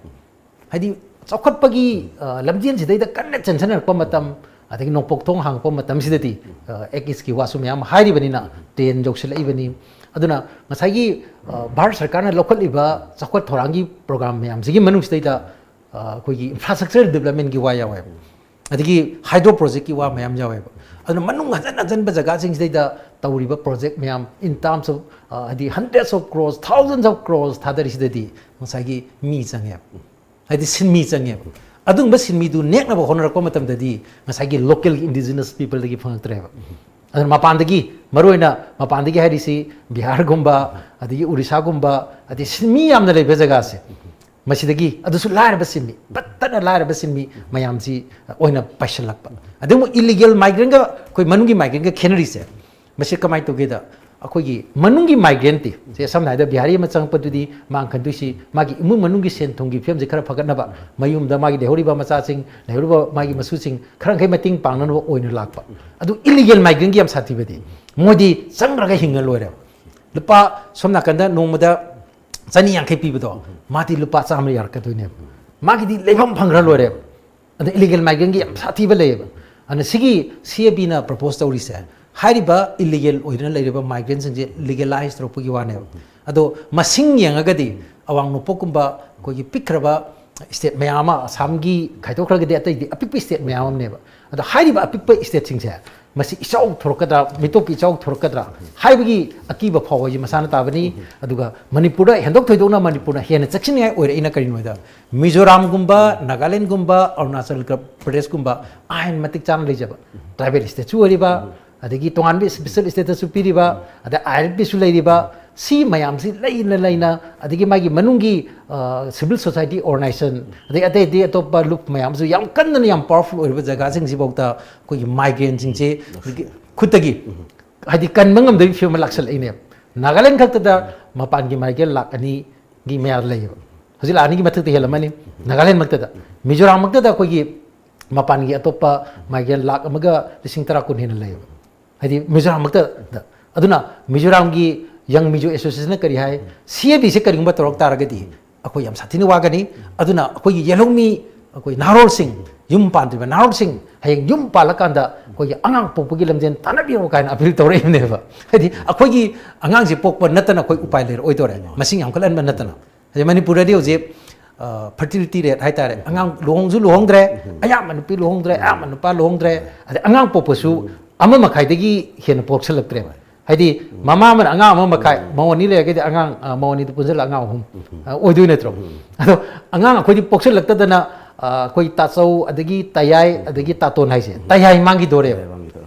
ꯍꯥꯏꯗꯤ ꯆꯥꯎꯈꯠꯄꯒꯤ, ꯑ, ꯂꯝꯖꯦꯜꯁꯤꯗꯩꯗ ꯀꯟꯅ ꯆꯦꯟꯁꯤꯟꯅꯔꯛꯄ ꯃꯇꯝ, ꯑꯗꯒꯤ ꯅꯣꯡꯄꯣꯛ ꯊꯣꯡ ꯍꯥꯡꯉꯛꯄ ꯃꯇꯝꯁꯤꯗꯗꯤ, ꯑ, Act East ꯀꯤ ꯋꯥꯁꯨ ꯃꯌꯥꯝ ꯍꯥꯏꯔꯤꯕꯅꯤꯅ, train ꯌꯧꯁꯤꯜꯂꯛꯏꯕꯅꯤ꯫ ꯑꯗꯨꯅ ꯉꯁꯥꯏꯒꯤ, ꯑ, ꯚꯥꯔꯠ ꯁꯔꯀꯥꯔꯅ ꯂꯧꯈꯠꯂꯤꯕ ꯆꯥꯎꯈꯠ ꯊꯧꯔꯥꯡꯒꯤ program ꯃꯌꯥꯝꯁꯤꯒꯤ ꯃꯅꯨꯡꯁꯤꯗꯩꯗ, ꯑ, ꯑꯩꯈꯣꯏꯒꯤ infrastructure development ꯀꯤ ꯋꯥ ꯌꯥꯎꯋꯦꯕ, ꯑꯗꯒꯤ hydro project ꯀꯤ ꯋꯥ ꯃꯌꯥꯝ ꯌꯥꯎꯋꯦꯕ꯫ ꯑꯗꯨꯅ ꯃꯅꯨꯡ ꯍꯟꯖꯟ ꯍꯟꯖꯟꯕ ꯖꯒꯥꯁꯤꯡꯁꯤꯗꯩꯗ ꯇꯧꯔꯤꯕ project ꯃꯌꯥꯝ, in terms of, ꯑ, ꯍꯥꯏꯗꯤ hundreds of crores, thousands of crores ꯊꯥꯗꯔꯤꯁꯤꯗꯗꯤ ꯉꯁꯥꯏꯒꯤ ꯃꯤ ꯆꯪꯉꯦꯕ꯫ ꯍꯥꯏꯗꯤ ꯁꯤꯟꯃꯤ ꯆꯪꯉꯦꯕ꯫ ꯑꯗꯨꯒꯨꯝꯕ ꯁꯤꯟꯃꯤꯗꯨ ꯅꯦꯛꯅꯕ ꯍꯣꯠꯅꯔꯛꯄ ꯃꯇꯝꯗꯗꯤ ꯉꯁꯥꯏꯒꯤ local indigenous people ꯗꯒꯤ ꯐꯪꯉꯛꯇ꯭ꯔꯦꯕ꯫ ꯑꯗꯨꯅ ꯃꯄꯥꯟꯗꯒꯤ, ꯃꯔꯨꯑꯣꯏꯅ ꯃꯄꯥꯟꯗꯒꯤ ꯍꯥꯏꯔꯤꯁꯤ ꯕꯤꯍꯥꯔꯒꯨꯝꯕ, ꯑꯗꯒꯤ ꯎꯔꯤꯁꯥꯒꯨꯝꯕ, ꯑꯗꯩ ꯁꯤꯟꯃꯤ ꯌꯥꯝꯅ ꯂꯩꯕ ꯖꯒꯥꯁꯦ, ꯃꯁꯤꯗꯒꯤ, ꯑꯗꯨꯁꯨ ꯂꯥꯏꯔꯕ ꯁꯤꯟꯃꯤ, ꯄꯠꯇꯅ ꯂꯥꯏꯔꯕ ꯁꯤꯟꯃꯤ ꯃꯌꯥꯝꯁꯤ ꯑꯣꯏꯅ ꯄꯥꯏꯁꯤꯜꯂꯛꯄ꯫ ꯑꯗꯩ ꯑꯃꯨꯛ illegal migrant ꯀ ꯑꯩꯈꯣꯏ ꯃꯅꯨꯡꯒꯤ migrant ꯀ ꯈꯦꯠꯅꯔꯤꯁꯦ, ꯃꯁꯤ ꯀꯃꯥꯏꯅ ꯇꯧꯒꯦꯗ, ꯑꯩꯈꯣꯏꯒꯤ ꯃꯅꯨꯡꯒꯤ ꯃꯥꯏꯒ꯭ꯔꯦꯟꯠꯇꯤ, ꯁꯦ, ꯁꯝꯅ ꯍꯥꯏꯔꯕꯗ ꯕꯤꯍꯥꯔꯤ ꯑꯃ ꯆꯪꯉꯛꯄꯗꯨꯗꯤ ꯃꯥꯅ ꯈꯟꯗꯣꯏꯁꯤ ꯃꯥꯒꯤ ꯏꯃꯨꯡ ꯃꯅꯨꯡꯒꯤ ꯁꯦꯟ ꯊꯨꯝꯒꯤ ꯐꯤꯕꯝꯁꯦ ꯈꯔ ꯐꯒꯠꯅꯕ, ꯃꯌꯨꯝꯗ ꯃꯥꯒꯤ ꯂꯩꯍꯧꯔꯤꯕ ꯃꯆꯥꯁꯤꯡ, ꯂꯩꯍꯧꯔꯤꯕ ꯃꯥꯒꯤ ꯃꯁꯨꯁꯤꯡ ꯈꯔ ꯃꯈꯩ ꯃꯇꯦꯡ ꯄꯥꯡꯅꯅꯕ ꯑꯣꯏꯅ ꯂꯥꯛꯄ꯫ ꯑꯗꯨ ꯏꯂꯤꯒꯦꯜ ꯃꯥꯏꯒ꯭ꯔꯦꯟꯒꯤ ꯌꯥꯝ ꯁꯥꯊꯤꯕꯗꯤ ꯃꯣꯏꯗꯤ ꯆꯪꯈ꯭ꯔꯒ ꯍꯤꯡꯉ ꯂꯣꯏꯔꯦꯕ꯫ ꯂꯨꯄꯥ ꯁꯣꯝ ꯅꯥꯀꯟꯗ ꯅꯣꯡꯃꯗ ꯆꯅꯤ ꯌꯥꯡꯈꯩ ꯄꯤꯕꯗꯣ, ꯃꯥꯗꯤ ꯂꯨꯄꯥ ꯆꯥꯝꯃ ꯌꯥꯔꯛꯀꯗꯣꯏꯅꯦꯕ꯫ ꯃꯥꯒꯤꯗꯤ ꯂꯩꯐꯝ ꯐꯪꯈ꯭ꯔ ꯂꯣꯏꯔꯦꯕ꯫ ꯑꯗ ꯏꯂꯤꯒꯦꯜ ꯃꯥꯏꯒ꯭ꯔꯦꯟꯒꯤ ꯌꯥꯝ ꯁꯥꯊꯤꯕ ꯂꯩꯌꯦꯕ꯫ ꯑꯗꯨꯅ ꯁꯤꯒꯤ ꯁꯤ ꯑꯦ ꯕꯤꯅ ꯄ꯭ꯔꯄꯣꯁ ꯇꯧꯔꯤꯁꯦ, ꯍꯥꯏꯔꯤꯕ ꯏꯂꯤꯒꯦꯜ ꯑꯣꯏꯗꯨꯅ ꯂꯩꯔꯤꯕ ꯃꯥꯏꯒ꯭ꯔꯦꯟꯁꯤꯡꯁꯦ ꯂꯤꯒꯦꯂꯥꯏꯁ ꯇꯧꯔꯛꯄꯒꯤ ꯋꯥꯅꯦꯕ꯫ ꯑꯗꯣ ꯃꯁꯤꯡ ꯌꯦꯡꯉꯒꯗꯤ ꯑꯋꯥꯡ ꯅꯣꯡꯄꯣꯛꯀꯨꯝꯕ ꯑꯩꯈꯣꯏꯒꯤ ꯄꯤꯛꯈ꯭ꯔꯕ ꯁ꯭ꯇꯦꯠ ꯃꯌꯥꯝ ꯑꯃ, ꯑꯁꯥꯝꯒꯤ ꯈꯥꯏꯗꯣꯛꯈ꯭ꯔꯒꯗꯤ ꯑꯇꯩꯗꯤ ꯑꯄꯤꯛꯄ ꯁ꯭ꯇꯦꯠ ꯃꯌꯥꯝ ꯑꯃꯅꯦꯕ꯫ ꯑꯗꯣ ꯍꯥꯏꯔꯤꯕ ꯑꯄꯤꯛꯄ ꯁ꯭ꯇꯦꯠꯁꯤꯡꯁꯦ ꯃꯁꯤ ꯏꯆꯥꯎ ꯊꯣꯔꯛꯀꯗ꯭ꯔꯥ, ꯃꯤꯇꯣꯞꯀꯤ ꯏꯆꯥꯎ ꯊꯣꯔꯛꯀꯗ꯭ꯔꯥ ꯍꯥꯏꯕꯒꯤ ꯑꯀꯤꯕ ꯐꯥꯎꯕ ꯍꯥꯏꯁꯤ ꯃꯁꯥꯅ ꯇꯥꯕꯅꯤ꯫ ꯑꯗꯨꯒ ꯃꯅꯤꯄꯨꯔꯗ ꯍꯦꯟꯗꯣꯛ ꯊꯣꯏꯗꯣꯛꯅ ꯃꯅꯤꯄꯨꯔꯅ ꯍꯦꯟꯅ ꯆꯦꯛꯁꯤꯟꯅꯤꯡꯉꯥꯏ ꯑꯣꯏꯔꯛꯏꯅ ꯀꯔꯤꯅꯣ ꯍꯥꯏꯗ, ꯃꯤꯖꯣꯔꯥꯝꯒꯨꯝꯕ, ꯅꯥꯒꯥꯂꯦꯟꯒꯨꯝꯕ, ꯑꯔꯨꯅꯥꯆꯜ ꯄ꯭ꯔꯗꯦꯁꯀꯨꯝꯕ ꯑꯥꯏꯟ ꯃꯇꯤꯛ ꯆꯥꯅ ꯂꯩꯖꯕ ꯇ꯭ꯔꯥꯏꯕꯦꯜ ꯁ꯭ꯇꯦꯠꯁꯨ ꯑꯣꯏꯔꯤꯕ, ꯑꯗꯒꯤ ꯇꯣꯉꯥꯟꯕ ꯁ꯭ꯄꯦꯁꯦꯜ ꯁ꯭ꯇꯦꯇꯁꯁꯨ ꯄꯤꯔꯤꯕ, ꯑꯗꯩ ꯑꯥꯏ ꯑꯦꯜ ꯄꯤꯁꯨ ꯂꯩꯔꯤꯕ, ꯁꯤ ꯃꯌꯥꯝꯁꯤ ꯂꯩꯅ ꯂꯩꯅ, ꯑꯗꯒꯤ ꯃꯥꯒꯤ ꯃꯅꯨꯡꯒꯤ ꯁꯤꯚꯤꯜ ꯁꯣꯁꯥꯏꯇꯤ ꯑꯣꯔꯒꯅꯥꯏꯖꯦꯁꯟ, ꯑꯗꯩ ꯑꯇꯩ ꯑꯇꯩ ꯑꯇꯣꯞꯄ ꯂꯨꯞ ꯃꯌꯥꯝꯁꯨ ꯌꯥꯝ ꯀꯟꯅ ꯌꯥꯝ ꯄꯥꯋꯔꯐꯨꯜ ꯑꯣꯏꯔꯤꯕ ꯖꯒꯥꯁꯤꯡꯁꯤꯐꯥꯎꯗ ꯑꯩꯈꯣꯏꯒꯤ ꯃꯥꯏꯒ꯭ꯔꯦꯟꯁꯤꯡꯁꯦ ꯈꯨꯠꯇꯒꯤ, ꯍꯥꯏꯗꯤ, ꯀꯟꯕ ꯉꯝꯗꯕꯒꯤ ꯐꯤꯕꯝ ꯑꯃ ꯂꯥꯛꯁꯜꯂꯛꯏꯅꯦꯕ꯫ ꯅꯥꯒꯥꯂꯦꯟ ꯈꯛꯇꯗ ꯃꯄꯥꯟꯒꯤ ꯃꯥꯏꯒ꯭ꯔꯦꯟ ꯂꯥꯛ ꯑꯅꯤꯒꯤ ꯃꯌꯥ ꯂꯩꯌꯦꯕ꯫ ꯍꯧꯖꯤꯛ ꯂꯥꯛ ꯑꯅꯤꯒꯤ ꯃꯊꯛꯇ ꯍꯦꯜꯂꯝꯃꯅꯤ ꯅꯥꯒꯥꯂꯦꯟ ꯃꯛꯇꯗ꯫ ꯃꯤꯖꯣꯔꯥꯝ ꯃꯛꯇꯗ ꯑꯩꯈꯣꯏꯒꯤ ꯃꯄꯥꯟꯒꯤ ꯑꯇꯣꯞꯄ ꯃꯥꯏꯒ꯭ꯔꯦꯟ ꯂꯥꯛ ꯑꯃꯒ ꯂꯤꯁꯤꯡ ꯇꯔꯥ ꯀꯨꯟ ꯍꯦꯟꯅ ꯂꯩꯌꯦꯕ꯫ ꯍꯥꯏꯗꯤ ꯃꯤꯖꯣꯔꯥꯝ ꯃꯛꯇꯗ꯫ ꯑꯗꯨꯅ ꯃꯤꯖꯣꯔꯥꯝꯒꯤ ꯌꯪ ꯃꯤꯖꯣ ꯑꯦꯁꯣꯁꯤꯌꯦꯁꯟꯅ ꯀꯔꯤ ꯍꯥꯏ? ꯁꯤ ꯑꯦ ꯕꯤꯁꯦ ꯀꯔꯤꯒꯨꯝꯕ ꯇꯧꯔꯛ ꯇꯥꯔꯒꯗꯤ ꯑꯩꯈꯣꯏ ꯌꯥꯝ ꯁꯥꯊꯤꯅ ꯋꯥꯒꯅꯤ꯫ ꯑꯗꯨꯅ ꯑꯩꯈꯣꯏꯒꯤ ꯌꯦꯜꯍꯧꯃꯤ, ꯑꯩꯈꯣꯏ ꯅꯍꯥꯔꯣꯜꯁꯤꯡ, ꯌꯨꯝ ꯄꯥꯟꯗ꯭ꯔꯤꯕ ꯅꯍꯥꯔꯣꯜꯁꯤꯡ ꯍꯌꯦꯡ ꯌꯨꯝ ꯄꯥꯜꯂꯀꯥꯟꯗ ꯑꯩꯈꯣꯏꯒꯤ ꯑꯉꯥꯡ ꯄꯣꯛꯄꯒꯤ ꯂꯝꯖꯦꯟ ꯇꯥꯟꯅꯕꯤꯔꯣ ꯀꯥꯏꯅ ꯑꯄꯤꯜ ꯇꯧꯔꯛꯏꯕꯅꯦꯕ꯫ ꯍꯥꯏꯗꯤ ꯑꯩꯈꯣꯏꯒꯤ ꯑꯉꯥꯡꯁꯦ ꯄꯣꯛꯄ ꯅꯠꯇꯅ ꯑꯩꯈꯣꯏ ꯎꯄꯥꯏ ꯂꯩꯔꯛꯑꯣꯏꯗꯣꯔꯦ, ꯃꯁꯤꯡ ꯌꯥꯝꯈꯠꯍꯟꯕ ꯅꯠꯇꯅ꯫ ꯍꯥꯏꯗꯤ ꯃꯅꯤꯄꯨꯔꯗꯗꯤ ꯍꯧꯖꯤꯛ ꯐꯔꯇꯤꯂꯤꯇꯤ ꯔꯦꯠ ꯍꯥꯏꯇꯥꯔꯦ, ꯑꯉꯥꯡ ꯂꯨꯍꯣꯡꯁꯨ ꯂꯨꯍꯣꯡꯗ꯭ꯔꯦ, ꯑꯌꯥꯝꯕ ꯅꯨꯄꯤ ꯂꯨꯍꯣꯡꯗ꯭ꯔꯦ, ꯑꯌꯥꯝꯕ ꯅꯨꯄꯥ ꯂꯨꯍꯣꯡꯗ꯭ꯔꯦ, ꯑꯗꯩ ꯑꯉꯥꯡ ꯄꯣꯛꯄꯁꯨ ꯑꯃ ꯃꯈꯥꯏꯗꯒꯤ ꯍꯦꯟꯅ ꯄꯣꯛꯁꯜꯂꯛꯇ꯭ꯔꯦꯕ꯫ ꯍꯥꯏꯗꯤ ꯃꯃꯥ ꯑꯃꯅ ꯑꯉꯥꯡ ꯑꯃ ꯃꯈꯥꯏ, ꯃꯧ ꯑꯅꯤ ꯂꯩꯔꯒꯗꯤ ꯑꯉꯥꯡ, ꯑ, ꯃꯧ ꯑꯅꯤꯗꯨ ꯄꯨꯟꯁꯤꯜꯂ ꯑꯉꯥꯡ ꯑꯍꯨꯝ, ꯑ, ꯑꯣꯏꯗꯣꯏ ꯅꯠꯇ꯭ꯔꯣ? ꯑꯗꯣ ꯑꯉꯥꯡ ꯑꯩꯈꯣꯏꯗꯤ ꯄꯣꯛꯁꯜꯂꯛꯇꯗꯅ, ꯑ, ꯑꯩꯈꯣꯏ ꯇꯥꯆꯧ, ꯑꯗꯒꯤ ꯇꯌꯥꯏ, ꯑꯗꯒꯤ ꯇꯥꯇꯣꯟ ꯍꯥꯏꯁꯦ, ꯇꯌꯥꯏ ꯃꯥꯡꯈꯤꯗꯣꯔꯦꯕ꯫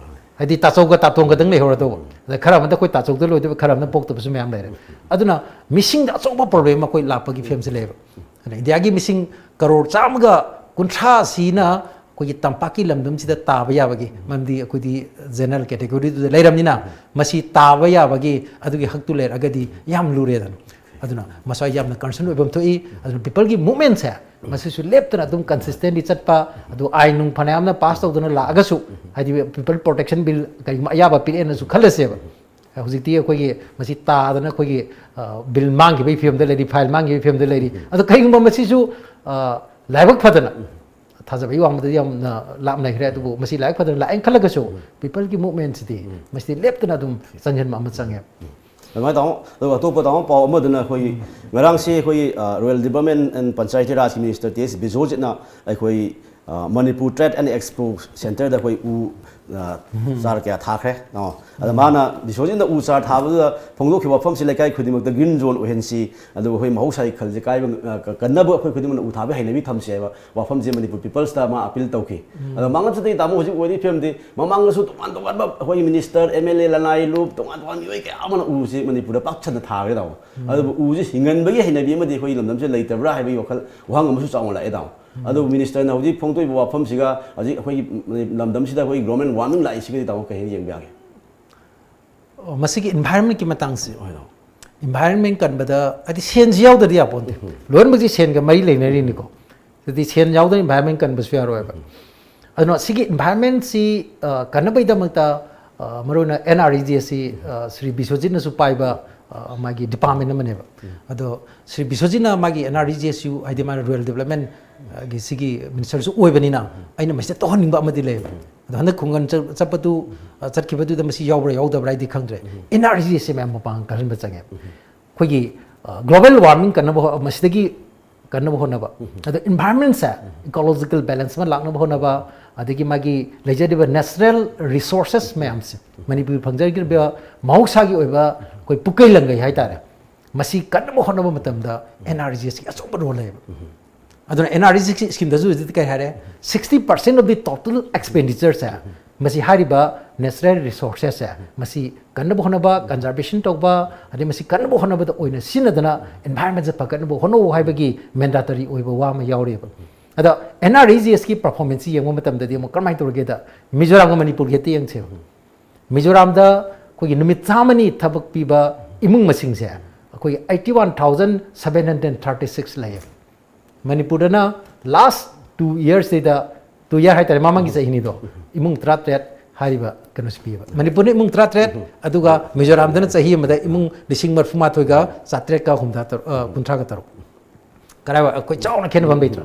ꯍꯥꯏꯗꯤ ꯇꯥꯆꯧꯒ ꯇꯥꯇꯣꯟꯒꯗꯪ ꯂꯩꯍꯧꯔꯗꯧꯕ꯫ ꯑꯗ ꯈꯔ ꯑꯃꯗ ꯑꯩꯈꯣꯏ ꯇꯥꯆꯧꯗ ꯂꯣꯏꯗꯣꯏꯕ, ꯈꯔ ꯑꯃꯅ ꯄꯣꯛꯇꯕꯁꯨ ꯃꯌꯥꯝ ꯂꯩꯔꯦ꯫ ꯑꯗꯨꯅ ꯃꯤꯁꯤꯡꯗ ꯑꯆꯧꯕ ꯄ꯭ꯔꯣꯕ꯭ꯂꯦꯝ ꯑꯃ ꯑꯩꯈꯣꯏ ꯂꯥꯛꯄꯒꯤ ꯐꯤꯕꯝꯁꯦ ꯂꯩꯌꯦꯕ꯫ ꯑꯗ ꯏꯟꯗꯤꯌꯥꯒꯤ ꯃꯤꯁꯤꯡ ꯀꯔꯣꯔ ꯆꯥꯝꯃꯒ ꯀꯨꯟꯊ꯭ꯔꯥꯁꯤꯅ ꯑꯩꯈꯣꯏꯒꯤ ꯇꯝꯄꯥꯛꯀꯤ ꯂꯝꯗꯝꯁꯤꯗ ꯇꯥꯕ ꯌꯥꯕꯒꯤ, ꯃꯔꯝꯗꯤ ꯑꯩꯈꯣꯏꯗꯤ ꯖꯦꯅꯔꯦꯜ ꯀꯦꯇꯦꯒꯣꯔꯤꯗꯨꯗ ꯂꯩꯔꯕꯅꯤꯅ, ꯃꯁꯤ ꯇꯥꯕ ꯌꯥꯕꯒꯤ ꯑꯗꯨꯒꯤ ꯍꯛꯇꯨ ꯂꯩꯔꯒꯗꯤ ꯌꯥꯝ ꯂꯨꯔꯦꯗꯅ꯫ ꯑꯗꯨꯅ ꯃꯁ꯭ꯋꯥꯏ ꯌꯥꯝꯅ ꯀꯟꯁꯔꯟ ꯑꯣꯏꯐꯝ ꯊꯣꯛꯏ꯫ ꯑꯗꯨꯅ ꯄꯤꯄꯜꯒꯤ ꯃꯨꯞꯃꯦꯟꯁꯦ ꯃꯁꯤꯁꯨ ꯂꯦꯞꯇꯅ ꯑꯗꯨꯝ ꯀꯟꯁꯤꯁꯇꯦꯟꯂꯤ ꯆꯠꯄ, ꯑꯗꯨ ꯑꯥꯏꯟ ꯅꯨꯡ ꯐꯅꯌꯥꯝꯅ ꯄꯥꯁ ꯇꯧꯗꯨꯅ ꯂꯥꯛꯑꯒꯁꯨ, ꯍꯥꯏꯗꯤ ꯄꯤꯄꯜ ꯄ꯭ꯔꯣꯇꯦꯛꯁꯟ ꯕꯤꯜ ꯀꯔꯤꯒꯨꯝꯕ ꯑꯌꯥꯕ ꯄꯤꯔꯛꯑꯦꯅꯁꯨ ꯈꯜꯂꯁꯦꯕ, ꯍꯧꯖꯤꯛꯇꯤ ꯑꯩꯈꯣꯏꯒꯤ ꯃꯁꯤ ꯇꯥꯗꯅ ꯑꯩꯈꯣꯏꯒꯤ, ꯑ, ꯕꯤꯜ ꯃꯥꯡꯈꯤꯕꯒꯤ ꯐꯤꯕꯝꯗ ꯂꯩꯔꯤ, ꯐꯥꯏꯜ ꯃꯥꯡꯈꯤꯕꯒꯤ ꯐꯤꯕꯝꯗ ꯂꯩꯔꯤ꯫ ꯑꯗꯣ ꯀꯔꯤꯒꯨꯝꯕ ꯃꯁꯤꯁꯨ, ꯑ, ꯂꯥꯏꯕꯛ ꯐꯗꯅ, ꯊꯥꯖꯕꯒꯤ ꯋꯥꯡꯃꯗꯗꯤ ꯌꯥꯝꯅ ꯂꯥꯞꯅꯈ꯭ꯔꯦ, ꯑꯗꯨꯕꯨ ꯃꯁꯤ ꯂꯥꯏꯕꯛ ꯐꯗꯅ ꯂꯥꯛꯑꯦꯅ ꯈꯜꯂꯒꯁꯨ, ꯄꯤꯄꯜꯒꯤ ꯃꯨꯞꯃꯦꯟꯁꯤꯗꯤ ꯃꯁꯤꯗꯤ ꯂꯦꯞꯇꯅ ꯑꯗꯨꯝ ꯆꯪꯁꯤꯟꯕ ꯑꯃ ꯆꯪꯉꯦ꯫ ꯑꯗꯨꯃꯥꯏꯅ ꯇꯧ꯫ ꯑꯗꯨꯒ ꯑꯇꯣꯞꯄ ꯇꯥꯃꯣ ꯄꯥꯎ ꯑꯃꯗꯨꯅ ꯑꯩꯈꯣꯏꯒꯤ ꯉꯔꯥꯡꯁꯦ ꯑꯩꯈꯣꯏꯒꯤ, ꯑ, Rural Development and Panchayati Rajꯀꯤ ꯃꯤꯅꯤꯁꯇꯔ ꯇꯤ ꯑꯦꯁ ꯕꯤꯁꯣꯖꯤꯠꯅ ꯑꯩꯈꯣꯏ, ꯑ, ꯃꯅꯤꯄꯨꯔ ꯇ꯭ꯔꯦꯗ ꯑꯦꯟ ꯑꯦꯛꯁꯄꯣ ꯁꯦꯟꯇꯔꯗ ꯑꯩꯈꯣꯏ ꯎ, ꯑ, ꯆꯥꯔ ꯀꯌꯥ ꯊꯥꯈ꯭ꯔꯦ꯫ ꯑ, ꯑꯗ ꯃꯥꯅ ꯕꯤꯁꯣꯖꯤꯠꯅ ꯎ ꯆꯥꯔ ꯊꯥꯕꯗꯨꯗ ꯐꯣꯡꯗꯣꯛꯈꯤꯕ ꯋꯥꯐꯝꯁꯤ ꯂꯩꯀꯥꯏ ꯈꯨꯗꯤꯡꯃꯛꯇ ꯒ꯭ꯔꯤꯟ ꯖꯣꯟ ꯑꯣꯏꯍꯟꯁꯤ, ꯑꯗꯨꯒ ꯑꯩꯈꯣꯏ ꯃꯍꯧꯁꯥꯒꯤ ꯈꯜꯁꯦ ꯀꯥꯏꯕ, ꯑ, ꯀ-, ꯀꯟꯅꯕ ꯑꯩꯈꯣꯏ ꯈꯨꯗꯤꯡꯃꯛꯅ ꯎ ꯊꯥꯕꯒꯤ ꯍꯩꯅꯕꯤ ꯊꯝꯁꯤ ꯍꯥꯏꯕ ꯋꯥꯐꯝꯁꯦ ꯃꯅꯤꯄꯨꯔ ꯄꯤꯄꯜꯁꯇ ꯃꯥ ꯑꯄꯤꯜ ꯇꯧꯈꯤ꯫ ꯑꯗꯣ ꯃꯥꯡꯂꯞ ꯆꯠꯇꯒꯤ ꯇꯥꯃꯣ ꯍꯧꯖꯤꯛ ꯑꯣꯏꯔꯤ ꯐꯤꯕꯝꯗꯤ ꯃꯃꯥꯡꯗꯁꯨ ꯇꯣꯉꯥꯟ ꯇꯣꯉꯥꯟꯕ ꯑꯩꯈꯣꯏꯒꯤ ꯃꯤꯅꯤꯁꯇꯔ, ꯑꯦꯝ ꯑꯦꯜ ꯑꯦ, ꯂꯅꯥꯏ ꯂꯨꯞ, ꯇꯣꯉꯥꯟ ꯇꯣꯉꯥꯟꯕ ꯃꯤꯑꯣꯏ ꯀꯌꯥ ꯑꯃꯅ ꯎꯁꯤ ꯃꯅꯤꯄꯨꯔꯗ ꯄꯥꯛ ꯁꯟꯅ ꯊꯥꯈ꯭ꯔꯦ ꯇꯥꯃꯣ꯫ ꯑꯗꯨꯕꯨ ꯎꯁꯤ ꯍꯤꯡꯍꯟꯕꯒꯤ ꯍꯩꯅꯕꯤ ꯑꯃꯗꯤ ꯑꯩꯈꯣꯏꯒꯤ ꯂꯝꯗꯝꯁꯤꯗ ꯂꯩꯇꯕ꯭ꯔꯥ ꯍꯥꯏꯕꯒꯤ ꯋꯥꯈꯜ ꯋꯥꯍꯪ ꯑꯃꯁꯨ ꯆꯥꯎꯅ ꯂꯥꯛꯑꯦ ꯇꯥꯃꯣ꯫ ꯑꯗꯨꯕꯨ ꯃꯤꯅꯤꯁꯇꯔꯅ ꯍꯧꯖꯤꯛ ꯐꯣꯡꯗꯣꯛꯏꯕ ꯋꯥꯐꯝꯁꯤꯒ ꯍꯧꯖꯤꯛ ꯑꯩꯈꯣꯏꯒꯤ ꯂꯝꯗꯝꯁꯤꯗ ꯑꯩꯈꯣꯏꯒꯤ ꯒ꯭ꯂꯣꯕꯦꯜ ꯋꯥꯔꯃꯤꯡ ꯂꯥꯛꯏꯁꯤꯒꯗꯤ ꯇꯥꯃꯣ ꯀꯩ ꯍꯥꯏꯅ ꯌꯦꯡꯕ ꯌꯥꯒꯦ? ꯑꯣ, ꯃꯁꯤꯒꯤ ꯏꯟꯚꯥꯏꯔꯟꯃꯦꯟꯀꯤ ꯃꯇꯥꯡꯁꯤ, ꯏꯟꯚꯥꯏꯔꯟꯃꯦꯟ ꯀꯟꯕꯗ ꯍꯥꯏꯗꯤ ꯁꯦꯟꯁꯤ ꯌꯥꯎꯗ꯭ꯔꯗꯤ ꯌꯥꯄꯣꯟꯇꯦ꯫ ꯂꯣꯏꯅꯃꯛꯁꯤ ꯁꯦꯟꯒ ꯃꯔꯤ ꯂꯩꯅꯔꯤꯅꯤꯀꯣ꯫ ꯑꯗꯨꯗꯤ ꯁꯦꯟ ꯌꯥꯎꯗꯅ ꯏꯟꯚꯥꯏꯔꯟꯃꯦꯟ ꯀꯟꯕꯁꯨ ꯌꯥꯔꯣꯏꯕ꯫ ꯑꯗꯨꯅ ꯁꯤꯒꯤ ꯏꯟꯚꯥꯏꯔꯟꯃꯦꯟꯁꯤ, ꯑ, ꯀꯟꯅꯕꯒꯤꯗꯃꯛꯇ, ꯑ, ꯃꯔꯨꯑꯣꯏꯅ ꯑꯦꯟ ꯑꯥꯔ ꯏ ꯖꯤ ꯑꯦꯁꯁꯤ, ꯑ, ꯁ꯭ꯔꯤ ꯕꯤꯁ꯭ꯋꯖꯤꯠꯅꯁꯨ ꯄꯥꯏꯕ, ꯑ, ꯃꯥꯒꯤ ꯗꯤꯄꯥꯔꯠꯃꯦꯟ ꯑꯃꯅꯦꯕ꯫ ꯑꯗꯣ ꯁ꯭ꯔꯤ ꯕꯤꯁ꯭ꯋꯖꯤꯠꯅ ꯃꯥꯒꯤ N R E G S U, ꯍꯥꯏꯗꯤ ꯃꯥꯅ ꯔꯨꯔꯦꯜ ꯗꯤꯕꯂꯞꯃꯦꯟꯒꯤ ꯁꯤꯒꯤ ꯃꯤꯅꯤꯁꯇꯔꯁꯨ ꯑꯣꯏꯕꯅꯤꯅ, ꯑꯩꯅ ꯃꯁꯤꯗ ꯇꯧꯍꯟꯅꯤꯡꯕ ꯑꯃꯗꯤ ꯂꯩꯌꯦꯕ꯫ ꯑꯗꯣ ꯍꯟꯗꯛ ꯈꯨꯡꯒꯪ ꯆꯠ-, ꯆꯠꯄꯗꯨ, ꯑ, ꯆꯠꯈꯤꯕꯗꯨꯗ ꯃꯁꯤ ꯌꯥꯎꯕ꯭ꯔꯥ ꯌꯥꯎꯗꯕ꯭ꯔꯥ ꯍꯥꯏꯗꯤ ꯈꯪꯗ꯭ꯔꯦ꯫ ꯑꯦꯟ ꯑꯥꯔ ꯏ ꯖꯤ ꯑꯦꯁꯁꯤ ꯃꯌꯥꯝ ꯃꯄꯥꯡꯒꯜ ꯀꯜꯍꯟꯕ ꯆꯪꯉꯦꯕ꯫ ꯑꯩꯈꯣꯏꯒꯤ, ꯑ, ꯒ꯭ꯂꯣꯕꯦꯜ ꯋꯥꯔꯃꯤꯡ ꯀꯟꯅꯕ ꯍꯣ-, ꯃꯁꯤꯗꯒꯤ ꯀꯟꯅꯕ ꯍꯣꯠꯅꯕ꯫ ꯑꯗꯣ ꯏꯟꯚꯥꯏꯔꯟꯃꯦꯟꯁꯦ, ꯏꯀꯣꯂꯣꯖꯤꯀꯦꯜ ꯕꯦꯂꯦꯟꯁ ꯑꯃ ꯂꯥꯛꯅꯕ ꯍꯣꯠꯅꯕ, ꯑꯗꯒꯤ ꯃꯥꯒꯤ ꯂꯩꯖꯔꯤꯕ ꯅꯦꯆꯔꯦꯜ ꯔꯤꯁꯣꯔꯁꯦꯁ ꯃꯌꯥꯝꯁꯦ, ꯃꯅꯤꯄꯨꯔ ꯐꯪꯖꯔꯤꯕ ꯃꯍꯧꯁꯥꯒꯤ ꯑꯣꯏꯕ ꯑꯩꯈꯣꯏ ꯄꯨꯀꯩ ꯂꯪꯒꯩ ꯍꯥꯏꯇꯥꯔꯦ, ꯃꯁꯤ ꯀꯟꯅꯕ ꯍꯣꯠꯅꯕ ꯃꯇꯝꯗ ꯑꯦꯟ ꯑꯥꯔ ꯏ ꯖꯤ ꯑꯦꯁꯀꯤ ꯑꯆꯧꯕ ꯔꯣꯜ ꯂꯩꯌꯦꯕ꯫ ꯑꯗꯨꯅ ꯑꯦꯟ ꯑꯥꯔ ꯏ ꯖꯤ ꯑꯦꯁꯀꯤ ꯁ꯭ꯀꯤꯝꯗꯁꯨ ꯍꯧꯖꯤꯛꯇꯤ ꯀꯩ ꯍꯥꯏꯔꯦ, sixty percent of the total expenditure ꯁꯦ, ꯃꯁꯤ ꯍꯥꯏꯔꯤꯕ ꯅꯦꯆꯔꯦꯜ ꯔꯤꯁꯣꯔꯁꯦꯁꯁꯦ ꯃꯁꯤ ꯀꯟꯅꯕ ꯍꯣꯠꯅꯕ, ꯀꯟꯖꯥꯔꯕꯦꯁꯟ ꯇꯧꯕ, ꯑꯗꯩ ꯃꯁꯤ ꯀꯟꯅꯕ ꯍꯣꯠꯅꯕꯗ ꯑꯣꯏꯅ ꯁꯤꯖꯤꯟꯅꯗꯅ ꯏꯟꯚꯥꯏꯔꯟꯃꯦꯟꯁꯦ ꯐꯒꯠꯅꯕ ꯍꯣꯠꯅꯧ ꯍꯥꯏꯕꯒꯤ ꯃꯦꯟꯗꯥꯇꯔꯤ ꯑꯣꯏꯕ ꯋꯥ ꯑꯃ ꯌꯥꯎꯔꯤꯕ꯫ ꯑꯗꯣ ꯑꯦꯟ ꯑꯥꯔ ꯏ ꯖꯤ ꯑꯦꯁꯀꯤ ꯄꯔꯐꯣꯔꯃꯦꯟꯁꯁꯤ ꯌꯦꯡꯕ ꯃꯇꯝꯗꯗꯤ ꯑꯃꯨꯛ ꯀꯔꯝꯍꯥꯏꯅ ꯇꯧꯔꯒꯦꯗ, ꯃꯤꯖꯣꯔꯥꯝꯒ ꯃꯅꯤꯄꯨꯔꯒꯤ ꯍꯦꯛꯇ ꯌꯦꯡꯁꯦꯕ꯫ ꯃꯤꯖꯣꯔꯥꯝꯗ ꯑꯩꯈꯣꯏꯒꯤ ꯅꯨꯃꯤꯠ ꯆꯥꯝꯃꯅꯤ ꯊꯕꯛ ꯄꯤꯕ ꯏꯃꯨꯡ ꯃꯁꯤꯡꯁꯦ ꯑꯩꯈꯣꯏꯒꯤ eighty one thousand seven hundred thirty six ꯂꯩꯌꯦꯕ꯫ ꯃꯅꯤꯄꯨꯔꯗꯅ ꯂꯥꯁ ꯇꯨ ꯏꯌꯔꯁꯁꯤꯗ, ꯇꯨ ꯏꯌꯔ ꯍꯥꯏꯇꯥꯔꯦ, ꯃꯃꯥꯡꯒꯤ ꯆꯍꯤꯅꯤꯗꯣ, ꯏꯃꯨꯡ ꯇꯔꯥꯇꯔꯦꯠ ꯍꯥꯏꯔꯤꯕ ꯀꯩꯅꯣꯁꯤ ꯄꯤꯌꯦꯕ꯫ ꯃꯅꯤꯄꯨꯔꯅ ꯏꯃꯨꯡ ꯇꯔꯥꯇꯔꯦꯠ, ꯑꯗꯨꯒ ꯃꯤꯖꯣꯔꯥꯝꯗꯅ ꯆꯍꯤ ꯑꯃꯗ ꯏꯃꯨꯡ ꯂꯤꯁꯤꯡ ꯃꯔꯤꯐꯨ ꯃꯥꯊꯣꯏꯒ ꯆꯥꯇ꯭ꯔꯦꯠꯀ ꯍꯨꯝꯗ꯭ꯔꯥ ꯇꯔꯨꯛ, ꯑ, ꯀꯨꯟꯊ꯭ꯔꯥꯒ ꯇꯔꯨꯛ꯫ ꯀꯔꯥꯏꯋꯥꯏ ꯑꯩꯈꯣꯏ ꯆꯥꯎꯅ ꯈꯦꯠꯅꯕ ꯑꯃ ꯂꯩꯇ꯭ꯔꯣ?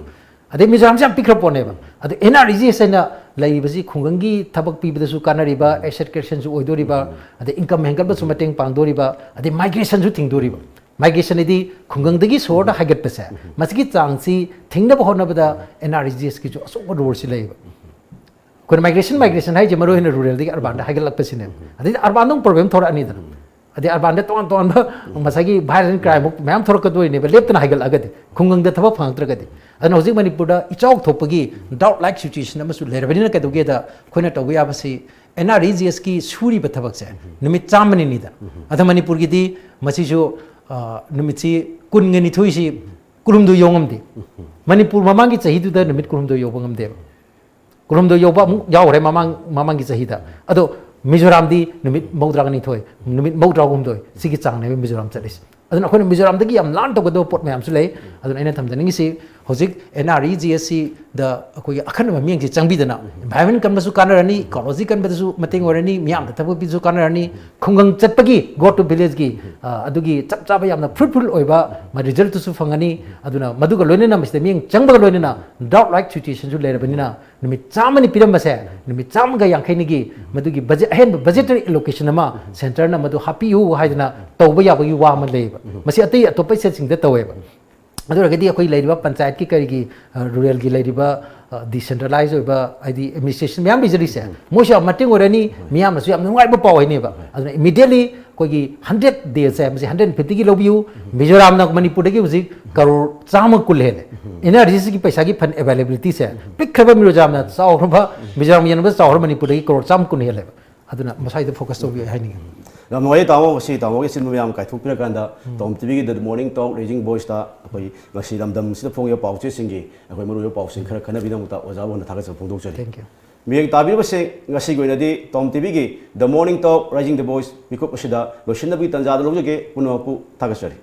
ꯑꯗꯩ ꯃꯤꯖꯣꯔꯥꯝꯁꯦ ꯌꯥꯝ ꯄꯤꯛꯈ꯭ꯔ ꯄꯣꯠꯅꯦꯕ꯫ ꯑꯗꯩ ꯑꯦꯟ ꯑꯥꯔ ꯏ ꯖꯤ ꯑꯦꯁ ꯍꯥꯏꯅ ꯂꯩꯔꯤꯕꯁꯤ ꯈꯨꯡꯒꯪꯒꯤ ꯊꯕꯛ ꯄꯤꯕꯗꯁꯨ ꯀꯥꯟꯅꯔꯤꯕ, ꯑꯦꯁꯦꯠ ꯀ꯭ꯔꯤꯌꯦꯁꯟꯁꯨ ꯑꯣꯏꯗꯣꯔꯤꯕ, ꯑꯗꯩ ꯏꯟꯀꯝ ꯍꯦꯟꯒꯠꯄꯁꯨ ꯃꯇꯦꯡ ꯄꯥꯡꯗꯣꯔꯤꯕ, ꯑꯗꯩ ꯃꯥꯏꯒ꯭ꯔꯦꯁꯟꯁꯨ ꯊꯤꯡꯗꯣꯔꯤꯕ꯫ ꯃꯥꯏꯒ꯭ꯔꯦꯁꯟ ꯍꯥꯏꯗꯤ ꯈꯨꯡꯒꯪꯗꯒꯤ ꯁꯣꯍꯣꯔꯗ ꯍꯥꯏꯒꯠꯄꯁꯦ, ꯃꯁꯤꯒꯤ ꯆꯥꯡꯁꯤ ꯊꯤꯡꯅꯕ ꯍꯣꯠꯅꯕꯗ ꯑꯦꯟ ꯑꯥꯔ ꯏ ꯖꯤ ꯑꯦꯁꯀꯤꯁꯨ ꯑꯆꯧꯕ ꯔꯣꯜꯁꯤ ꯂꯩꯌꯦꯕ꯫ ꯑꯩꯈꯣꯏꯅ ꯃꯥꯏꯒ꯭ꯔꯦꯁꯟ, ꯃꯥꯏꯒ꯭ꯔꯦꯁꯟ ꯍꯥꯏꯁꯦ ꯃꯔꯨ ꯑꯣꯏꯅ ꯔꯨꯔꯦꯜꯗꯒꯤ ꯑꯔꯕꯥꯟꯗ ꯍꯥꯏꯒꯠꯂꯛꯄꯁꯤꯅꯦꯕ꯫ ꯑꯗꯩꯗꯤ ꯑꯔꯕꯥꯟꯗ ꯑꯃꯨꯛ ꯄ꯭ꯔꯣꯕ꯭ꯂꯦꯝ ꯊꯣꯔꯛꯑꯅꯤꯗꯅ꯫ ꯑꯗꯩ ꯑꯔꯕꯥꯟꯗ ꯇꯣꯉꯥꯟ ꯇꯣꯉꯥꯟꯕ ꯉꯁꯥꯏꯒꯤ ꯚꯥꯏꯂꯦꯟ ꯀ꯭ꯔꯥꯏꯝ ꯃꯌꯥꯝ ꯊꯣꯔꯛꯀꯗꯣꯏꯅꯦꯕ, ꯂꯦꯞꯇꯅ ꯍꯥꯏꯒꯠꯂꯛꯑꯒꯗꯤ, ꯈꯨꯡꯒꯪꯗ ꯊꯕꯛ ꯐꯪꯉꯛꯇ꯭ꯔꯒꯗꯤ꯫ ꯑꯗꯨꯅ ꯍꯧꯖꯤꯛ ꯃꯅꯤꯄꯨꯔꯗ ꯏꯆꯥꯎ ꯊꯣꯛꯄꯒꯤ ꯗ꯭ꯔꯥꯎꯠ ꯂꯥꯏꯛ ꯁꯤꯆꯨꯌꯦꯁꯟ ꯑꯃꯁꯨ ꯂꯩꯔꯕꯅꯤꯅ ꯀꯩꯗꯧꯒꯦꯗ, ꯑꯩꯈꯣꯏꯅ ꯇꯧꯕ ꯌꯥꯕꯁꯤ ꯑꯦꯟ ꯑꯥꯔ ꯏ ꯖꯤ ꯑꯦꯁꯀꯤ ꯁꯨꯔꯤꯕ ꯊꯕꯛꯁꯦ ꯅꯨꯃꯤꯠ ꯆꯥꯝꯃꯅꯤꯅꯤꯗ꯫ ꯑꯗ ꯃꯅꯤꯄꯨꯔꯒꯤꯗꯤ ꯃꯁꯤꯁꯨ, ꯑ, ꯅꯨꯃꯤꯠꯁꯤ ꯀꯨꯟꯒ ꯅꯤꯊꯣꯏꯁꯤ ꯀꯨꯟꯍꯨꯝꯗꯣꯏ ꯌꯧ ꯉꯝꯗꯦ꯫ ꯃꯅꯤꯄꯨꯔ ꯃꯃꯥꯡꯒꯤ ꯆꯍꯤꯗꯨꯗ ꯅꯨꯃꯤꯠ ꯀꯨꯟꯍꯨꯝꯗꯣꯏ ꯌꯧꯕ ꯉꯝꯗꯦꯕ꯫ ꯀꯨꯟꯍꯨꯝꯗꯣꯏ ꯌꯧꯕ ꯑꯃꯨꯛ ꯌꯥꯎꯈ꯭ꯔꯦ ꯃꯃꯥꯡ, ꯃꯃꯥꯡꯒꯤ ꯆꯍꯤꯗ꯫ ꯑꯗꯣ ꯃꯤꯖꯣꯔꯥꯝꯗꯤ ꯅꯨꯃꯤꯠ ꯃꯧꯗ꯭ꯔꯥꯒ ꯅꯤꯊꯣꯏ, ꯅꯨꯃꯤꯠ ꯃꯧꯗ꯭ꯔꯥꯒ ꯍꯨꯝꯗꯣꯏ, ꯁꯤꯒꯤ ꯆꯥꯡꯅꯦꯕ ꯃꯤꯖꯣꯔꯥꯝ ꯆꯠꯂꯤꯁꯦ꯫ ꯑꯗꯨꯅ ꯑꯩꯈꯣꯏꯅ ꯃꯤꯖꯣꯔꯥꯝꯗꯒꯤ ꯌꯥꯝ ꯂꯥꯟ ꯇꯧꯒꯗꯕ ꯄꯣꯠ ꯃꯌꯥꯝꯁꯨ ꯂꯩ꯫ ꯑꯗꯨꯅ ꯑꯩꯅ ꯊꯝꯖꯅꯤꯡꯉꯤꯁꯤ, ꯍꯧꯖꯤꯛ ꯑꯦꯟ ꯑꯥꯔ ꯏ ꯖꯤ ꯑꯦꯁ ꯁꯤꯗ ꯑꯩꯈꯣꯏꯒꯤ ꯑꯈꯟꯅꯕ ꯃꯤꯠꯌꯦꯡꯁꯤ ꯆꯪꯕꯤꯗꯅ, ꯏꯟꯚꯥꯏꯔꯣꯟꯃꯦꯟ ꯀꯟꯕꯁꯨ ꯀꯥꯟꯅꯔꯅꯤ, ꯏꯀꯣꯂꯣꯖꯤ ꯀꯟꯕꯗꯁꯨ ꯃꯇꯦꯡ ꯑꯣꯏꯔꯅꯤ, ꯃꯤꯌꯥꯝꯗ ꯊꯕꯛ ꯄꯤꯕꯁꯨ ꯀꯥꯟꯅꯔꯅꯤ, ꯈꯨꯡꯒꯪ ꯆꯠꯄꯒꯤ, ꯒꯣ ꯇꯨ ꯚꯤꯂꯦꯖꯀꯤ, ꯑ, ꯑꯗꯨꯒꯤ ꯆꯞ ꯆꯥꯕ ꯌꯥꯝꯅ ꯐ꯭ꯔꯨꯠꯐꯨꯜ ꯑꯣꯏꯕ ꯃ-, ꯔꯤꯖꯜꯠꯇꯨꯁꯨ ꯐꯪꯒꯅꯤ꯫ ꯑꯗꯨꯅ ꯃꯗꯨꯒ ꯂꯣꯏꯅꯅ ꯃꯁꯤꯗ ꯃꯤꯠꯌꯦꯡ ꯆꯪꯕꯒ ꯂꯣꯏꯅꯅ ꯗ꯭ꯔꯥꯎꯠ ꯂꯥꯏꯛ ꯁꯤꯆꯨꯌꯦꯁꯟꯁꯨ ꯂꯩꯔꯕꯅꯤꯅ, ꯅꯨꯃꯤꯠ ꯆꯥꯝꯃꯅꯤ ꯄꯤꯔꯝꯕꯁꯦ ꯅꯨꯃꯤꯠ ꯆꯥꯝꯃꯒ ꯌꯥꯡꯈꯩꯅꯤꯒꯤ ꯃꯗꯨꯒꯤ ꯕꯖꯦꯠ, ꯑꯍꯦꯟꯕ ꯕꯖꯦꯇꯔꯤ ꯑꯦꯂꯣꯀꯦꯁꯟ ꯑꯃ ꯁꯦꯟꯇꯔꯅ ꯃꯗꯨ ꯍꯥꯞꯄꯤꯌꯨ ꯍꯥꯏꯗꯅ ꯇꯧꯕ ꯌꯥꯕꯒꯤ ꯋꯥ ꯑꯃ ꯂꯩꯌꯦꯕ꯫ ꯃꯁꯤ ꯑꯇꯩ ꯑꯇꯣꯞꯄ ꯁ꯭ꯇꯦꯠꯁꯤꯡꯗ ꯇꯧꯋꯦꯕ꯫ ꯑꯗꯨ ꯑꯣꯏꯔꯒꯗꯤ ꯑꯩꯈꯣꯏ ꯂꯩꯔꯤꯕ ꯄꯟꯆꯥꯌꯠꯀꯤ ꯀꯔꯤꯒꯤ, ꯑ, ꯔꯨꯔꯦꯜꯒꯤ ꯂꯩꯔꯤꯕ, ꯑ, ꯗꯤꯁꯦꯟꯇ꯭ꯔꯦꯂꯥꯏꯖ ꯑꯣꯏꯕ, ꯍꯥꯏꯗꯤ ꯑꯦꯗꯃꯤꯅꯤꯁꯇ꯭ꯔꯦꯁꯟ ꯃꯌꯥꯝ ꯂꯩꯖꯔꯤꯁꯦ, ꯃꯣꯏꯁꯨ ꯌꯥꯝ ꯃꯇꯦꯡ ꯑꯣꯏꯔꯅꯤ, ꯃꯤꯌꯥꯝꯅꯁꯨ ꯌꯥꯝ ꯅꯨꯡꯉꯥꯏꯕ ꯄꯥꯎ ꯍꯥꯏꯅꯦꯕ꯫ ꯑꯗꯨꯅ ꯏꯃꯤꯗꯤꯌꯦꯠꯂꯤ ꯑꯩꯈꯣꯏꯒꯤ ꯍꯟꯗ꯭ꯔꯦꯠ ꯗꯦꯁꯁꯦ, ꯃꯁꯤ ꯍꯟꯗ꯭ꯔꯦꯠ ꯐꯤꯐꯇꯤꯒꯤ ꯂꯧꯕꯤꯌꯨ꯫ ꯃꯤꯖꯣꯔꯥꯝꯅ ꯃꯅꯤꯄꯨꯔꯗꯒꯤ ꯍꯧꯖꯤꯛ ꯀꯔꯣꯔ ꯆꯥꯝꯃ ꯀꯨꯟ ꯍꯦꯜꯂꯦ꯫ ꯑꯦꯟ ꯑꯥꯔ ꯏ ꯖꯤ ꯑꯦꯁꯀꯤ ꯄꯩꯁꯥꯒꯤ ꯐꯟ ꯑꯦꯚꯥꯏꯂꯦꯕꯤꯂꯤꯇꯤꯁꯦ ꯄꯤꯛꯈ꯭ꯔꯕ ꯃꯤꯖꯣꯔꯥꯝꯅ ꯆꯥꯎꯈ꯭ꯔꯕ, ꯃꯤꯖꯣꯔꯥꯝ ꯌꯦꯡꯅꯕꯗ ꯆꯥꯎꯈ꯭ꯔꯕ ꯃꯅꯤꯄꯨꯔꯗꯒꯤ ꯀꯔꯣꯔ ꯆꯥꯝꯃ ꯀꯨꯟ ꯍꯦꯜꯂꯦꯕ꯫ ꯑꯗꯨꯅ ꯃꯁꯥꯏꯗ ꯐꯣꯀꯁ ꯇꯧꯕꯤꯌꯨ ꯍꯥꯏꯅꯤꯡꯉꯤ꯫ ꯌꯥꯝ ꯅꯨꯡꯉꯥꯏꯖꯩ ꯇꯥꯃꯣ, ꯉꯁꯤ ꯇꯥꯃꯣꯒꯤ ꯑꯆꯤꯟꯕ ꯃꯌꯥꯝ ꯀꯥꯏꯊꯣꯛꯄꯤꯔꯀꯥꯟꯗ ꯇꯣꯝ ꯇꯤꯚꯤꯒꯤ The Morning Talk Raising Voiceꯇ ꯑꯩꯈꯣꯏ ꯉꯁꯤ ꯂꯝꯗꯝꯁꯤꯗ ꯐꯣꯡꯉꯤꯕ ꯄꯥꯎꯆꯦꯁꯤꯡꯒꯤ ꯑꯩꯈꯣꯏ ꯃꯔꯨꯑꯣꯏꯕ ꯄꯥꯎꯁꯤꯡ ꯈꯔ ꯈꯟꯅꯕꯤꯗꯃꯛꯇ ꯑꯣꯖꯥꯕꯨ ꯍꯟꯅ ꯊꯥꯒꯠꯆꯕ ꯐꯣꯡꯗꯣꯛꯆꯔꯤ꯫ Thank you. ꯃꯤꯌꯦꯡ ꯇꯥꯕꯤꯔꯤꯕꯁꯤꯡ, ꯉꯁꯤꯒꯤ ꯑꯣꯏꯅꯗꯤ ꯇꯣꯝ ꯇꯤꯚꯤꯒꯤ The Morning Talk Raising the Voice ꯃꯤꯀꯨꯞ ꯑꯁꯤꯗ ꯂꯣꯏꯁꯤꯟꯅꯕꯒꯤ ꯇꯥꯟꯖꯥꯗ ꯂꯧꯖꯒꯦ꯫ ꯄꯨꯝꯅꯃꯛꯄꯨ ꯊꯥꯒꯠꯆꯔꯤ꯫